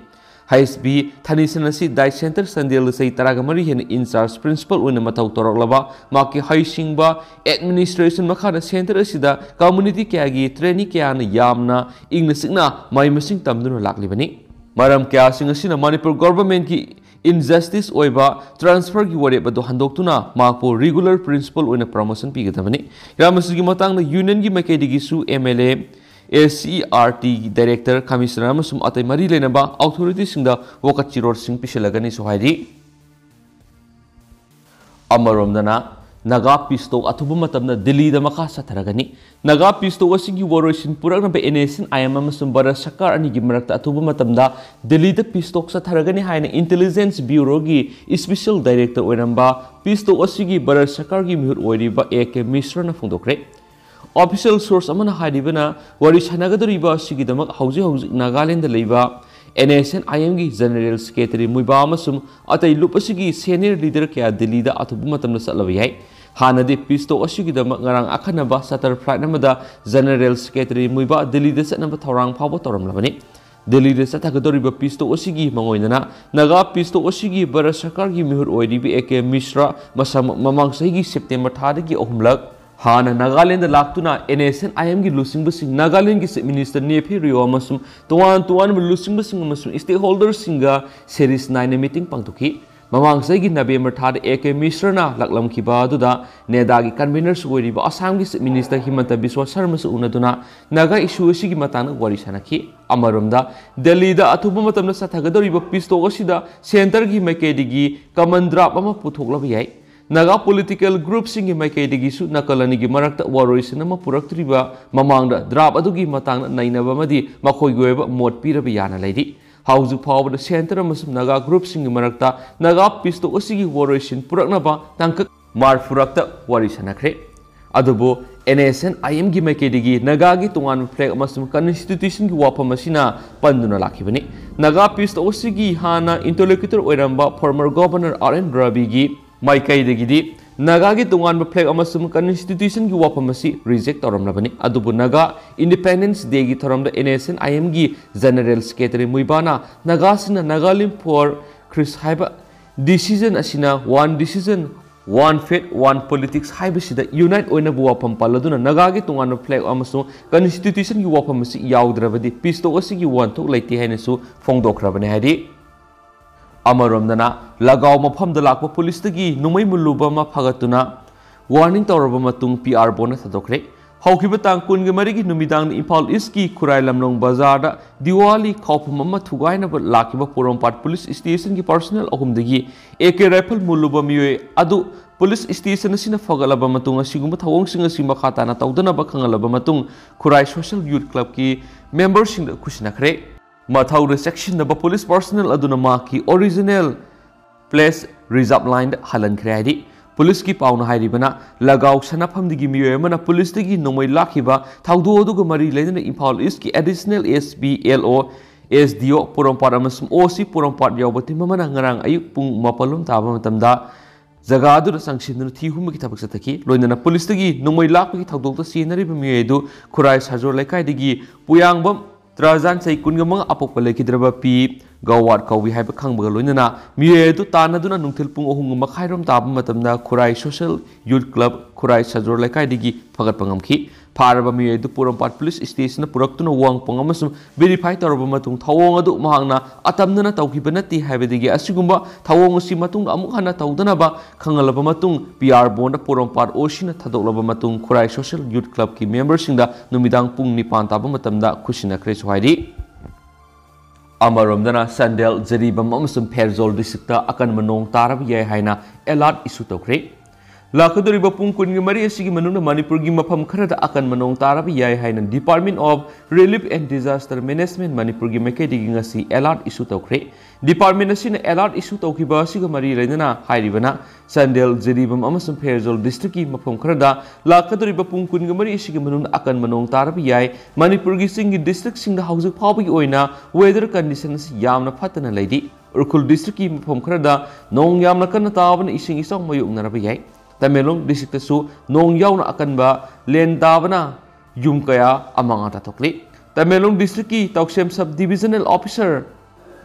ꯍꯩꯁ ꯕꯤ ꯊꯅꯤꯁꯟ ꯑꯁꯤ diet centre ꯆꯥꯟꯗꯦꯜꯗ ꯆꯍꯤ ꯇꯔꯥꯒ ꯃꯔꯤ ꯍꯦꯟꯅ in charge principal ꯑꯣꯏꯅ ꯃꯊꯧ ꯇꯧꯔꯛꯂꯕ ꯃꯍꯥꯛꯀꯤ ꯍꯩꯁꯤꯡꯕ administration ꯃꯈꯥꯗ centre ꯑꯁꯤꯗ community ꯀꯌꯥꯒꯤ trainee ꯀꯌꯥꯅ ꯌꯥꯝꯅ ꯏꯪꯅ ꯆꯤꯛꯅ ꯃꯍꯩ ꯃꯁꯤꯡ ꯇꯝꯗꯨꯅ ꯂꯥꯛꯂꯤꯕꯅꯤ꯫ ꯃꯔꯝ ꯀꯌꯥꯁꯤꯡ ꯑꯁꯤꯅ ꯃꯅꯤꯄꯨꯔ ꯒꯣꯚꯔꯟꯃꯦꯟꯠꯀꯤ injustice ꯑꯣꯏꯕ transferꯒꯤ ꯋꯥꯔꯦꯞ ꯑꯗꯨ ꯍꯟꯗꯣꯛꯇꯨꯅ ꯃꯍꯥꯛꯄꯨ regular principal ꯑꯣꯏꯅ promotion ꯄꯤꯒꯗꯕꯅꯤ꯫ ꯍꯤꯔꯝ ꯑꯁꯤꯒꯤ ꯃꯇꯥꯡꯗ unionꯒꯤ ꯃꯥꯏꯀꯩꯗꯒꯤꯁꯨ ꯑꯦꯝ ꯑꯦꯜ ꯑꯦ, ꯑꯦ ꯁꯤ ꯏ ꯑꯥꯔ ꯇꯤꯒꯤ director, commissioner ꯑꯃꯁꯨꯡ ꯑꯇꯩ ꯃꯔꯤ ꯂꯩꯅꯕ authorityꯁꯤꯡꯗ ꯋꯥꯀꯠ ꯆꯤꯔꯣꯜꯁꯤꯡ ꯄꯤꯁꯤꯜꯂꯒꯅꯤꯁꯨ ꯍꯥꯏꯔꯤ꯫ ꯑꯃꯔꯣꯝꯗꯅ ꯅꯥꯒꯥ peace talk ꯑꯊꯨꯕ ꯃꯇꯝꯗ ꯗꯤꯜꯂꯤꯗ ꯃꯈꯥ ꯆꯠꯊꯔꯒꯅꯤ꯫ ꯅꯥꯒꯥ peace talk ꯑꯁꯤꯒꯤ ꯋꯥꯔꯣꯏꯁꯤꯟ ꯄꯨꯔꯛꯅꯕ N S N I M ꯑꯃꯁꯨꯡ ꯚꯥꯔꯠ ꯁꯔꯀꯥꯔ ꯑꯅꯤꯒꯤ ꯃꯔꯛꯇ ꯑꯊꯨꯕ ꯃꯇꯝꯗ ꯗꯤꯜꯂꯤꯗ peace talk ꯆꯠꯊꯔꯒꯅꯤ ꯍꯥꯏꯅ intelligence bureauꯒꯤ special director ꯑꯣꯏꯔꯝꯕ peace talk ꯑꯁꯤꯒꯤ ꯚꯥꯔꯠ ꯁꯔꯀꯥꯔꯒꯤ ꯃꯤꯍꯨꯠ ꯑꯣꯏꯔꯤꯕ ꯑꯦ ꯀꯦ ꯃꯤꯁ꯭ꯔꯅ ꯐꯣꯡꯗꯣꯛꯈ꯭ꯔꯦ꯫ Official source ꯑꯃꯅ ꯍꯥꯏꯔꯤꯕꯅ, ꯋꯥꯔꯤ ꯁꯥꯟꯅꯒꯗꯧꯔꯤꯕ ꯑꯁꯤꯒꯤꯗꯃꯛ ꯍꯧꯖꯤꯛ ꯍꯧꯖꯤꯛ ꯅꯥꯒꯥꯂꯦꯟꯗ ꯂꯩꯕ ꯑꯦꯟ ꯑꯦꯁ ꯑꯦꯟ ꯑꯥꯏ ꯑꯦꯝꯒꯤ general secretary ꯃꯨꯏꯕꯥ ꯑꯃꯁꯨꯡ ꯑꯇꯩ ꯂꯨꯞ ꯑꯁꯤꯒꯤ senior leader ꯀꯌꯥ ꯗꯤꯜꯂꯤꯗ ꯑꯊꯨꯕ ꯃꯇꯝꯗ ꯆꯠꯂꯕ ꯌꯥꯏ꯫ ꯍꯥꯟꯅꯗꯤ peace talk ꯑꯁꯤꯒꯤꯗꯃꯛ ꯉꯔꯥꯡ ꯑꯈꯟꯅꯕ charter flight ꯑꯃꯗ general secretary ꯃꯨꯏꯕꯥ ꯗꯤꯜꯂꯤꯗ ꯆꯠꯅꯕ ꯊꯧꯔꯥꯡ ꯐꯥꯎꯕ ꯇꯧꯔꯝꯂꯕꯅꯤ꯫ ꯗꯤꯜꯂꯤꯗ ꯆꯠꯊꯒꯗꯧꯔꯤꯕ peace talk ꯑꯁꯤꯒꯤ ꯃꯥꯡꯑꯣꯏꯅꯅ ꯅꯥꯒꯥ peace talk ꯑꯁꯤꯒꯤ ꯚꯥꯔꯠ ꯁꯔꯀꯥꯔꯒꯤ ꯃꯤꯍꯨꯠ ꯑꯣꯏꯔꯤꯕ ꯑꯦ ꯀꯦ ꯃꯤꯁ꯭ꯔ ꯃꯁꯥꯃꯛ ꯃꯃꯥꯡ ꯆꯍꯤꯒꯤ ꯁꯦꯞꯇꯦꯝꯕꯔ ꯊꯥꯗꯒꯤ ꯑꯍꯨꯝꯂꯛ ꯍꯥꯟꯅ ꯅꯥꯒꯥꯂꯦꯟꯗ ꯂꯥꯛꯇꯨꯅ ꯑꯦꯟ ꯑꯦꯁ ꯑꯦꯟ ꯑꯥꯏ ꯑꯦꯝꯒꯤ ꯂꯨꯆꯤꯡꯕꯁꯤꯡ, ꯅꯥꯒꯥꯂꯦꯟꯗꯒꯤ chief minister ꯅꯦꯐꯤꯎ ꯔꯤꯑꯣ ꯑꯃꯁꯨꯡ ꯇꯣꯉꯥꯟ ꯇꯣꯉꯥꯟꯕ ꯂꯨꯆꯤꯡꯕꯁꯤꯡ ꯑꯃꯁꯨꯡ stakeholderꯁꯤꯡꯒ series ꯅꯥꯏꯅ meeting ꯄꯥꯡꯊꯣꯛꯈꯤ꯫ ꯃꯃꯥꯡ ꯆꯍꯤꯒꯤ ꯅꯕꯦꯝꯕꯔ ꯊꯥꯗ ꯑꯦ ꯀꯦ ꯃꯤꯁ꯭ꯔꯅ ꯂꯥꯛꯂꯝꯈꯤꯕ ꯑꯗꯨꯗ ꯅꯦꯗꯥꯒꯤ convenerꯁꯨ ꯑꯣꯏꯔꯤꯕ ꯑꯁꯥꯝꯒꯤ chief minister ꯍꯤꯃꯟꯇ Visva ꯁꯔꯃꯁꯨ ꯎꯅꯗꯨꯅ Naga issue ꯑꯁꯤꯒꯤ ꯃꯇꯥꯡꯗ ꯋꯥꯔꯤ ꯁꯥꯅꯈꯤ꯫ ꯑꯃꯔꯣꯝꯗ, ꯗꯦꯜꯂꯤꯗ ꯑꯊꯨꯕ ꯃꯇꯝꯗ ꯆꯠꯊꯒꯗꯧꯔꯤꯕ peace talk ꯑꯁꯤꯗ centreꯒꯤ ꯃꯥꯏꯀꯩꯗꯒꯤ common draft ꯑꯃ ꯄꯨꯊꯣꯛꯂꯕ ꯌꯥꯏ꯫ ꯅꯥꯒꯥ political groupꯁꯤꯡꯒꯤ ꯃꯥꯏꯀꯩꯗꯒꯤꯁꯨ ꯅꯥꯀꯜ ꯑꯅꯤꯒꯤ ꯃꯔꯛꯇ ꯋꯥꯔꯣꯏꯁꯤꯟ ꯑꯃ ꯄꯨꯔꯛꯇ꯭ꯔꯤꯕ ꯃꯃꯥꯡꯗ draft ꯑꯗꯨꯒꯤ ꯃꯇꯥꯡꯗ ꯅꯩꯅꯕ ꯑꯃꯗꯤ ꯃꯈꯣꯏꯒꯤ ꯑꯣꯏꯕ ꯃꯣꯠ ꯄꯤꯔꯕ ꯌꯥꯅ ꯂꯩꯔꯤ꯫ ꯍꯧꯖꯤꯛ ꯐꯥꯎꯕꯗ centre ꯑꯃꯁꯨꯡ ꯅꯥꯒꯥ groupꯁꯤꯡꯒꯤ ꯃꯔꯛꯇ ꯅꯥꯒꯥ peace talk ꯑꯁꯤꯒꯤ ꯋꯥꯔꯣꯏꯁꯤꯟ ꯄꯨꯔꯛꯅꯕ ꯇꯥꯡꯀꯛ ꯃꯔꯐꯨꯔꯛꯇ ꯋꯥꯔꯤ ꯁꯥꯅꯈ꯭ꯔꯦ꯫ ꯑꯗꯨꯕꯨ NSCN-IMꯒꯤ ꯃꯥꯏꯀꯩꯗꯒꯤ ꯅꯥꯒꯥꯒꯤ ꯇꯣꯉꯥꯟꯕ flag ꯑꯃꯁꯨꯡ constitutionꯒꯤ ꯋꯥꯐꯝ ꯑꯁꯤꯅ ꯄꯟꯗꯨꯅ ꯂꯥꯛꯈꯤꯕꯅꯤ꯫ ꯅꯥꯒꯥ peace talk ꯑꯁꯤꯒꯤ ꯍꯥꯟꯅ interlocutor ꯑꯣꯏꯔꯝꯕ former governor R N Raviꯒꯤ ꯃꯥꯏꯀꯩꯗꯒꯤꯗꯤ ꯅꯥꯒꯥꯒꯤ ꯇꯣꯉꯥꯟꯕ flag ꯑꯃꯁꯨꯡ constitutionꯒꯤ ꯋꯥꯐꯝ ꯑꯁꯤ reject ꯇꯧꯔꯝꯂꯕꯅꯤ꯫ ꯑꯗꯨꯕꯨ ꯅꯥꯒꯥ Independence Dayꯒꯤ ꯊꯧꯔꯝꯗ NSCN-IMꯒꯤ general secretary ꯃꯨꯏꯕꯥꯅ ꯅꯥꯒꯥꯁꯤꯡꯅ Nagalim for Christ ꯍꯥꯏꯕ decision ꯑꯁꯤꯅ one decision, one faith, one politics ꯍꯥꯏꯕꯁꯤꯗ unite ꯑꯣꯏꯅꯕ ꯋꯥꯐꯝ ꯄꯜꯂꯗꯨꯅ ꯅꯥꯒꯥꯒꯤ ꯇꯣꯉꯥꯟꯕ flag ꯑꯃꯁꯨꯡ constitutionꯒꯤ ꯋꯥꯐꯝ ꯑꯁꯤ ꯌꯥꯎꯗ꯭ꯔꯕꯗꯤ peace talk ꯑꯁꯤꯒꯤ ꯋꯥꯍꯟꯊꯣꯛ ꯂꯩꯇꯦ ꯍꯥꯏꯅꯁꯨ ꯐꯣꯡꯗꯣꯛꯈ꯭ꯔꯕꯅꯤ꯫ ꯍꯥꯏꯗꯤ, ꯑꯃꯔꯣꯝꯗꯅ ꯂꯒꯥꯎ ꯃꯐꯝꯗ ꯂꯥꯛꯄ ꯄꯨꯂꯤꯁꯇꯒꯤ ꯅꯣꯡꯃꯩ ꯃꯨꯜꯂꯨꯕ ꯑꯃ ꯐꯥꯒꯠꯇꯨꯅ warning ꯇꯧꯔꯕ ꯃꯇꯨꯡ PR bondꯅ ꯊꯥꯗꯣꯛꯈ꯭ꯔꯦ꯫ ꯍꯧꯈꯤꯕ ꯇꯥꯡ ꯀꯨꯟꯒ ꯃꯔꯤꯒꯤ ꯅꯨꯃꯤꯗꯥꯡꯗ ꯏꯝꯐꯥꯜ ꯏꯁꯀꯤ ꯈꯨꯔꯥꯏ ꯂꯝꯂꯣꯡ ꯕꯖꯥꯔꯗ ꯗꯤꯋꯥꯂꯤ ꯈꯥꯎꯐꯝ ꯑꯃ ꯊꯨꯒꯥꯏꯅꯕ ꯂꯥꯛꯈꯤꯕ ꯄꯣꯔꯣꯝꯄꯥꯠ ꯄꯨꯂꯤꯁ ꯁ꯭ꯇꯦꯁꯟꯒꯤ personnel ꯑꯍꯨꯝꯗꯒꯤ AK rifle ꯃꯨꯜꯂꯨꯕ ꯃꯤꯑꯣꯏ ꯑꯗꯨ ꯄꯨꯂꯤꯁ ꯁ꯭ꯇꯦꯁꯟ ꯑꯁꯤꯅ ꯐꯒꯠꯂꯕ ꯃꯇꯨꯡ ꯑꯁꯤꯒꯨꯝꯕ ꯊꯧꯑꯣꯡꯁꯤꯡ ꯑꯁꯤ ꯃꯈꯥ ꯇꯥꯅ ꯇꯧꯗꯅꯕ ꯈꯪꯍꯜꯂꯕ ꯃꯇꯨꯡ ꯈꯨꯔꯥꯏ Social Youth Clubꯀꯤ memberꯁꯤꯡꯗ ꯈꯨꯠꯁꯤꯟꯅꯈ꯭ꯔꯦ꯫ ꯃꯊꯧꯗ ꯆꯦꯛꯁꯤꯟꯅꯕ ꯄꯨꯂꯤꯁ personnel ꯑꯗꯨꯅ ꯃꯍꯥꯛꯀꯤ original place reserve lineꯗ ꯍꯜꯍꯟꯈ꯭ꯔꯦ꯫ ꯍꯥꯏꯗꯤ, ꯄꯨꯂꯤꯁꯀꯤ ꯄꯥꯎꯅ ꯍꯥꯏꯔꯤꯕꯅ ꯂꯒꯥꯎ ꯁꯥꯟꯅꯐꯝꯗꯒꯤ ꯃꯤꯑꯣꯏ ꯑꯃꯅ ꯄꯨꯂꯤꯁꯇꯒꯤ ꯅꯣꯡꯃꯩ ꯂꯥꯛꯈꯤꯕ ꯊꯧꯗꯣꯛ ꯑꯗꯨꯒ ꯃꯔꯤ ꯂꯩꯅꯅ ꯏꯝꯐꯥꯜ ꯏꯁꯀꯤ additional SP, LO, SDO ꯄꯣꯔꯣꯝꯄꯥꯠ ꯑꯃꯁꯨꯡ OC ꯄꯣꯔꯣꯝꯄꯥꯠ ꯌꯥꯎꯕ team ꯑꯃꯅ ꯉꯔꯥꯡ ꯑꯌꯨꯛ ꯄꯨꯡ ꯃꯥꯄꯜ ꯂꯣꯝ ꯇꯥꯕ ꯃꯇꯝꯗ ꯖꯒꯥ ꯑꯗꯨꯗ ꯆꯪꯁꯤꯟꯗꯨꯅ ꯊꯤ ꯍꯨꯝꯕꯒꯤ ꯊꯕꯛ ꯆꯠꯊꯈꯤ꯫ ꯂꯣꯏꯅꯅ ꯄꯨꯂꯤꯁꯇꯒꯤ ꯅꯣꯡꯃꯩ ꯂꯥꯛꯄꯒꯤ ꯊꯧꯗꯣꯛꯇ ꯆꯦꯟꯅꯔꯤꯕ ꯃꯤꯑꯣꯏ ꯑꯗꯨ ꯈꯨꯔꯥꯏ ꯁꯥꯖꯣꯔ ꯂꯩꯀꯥꯏꯗꯒꯤ ꯄꯨꯌꯥꯡꯕꯝ ꯇ꯭ꯔꯥꯖꯥꯟ, ꯆꯍꯤ ꯀꯨꯟꯒ ꯃꯉꯥ, ꯑꯄꯣꯛꯄ ꯂꯩꯈꯤꯗ꯭ꯔꯕ ꯄꯤ ꯒꯧꯋꯥꯠ ꯀꯧꯏ ꯍꯥꯏꯕ ꯈꯪꯕꯒ ꯂꯣꯏꯅꯅ ꯃꯤꯑꯣꯏ ꯑꯗꯨ ꯇꯥꯟꯅꯗꯨꯅ ꯅꯨꯡꯊꯤꯜ ꯄꯨꯡ ꯑꯍꯨꯝꯒ ꯃꯈꯥꯏꯔꯣꯝ ꯇꯥꯕ ꯃꯇꯝꯗ ꯈꯨꯔꯥꯏ Social Youth Club, ꯈꯨꯔꯥꯏ ꯁꯥꯖꯣꯔ ꯂꯩꯀꯥꯏꯗꯒꯤ ꯐꯒꯠꯄ ꯉꯝꯈꯤ꯫ ꯐꯥꯔꯕ ꯃꯤꯑꯣꯏ ꯑꯗꯨ ꯄꯣꯔꯣꯝꯄꯥꯠ ꯄꯨꯂꯤꯁ ꯁ꯭ꯇꯦꯁꯟꯗ ꯄꯨꯔꯛꯇꯨꯅ ꯋꯥꯍꯪ ꯄꯨꯡ ꯑꯃꯁꯨꯡ verify ꯇꯧꯔꯕ ꯃꯇꯨꯡ ꯊꯧꯑꯣꯡ ꯑꯗꯨ ꯃꯍꯥꯛꯅ ꯑꯇꯝꯅꯅ ꯇꯧꯈꯤꯕ ꯅꯠꯇꯦ ꯍꯥꯏꯕꯗꯒꯤ ꯑꯁꯤꯒꯨꯝꯕ ꯊꯧꯑꯣꯡ ꯑꯁꯤ ꯃꯇꯨꯡꯗ ꯑꯃꯨꯛ ꯍꯟꯅ ꯇꯧꯗꯅꯕ ꯈꯪꯍꯜꯂꯕ ꯃꯇꯨꯡ PR bondꯗ ꯄꯣꯔꯣꯝꯄꯥꯠ OCꯅ ꯊꯥꯗꯣꯛꯂꯕ ꯃꯇꯨꯡ ꯈꯨꯔꯥꯏ Social Youth Clubꯀꯤ memberꯁꯤꯡꯗ ꯅꯨꯃꯤꯗꯥꯡ ꯄꯨꯡ ꯅꯤꯄꯥꯟ ꯇꯥꯕ ꯃꯇꯝꯗ ꯈꯨꯠꯁꯤꯟꯅꯈ꯭ꯔꯦꯁꯨ ꯍꯥꯏꯔꯤ꯫ ꯑꯃꯔꯣꯝꯗꯅ ꯆꯥꯟꯗꯦꯜ, ꯖꯤꯔꯤꯕꯥꯝ ꯑꯃꯁꯨꯡ ꯐꯦꯔꯖꯣꯜ districtꯇ ꯑꯀꯟꯕ ꯅꯣꯡ ꯇꯥꯔꯕ ꯌꯥꯏ ꯍꯥꯏꯅ alert issue ꯇꯧꯈ꯭ꯔꯦ꯫ ꯂꯥꯛꯀꯗꯧꯔꯤꯕ ꯄꯨꯡ ꯀꯨꯟꯒ ꯃꯔꯤ ꯑꯁꯤꯒꯤ ꯃꯅꯨꯡꯗ ꯃꯅꯤꯄꯨꯔꯒꯤ ꯃꯐꯝ ꯈꯔꯗ ꯑꯀꯟꯕ ꯅꯣꯡ ꯇꯥꯔꯕ ꯌꯥꯏ ꯍꯥꯏꯅ Department of Relief and Disaster Management ꯃꯅꯤꯄꯨꯔꯒꯤ ꯃꯥꯏꯀꯩꯗꯒꯤ ꯉꯁꯤ alert issue ꯇꯧꯈ꯭ꯔꯦ꯫ Department ꯑꯁꯤꯅ alert issue ꯇꯧꯈꯤꯕ ꯑꯁꯤꯒ ꯃꯔꯤ ꯂꯩꯅꯅ ꯍꯥꯏꯔꯤꯕꯅ ꯆꯥꯟꯗꯦꯜ, ꯖꯤꯔꯤꯕꯥꯝ ꯑꯃꯁꯨꯡ ꯐꯦꯔꯖꯧ district ꯀꯤ ꯃꯐꯝ ꯈꯔꯗ ꯂꯥꯛꯀꯗꯧꯔꯤꯕ ꯄꯨꯡ ꯀꯨꯟꯒ ꯃꯔꯤ ꯑꯁꯤꯒꯤ ꯃꯅꯨꯡꯗ ꯑꯀꯟꯕ ꯅꯣꯡ ꯇꯥꯔꯕ ꯌꯥꯏ꯫ ꯃꯅꯤꯄꯨꯔꯒꯤ ꯆꯤꯡꯒꯤ district ꯁꯤꯡꯗ ꯍꯧꯖꯤꯛ ꯐꯥꯎꯕꯒꯤ ꯑꯣꯏꯅ weather condition ꯑꯁꯤ ꯌꯥꯝꯅ ꯐꯠꯇꯅ ꯂꯩꯔꯤ꯫ ꯎꯈ꯭ꯔꯨꯜ district ꯀꯤ ꯃꯐꯝ ꯈꯔꯗ ꯅꯣꯡ ꯌꯥꯝꯅ ꯀꯟꯅ ꯇꯥꯕꯅ ꯏꯁꯤꯡ ꯏꯆꯥꯎ ꯃꯥꯌꯣꯛꯅꯔꯕ ꯌꯥꯏ꯫ ꯇꯃꯦꯡꯂꯣꯡ district ꯇꯁꯨ ꯅꯣꯡ ꯌꯥꯎꯅ ꯑꯀꯟꯕ ꯂꯦꯟ ꯇꯥꯕꯅ ꯌꯨꯝ ꯀꯌꯥ ꯑꯃꯥꯡ ꯑꯇꯥ ꯊꯣꯛꯂꯤ꯫ ꯇꯃꯦꯡꯂꯣꯡ district ꯀꯤ ꯇꯧꯁꯦꯝ sub divisional officer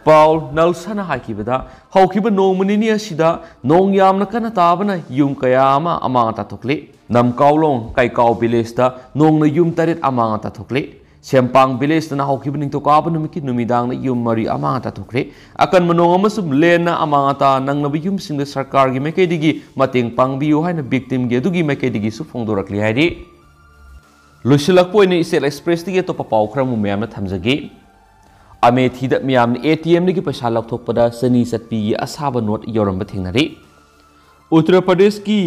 ꯄꯥꯎꯜ ꯅꯜꯁꯟꯅ ꯍꯥꯏꯈꯤꯕꯗ, ꯍꯧꯈꯤꯕ ꯅꯣꯡꯃ ꯅꯤꯅꯤ ꯑꯁꯤꯗ ꯅꯣꯡ ꯌꯥꯝꯅ ꯀꯟꯅ ꯇꯥꯕꯅ ꯌꯨꯝ ꯀꯌꯥ ꯑꯃ ꯑꯃꯥꯡ ꯑꯇꯥ ꯊꯣꯛꯂꯤ꯫ ꯅꯝꯀꯥꯎꯂꯣꯡ ꯀꯩꯀꯥꯎ village ꯇ ꯅꯣꯡꯅ ꯌꯨꯝ ꯇꯔꯦꯠ ꯑꯃꯥꯡ ꯑꯇꯥ ꯊꯣꯛꯂꯤ꯫ ꯁꯦꯝꯄꯥꯡ village ꯇꯅ ꯍꯧꯈꯤꯕ ꯅꯤꯡꯊꯧꯀꯥꯕ ꯅꯨꯃꯤꯠꯀꯤ ꯅꯨꯃꯤꯗꯥꯡꯗ ꯌꯨꯝ ꯃꯔꯤ ꯑꯃꯥꯡ ꯑꯇꯥ ꯊꯣꯛꯈ꯭ꯔꯦ꯫ ꯑꯀꯟꯕ ꯅꯣꯡ ꯑꯃꯁꯨꯡ ꯂꯦꯟꯅ ꯑꯃꯥꯡ ꯑꯇꯥ ꯅꯪꯂꯕ ꯌꯨꯝꯁꯤꯡꯗ ꯁꯔꯀꯥꯔꯒꯤ ꯃꯥꯏꯀꯩꯗꯒꯤ ꯃꯇꯦꯡ ꯄꯥꯡꯕꯤꯌꯨ ꯍꯥꯏꯅ victim ꯒꯤ ꯑꯗꯨꯒꯤ ꯃꯥꯏꯀꯩꯗꯒꯤꯁꯨ ꯐꯣꯡꯗꯣꯔꯛꯂꯤ ꯍꯥꯏꯔꯤ꯫ ꯂꯣꯏꯁꯤꯜꯂꯛꯄ ꯑꯣꯏꯅ ꯏꯆꯦꯜ Express ꯇꯒꯤ ꯑꯇꯣꯞꯄ ꯄꯥꯎ ꯈꯔ ꯑꯃꯨꯛ ꯃꯌꯥꯝꯅ ꯊꯝꯖꯒꯦ꯫ ꯑꯃꯦꯊꯤꯗ ꯃꯤꯌꯥꯝꯅ A T M ꯗꯒꯤ ꯄꯩꯁꯥ ꯂꯧꯊꯣꯛꯄꯗ ꯆꯅꯤ ꯆꯠꯄꯤꯒꯤ ꯑꯁꯥꯕ ꯅꯣꯠ ꯌꯧꯔꯝꯕ ꯊꯦꯡꯅꯔꯤ꯫ ꯎꯠꯇꯔ ꯄ꯭ꯔꯗꯦꯁꯀꯤ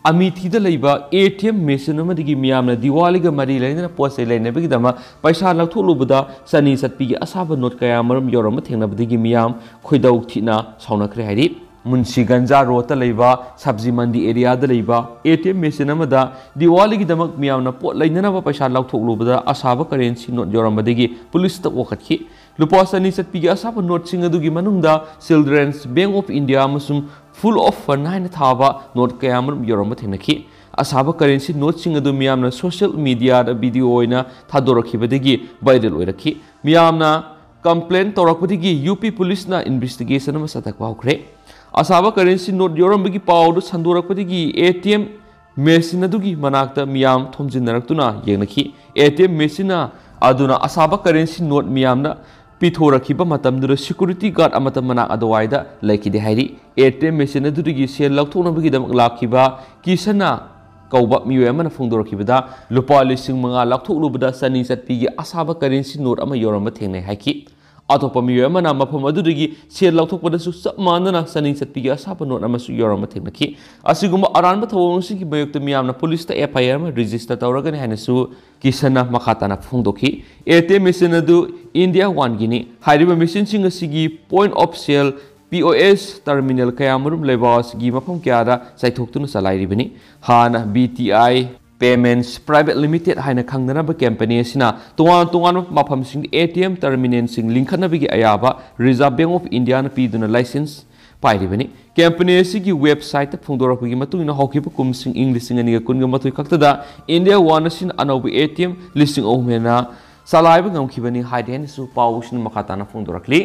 ꯑꯃꯤꯊꯤꯗ ꯂꯩꯕ A T M machine ꯑꯃꯗꯒꯤ ꯃꯤꯌꯥꯝꯅ ꯗꯤꯋꯥꯂꯤꯒ ꯃꯔꯤ ꯂꯩꯅꯅ ꯄꯣꯠ ꯆꯩ ꯂꯩꯅꯕꯒꯤꯗꯃꯛ ꯄꯩꯁꯥ ꯂꯧꯊꯣꯛꯂꯨꯕꯗ ꯆꯅꯤ ꯆꯠꯄꯤꯒꯤ ꯑꯁꯥꯕ ꯅꯣꯠ ꯀꯌꯥ ꯃꯔꯨꯝ ꯌꯧꯔꯝꯕ ꯊꯦꯡꯅꯕꯗꯒꯤ ꯃꯤꯌꯥꯝ ꯈꯣꯏꯗꯧ ꯊꯤꯅ ꯁꯥꯎꯅꯈ꯭ꯔꯦ ꯍꯥꯏꯔꯤ꯫ ꯃꯨꯟꯁꯤꯒꯟꯖꯥ ꯔꯣꯗꯇ ꯂꯩꯕ ꯁꯕꯖꯤ ꯃꯟꯗꯤ ꯑꯦꯔꯤꯌꯥꯗ ꯂꯩꯕ A T M machine ꯑꯃꯗ ꯗꯤꯋꯥꯂꯤꯒꯤꯗꯃꯛ ꯃꯤꯌꯥꯝꯅ ꯄꯣꯠ ꯂꯩꯅꯅꯕ ꯄꯩꯁꯥ ꯂꯧꯊꯣꯛꯂꯨꯕꯗ ꯑꯁꯥꯕ ꯀꯔꯦꯟꯁꯤ ꯅꯣꯠ ꯌꯧꯔꯝꯕꯗꯒꯤ ꯄꯨꯂꯤꯁꯇ ꯋꯥꯀꯠꯈꯤ꯫ ꯂꯨꯄꯥ ꯆꯅꯤ ꯆꯠꯄꯤꯒꯤ ꯑꯁꯥꯕ ꯅꯣꯠꯁꯤꯡ ꯑꯗꯨꯒꯤ ꯃꯅꯨꯡꯗ Children's Bank of India ꯑꯃꯁꯨꯡ Full of Fun ꯍꯥꯏꯅ ꯊꯥꯕ ꯅꯣꯠ ꯀꯌꯥ ꯑꯃꯔꯣꯝ ꯌꯧꯔꯝꯕ ꯊꯦꯡꯅꯈꯤ꯫ ꯑꯁꯥꯕ ꯀꯔꯦꯟꯁꯤ ꯅꯣꯠꯁꯤꯡ ꯑꯗꯨ ꯃꯤꯌꯥꯝꯅ social media ꯗ video ꯑꯣꯏꯅ ꯊꯥꯗꯣꯔꯛꯈꯤꯕꯗꯒꯤ viral ꯑꯣꯏꯔꯛꯈꯤ꯫ ꯃꯤꯌꯥꯝꯅ complain ꯇꯧꯔꯛꯄꯗꯒꯤ ꯌꯨ ꯄꯤ ꯄꯨꯂꯤꯁꯅ investigation ꯑꯃ ꯆꯠꯊꯕ ꯍꯧꯈ꯭ꯔꯦ꯫ ꯑꯁꯥꯕ ꯀꯔꯦꯟꯁꯤ ꯅꯣꯠ ꯌꯧꯔꯝꯕꯒꯤ ꯄꯥꯎ ꯑꯗꯨ ꯁꯟꯗꯣꯔꯛꯄꯗꯒꯤ A T M machine ꯑꯗꯨꯒꯤ ꯃꯅꯥꯛꯇ ꯃꯤꯌꯥꯝ ꯊꯣꯝꯖꯤꯟꯅꯔꯛꯇꯨꯅ ꯌꯦꯡꯅꯈꯤ꯫ A T M machine ꯑꯗꯨꯅ ꯑꯁꯥꯕ ꯀꯔꯦꯟꯁꯤ ꯅꯣꯠ ꯃꯤꯌꯥꯝꯅ ꯄꯤꯊꯣꯔꯛꯈꯤꯕ ꯃꯇꯝꯗꯨꯗ security guard ꯑꯃꯠꯇ ꯃꯅꯥꯛ ꯑꯗꯨꯋꯥꯏꯗ ꯂꯩꯈꯤꯗꯦ ꯍꯥꯏꯔꯤ꯫ A T M machine ꯑꯗꯨꯗꯒꯤ ꯁꯦꯜ ꯂꯧꯊꯣꯛꯅꯕꯒꯤꯗꯃꯛ ꯂꯥꯛꯈꯤꯕ ꯀꯤꯁꯟꯅ ꯀꯧꯕ ꯃꯤꯑꯣꯏ ꯑꯃꯅ ꯐꯣꯡꯗꯣꯔꯛꯈꯤꯕꯗ, ꯂꯨꯄꯥ ꯂꯤꯁꯤꯡ ꯃꯉꯥ ꯂꯧꯊꯣꯛꯂꯨꯕꯗ ꯆꯅꯤ ꯆꯠꯄꯤꯒꯤ ꯑꯁꯥꯕ ꯀꯔꯦꯟꯁꯤ ꯅꯣꯠ ꯑꯃ ꯌꯧꯔꯝꯕ ꯊꯦꯡꯅꯩ ꯍꯥꯏꯈꯤ꯫ ꯑꯇꯣꯞꯄ ꯃꯤꯑꯣꯏ ꯑꯃꯅ ꯃꯐꯝ ꯑꯗꯨꯗꯒꯤ ꯁꯦꯜ ꯂꯧꯊꯣꯛꯄꯗꯁꯨ ꯆꯞ ꯃꯥꯟꯅꯅ ꯆꯥꯅꯤꯡ ꯆꯠꯄꯤꯒꯤ ꯑꯁꯥꯕ ꯅꯣꯠ ꯑꯃꯁꯨ ꯌꯥꯎꯔꯝꯕ ꯊꯦꯡꯅꯈꯤ꯫ ꯑꯁꯤꯒꯨꯝꯕ ꯑꯔꯥꯟꯕ ꯊꯧꯑꯣꯡꯁꯤꯡꯒꯤ ꯃꯥꯌꯣꯛꯇ ꯃꯤꯌꯥꯝꯅ ꯄꯨꯂꯤꯁꯇ F I R ꯑꯃ register ꯇꯧꯔꯒꯅꯤ ꯍꯥꯏꯅꯁꯨ ꯀꯤꯁꯟꯅ ꯃꯈꯥ ꯇꯥꯅ ꯐꯣꯡꯗꯣꯛꯈꯤ꯫ A T M machine ꯑꯗꯨ India One ꯒꯤꯅꯤ꯫ ꯍꯥꯏꯔꯤꯕ machineꯁꯤꯡ ꯑꯁꯤꯒꯤ point of sale, P O S terminal ꯀꯌꯥꯃꯔꯨꯝ ꯂꯩꯕꯥꯛ ꯑꯁꯤꯒꯤ ꯃꯐꯝ ꯀꯌꯥꯗ ꯆꯥꯏꯊꯣꯛꯇꯨꯅ ꯆꯂꯥꯏꯔꯤꯕꯅꯤ꯫ ꯍꯥꯟꯅ B T I Payments Private Limited ꯍꯥꯏꯅ ꯈꯪꯅꯔꯝꯕ company ꯑꯁꯤꯅ ꯇꯣꯉꯥꯟ ꯇꯣꯉꯥꯟꯕ ꯃꯐꯝꯁꯤꯡꯗ A T M terminalꯁꯤꯡ ꯂꯤꯡꯈꯠꯅꯕꯒꯤ ꯑꯌꯥꯕ Reserve Bank of Indiaꯅ ꯄꯤꯗꯨꯅ license ꯄꯥꯏꯔꯤꯕꯅꯤ꯫ Company ꯑꯁꯤꯒꯤ websiteꯇ ꯐꯣꯡꯗꯣꯔꯛꯄꯒꯤ ꯃꯇꯨꯡ ꯏꯟꯅ, ꯍꯧꯈꯤꯕ ꯀꯨꯝꯁꯤꯡ ꯏꯪ ꯂꯤꯁꯤꯡ ꯑꯅꯤꯒ ꯀꯨꯟꯒ ꯃꯥꯊꯣꯏ ꯈꯛꯇꯗ India One ꯑꯁꯤꯅ ꯑꯅꯧꯕ A T M ꯂꯤꯁꯤꯡ ꯑꯍꯨꯝ ꯍꯦꯟꯅ ꯆꯂꯥꯏꯕ ꯉꯝꯈꯤꯕꯅꯤ ꯍꯥꯏꯔꯤ ꯍꯥꯏꯅꯁꯨ ꯄꯥꯎꯁꯤꯅ ꯃꯈꯥ ꯇꯥꯅ ꯐꯣꯡꯗꯣꯔꯛꯂꯤ꯫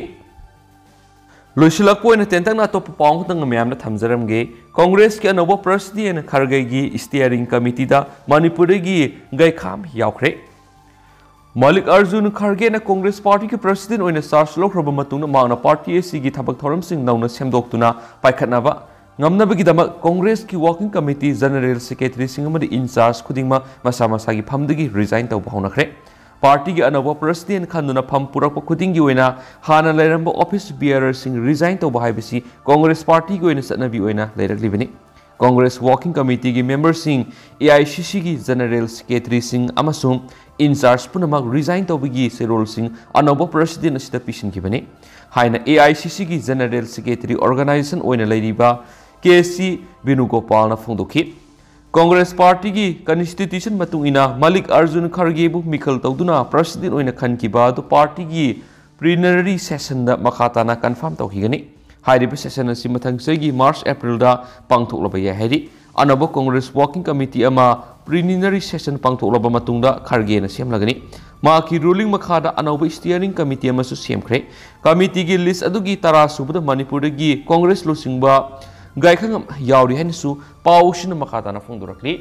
ꯂꯣꯏꯁꯤꯜꯂꯛꯄ ꯑꯣꯏꯅ ꯇꯦꯟꯇꯛꯅ ꯑꯇꯣꯞꯄ ꯄꯥꯎ ꯑꯃꯈꯛꯇꯪ ꯃꯌꯥꯝꯗ ꯊꯝꯖꯔꯝꯒꯦ꯫ ꯀꯣꯡꯒ꯭ꯔꯦꯁꯀꯤ ꯑꯅꯧꯕ president ꯈꯔꯒꯦꯒꯤ steering committeeꯗ ꯃꯅꯤꯄꯨꯔꯗꯒꯤ ꯒꯩꯈꯥꯝ ꯌꯥꯎꯈ꯭ꯔꯦ꯫ ꯃꯜꯂꯤꯛ ꯑꯔꯖꯨꯟ ꯈꯔꯒꯦꯅ ꯀꯣꯡꯒ꯭ꯔꯦꯁ ꯄꯥꯔꯇꯤꯒꯤ president ꯑꯣꯏꯅ charge ꯂꯧꯈ꯭ꯔꯕ ꯃꯇꯨꯡꯗ ꯃꯍꯥꯛꯅ ꯄꯥꯔꯇꯤ ꯑꯁꯤꯒꯤ ꯊꯕꯛ ꯊꯧꯔꯝꯁꯤꯡ ꯅꯧꯅ ꯁꯦꯝꯗꯣꯛꯇꯨꯅ ꯄꯥꯏꯈꯠꯅꯕ ꯉꯝꯅꯕꯒꯤꯗꯃꯛ ꯀꯣꯡꯒ꯭ꯔꯦꯁꯀꯤ working committee, general secretaryꯁꯤꯡ ꯑꯃꯗꯤ in-charge ꯈꯨꯗꯤꯡꯃꯛ ꯃꯁꯥ ꯃꯁꯥꯒꯤ ꯐꯝꯗꯒꯤ resign ꯇꯧꯕ ꯍꯧꯅꯈ꯭ꯔꯦ꯫ ꯄꯥꯔꯇꯤꯒꯤ ꯑꯅꯧꯕ president ꯈꯟꯗꯨꯅ ꯐꯝ ꯄꯨꯔꯛꯄ ꯈꯨꯗꯤꯡꯒꯤ ꯑꯣꯏꯅ ꯍꯥꯟꯅ ꯂꯩꯔꯝꯕ office bearerꯁꯤꯡ resign ꯇꯧꯕ ꯍꯥꯏꯕꯁꯤ ꯀꯣꯡꯒ꯭ꯔꯦꯁ ꯄꯥꯔꯇꯤꯒꯤ ꯑꯣꯏꯅ ꯆꯠꯅꯕꯤ ꯑꯣꯏꯅ ꯂꯩꯔꯛꯂꯤꯕꯅꯤ꯫ Congress working committeeꯒꯤ memberꯁꯤꯡ, A I C Cꯒꯤ general secretaryꯁꯤꯡ ꯑꯃꯁꯨꯡ in-charge ꯄꯨꯝꯅꯃꯛ resign ꯇꯧꯕꯒꯤ ꯆꯦꯔꯣꯜꯁꯤꯡ ꯑꯅꯧꯕ president ꯑꯁꯤꯗ ꯄꯤꯁꯤꯟꯈꯤꯕꯅꯤ ꯍꯥꯏꯅ A I C Cꯒꯤ general secretary organization ꯑꯣꯏꯅ ꯂꯩꯔꯤꯕ K C ꯕꯦꯅꯨꯒꯣꯄꯥꯜꯅ ꯐꯣꯡꯗꯣꯛꯈꯤ꯫ ꯀꯣꯡꯒ꯭ꯔꯦꯁ ꯄꯥꯔꯇꯤꯒꯤ constitution ꯃꯇꯨꯡ ꯏꯟꯅ ꯃꯜꯂꯤꯛ ꯑꯔꯖꯨꯟ ꯈꯔꯒꯦꯕꯨ ꯃꯤꯈꯜ ꯇꯧꯗꯨꯅ president ꯑꯣꯏꯅ ꯈꯟꯈꯤꯕ ꯑꯗꯨ ꯄꯥꯔꯇꯤꯒꯤ plenary sessionꯗ ꯃꯈꯥ ꯇꯥꯅ confirm ꯇꯧꯈꯤꯒꯅꯤ꯫ ꯍꯥꯏꯔꯤꯕ session ꯑꯁꯤ ꯃꯊꯪ ꯆꯍꯤꯒꯤ March, Aprilꯗ ꯄꯥꯡꯊꯣꯛꯂꯕ ꯌꯥꯏ ꯍꯥꯏꯔꯤ꯫ ꯑꯅꯧꯕ ꯀꯣꯡꯒ꯭ꯔꯦꯁ working committee ꯑꯃ plenary session ꯄꯥꯡꯊꯣꯛꯂꯕ ꯃꯇꯨꯡꯗ ꯈꯔꯒꯦꯅ ꯁꯦꯝꯂꯒꯅꯤ꯫ ꯃꯍꯥꯛꯀꯤ ruling ꯃꯈꯥꯗ ꯑꯅꯧꯕ steering committee ꯑꯃꯁꯨ ꯁꯦꯝꯈ꯭ꯔꯦ꯫ Committeeꯒꯤ list ꯑꯗꯨꯒꯤ ꯇꯔꯥ ꯁꯨꯕꯗ ꯃꯅꯤꯄꯨꯔꯗꯒꯤ ꯀꯣꯡꯒ꯭ꯔꯦꯁ ꯂꯨꯆꯤꯡꯕ ꯒꯥꯏꯈꯉꯝ ꯌꯥꯎꯔꯤ ꯍꯥꯏꯅꯁꯨ ꯄꯥꯎꯁꯤꯅ ꯃꯈꯥ ꯇꯥꯅ ꯐꯣꯡꯗꯣꯔꯛꯂꯤ꯫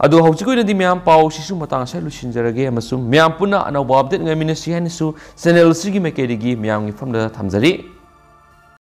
ꯑꯗꯣ ꯍꯧꯖꯤꯛ ꯑꯣꯏꯅꯗꯤ ꯃꯌꯥꯝ ꯄꯥꯎꯁꯤꯁꯨ ꯃꯇꯥꯡ ꯑꯁꯤꯗ ꯂꯣꯏꯁꯤꯟꯖꯔꯒꯦ ꯑꯃꯁꯨꯡ ꯃꯌꯥꯝ ꯄꯨꯟꯅ ꯑꯅꯧꯕ update ꯉꯥꯏꯃꯤꯟꯅꯁꯤ ꯍꯥꯏꯅꯁꯨ channel ꯑꯁꯤꯒꯤ ꯃꯥꯏꯀꯩꯗꯒꯤ ꯃꯌꯥꯝꯒꯤ ꯃꯐꯝꯗ ꯊꯝꯖꯔꯤ꯫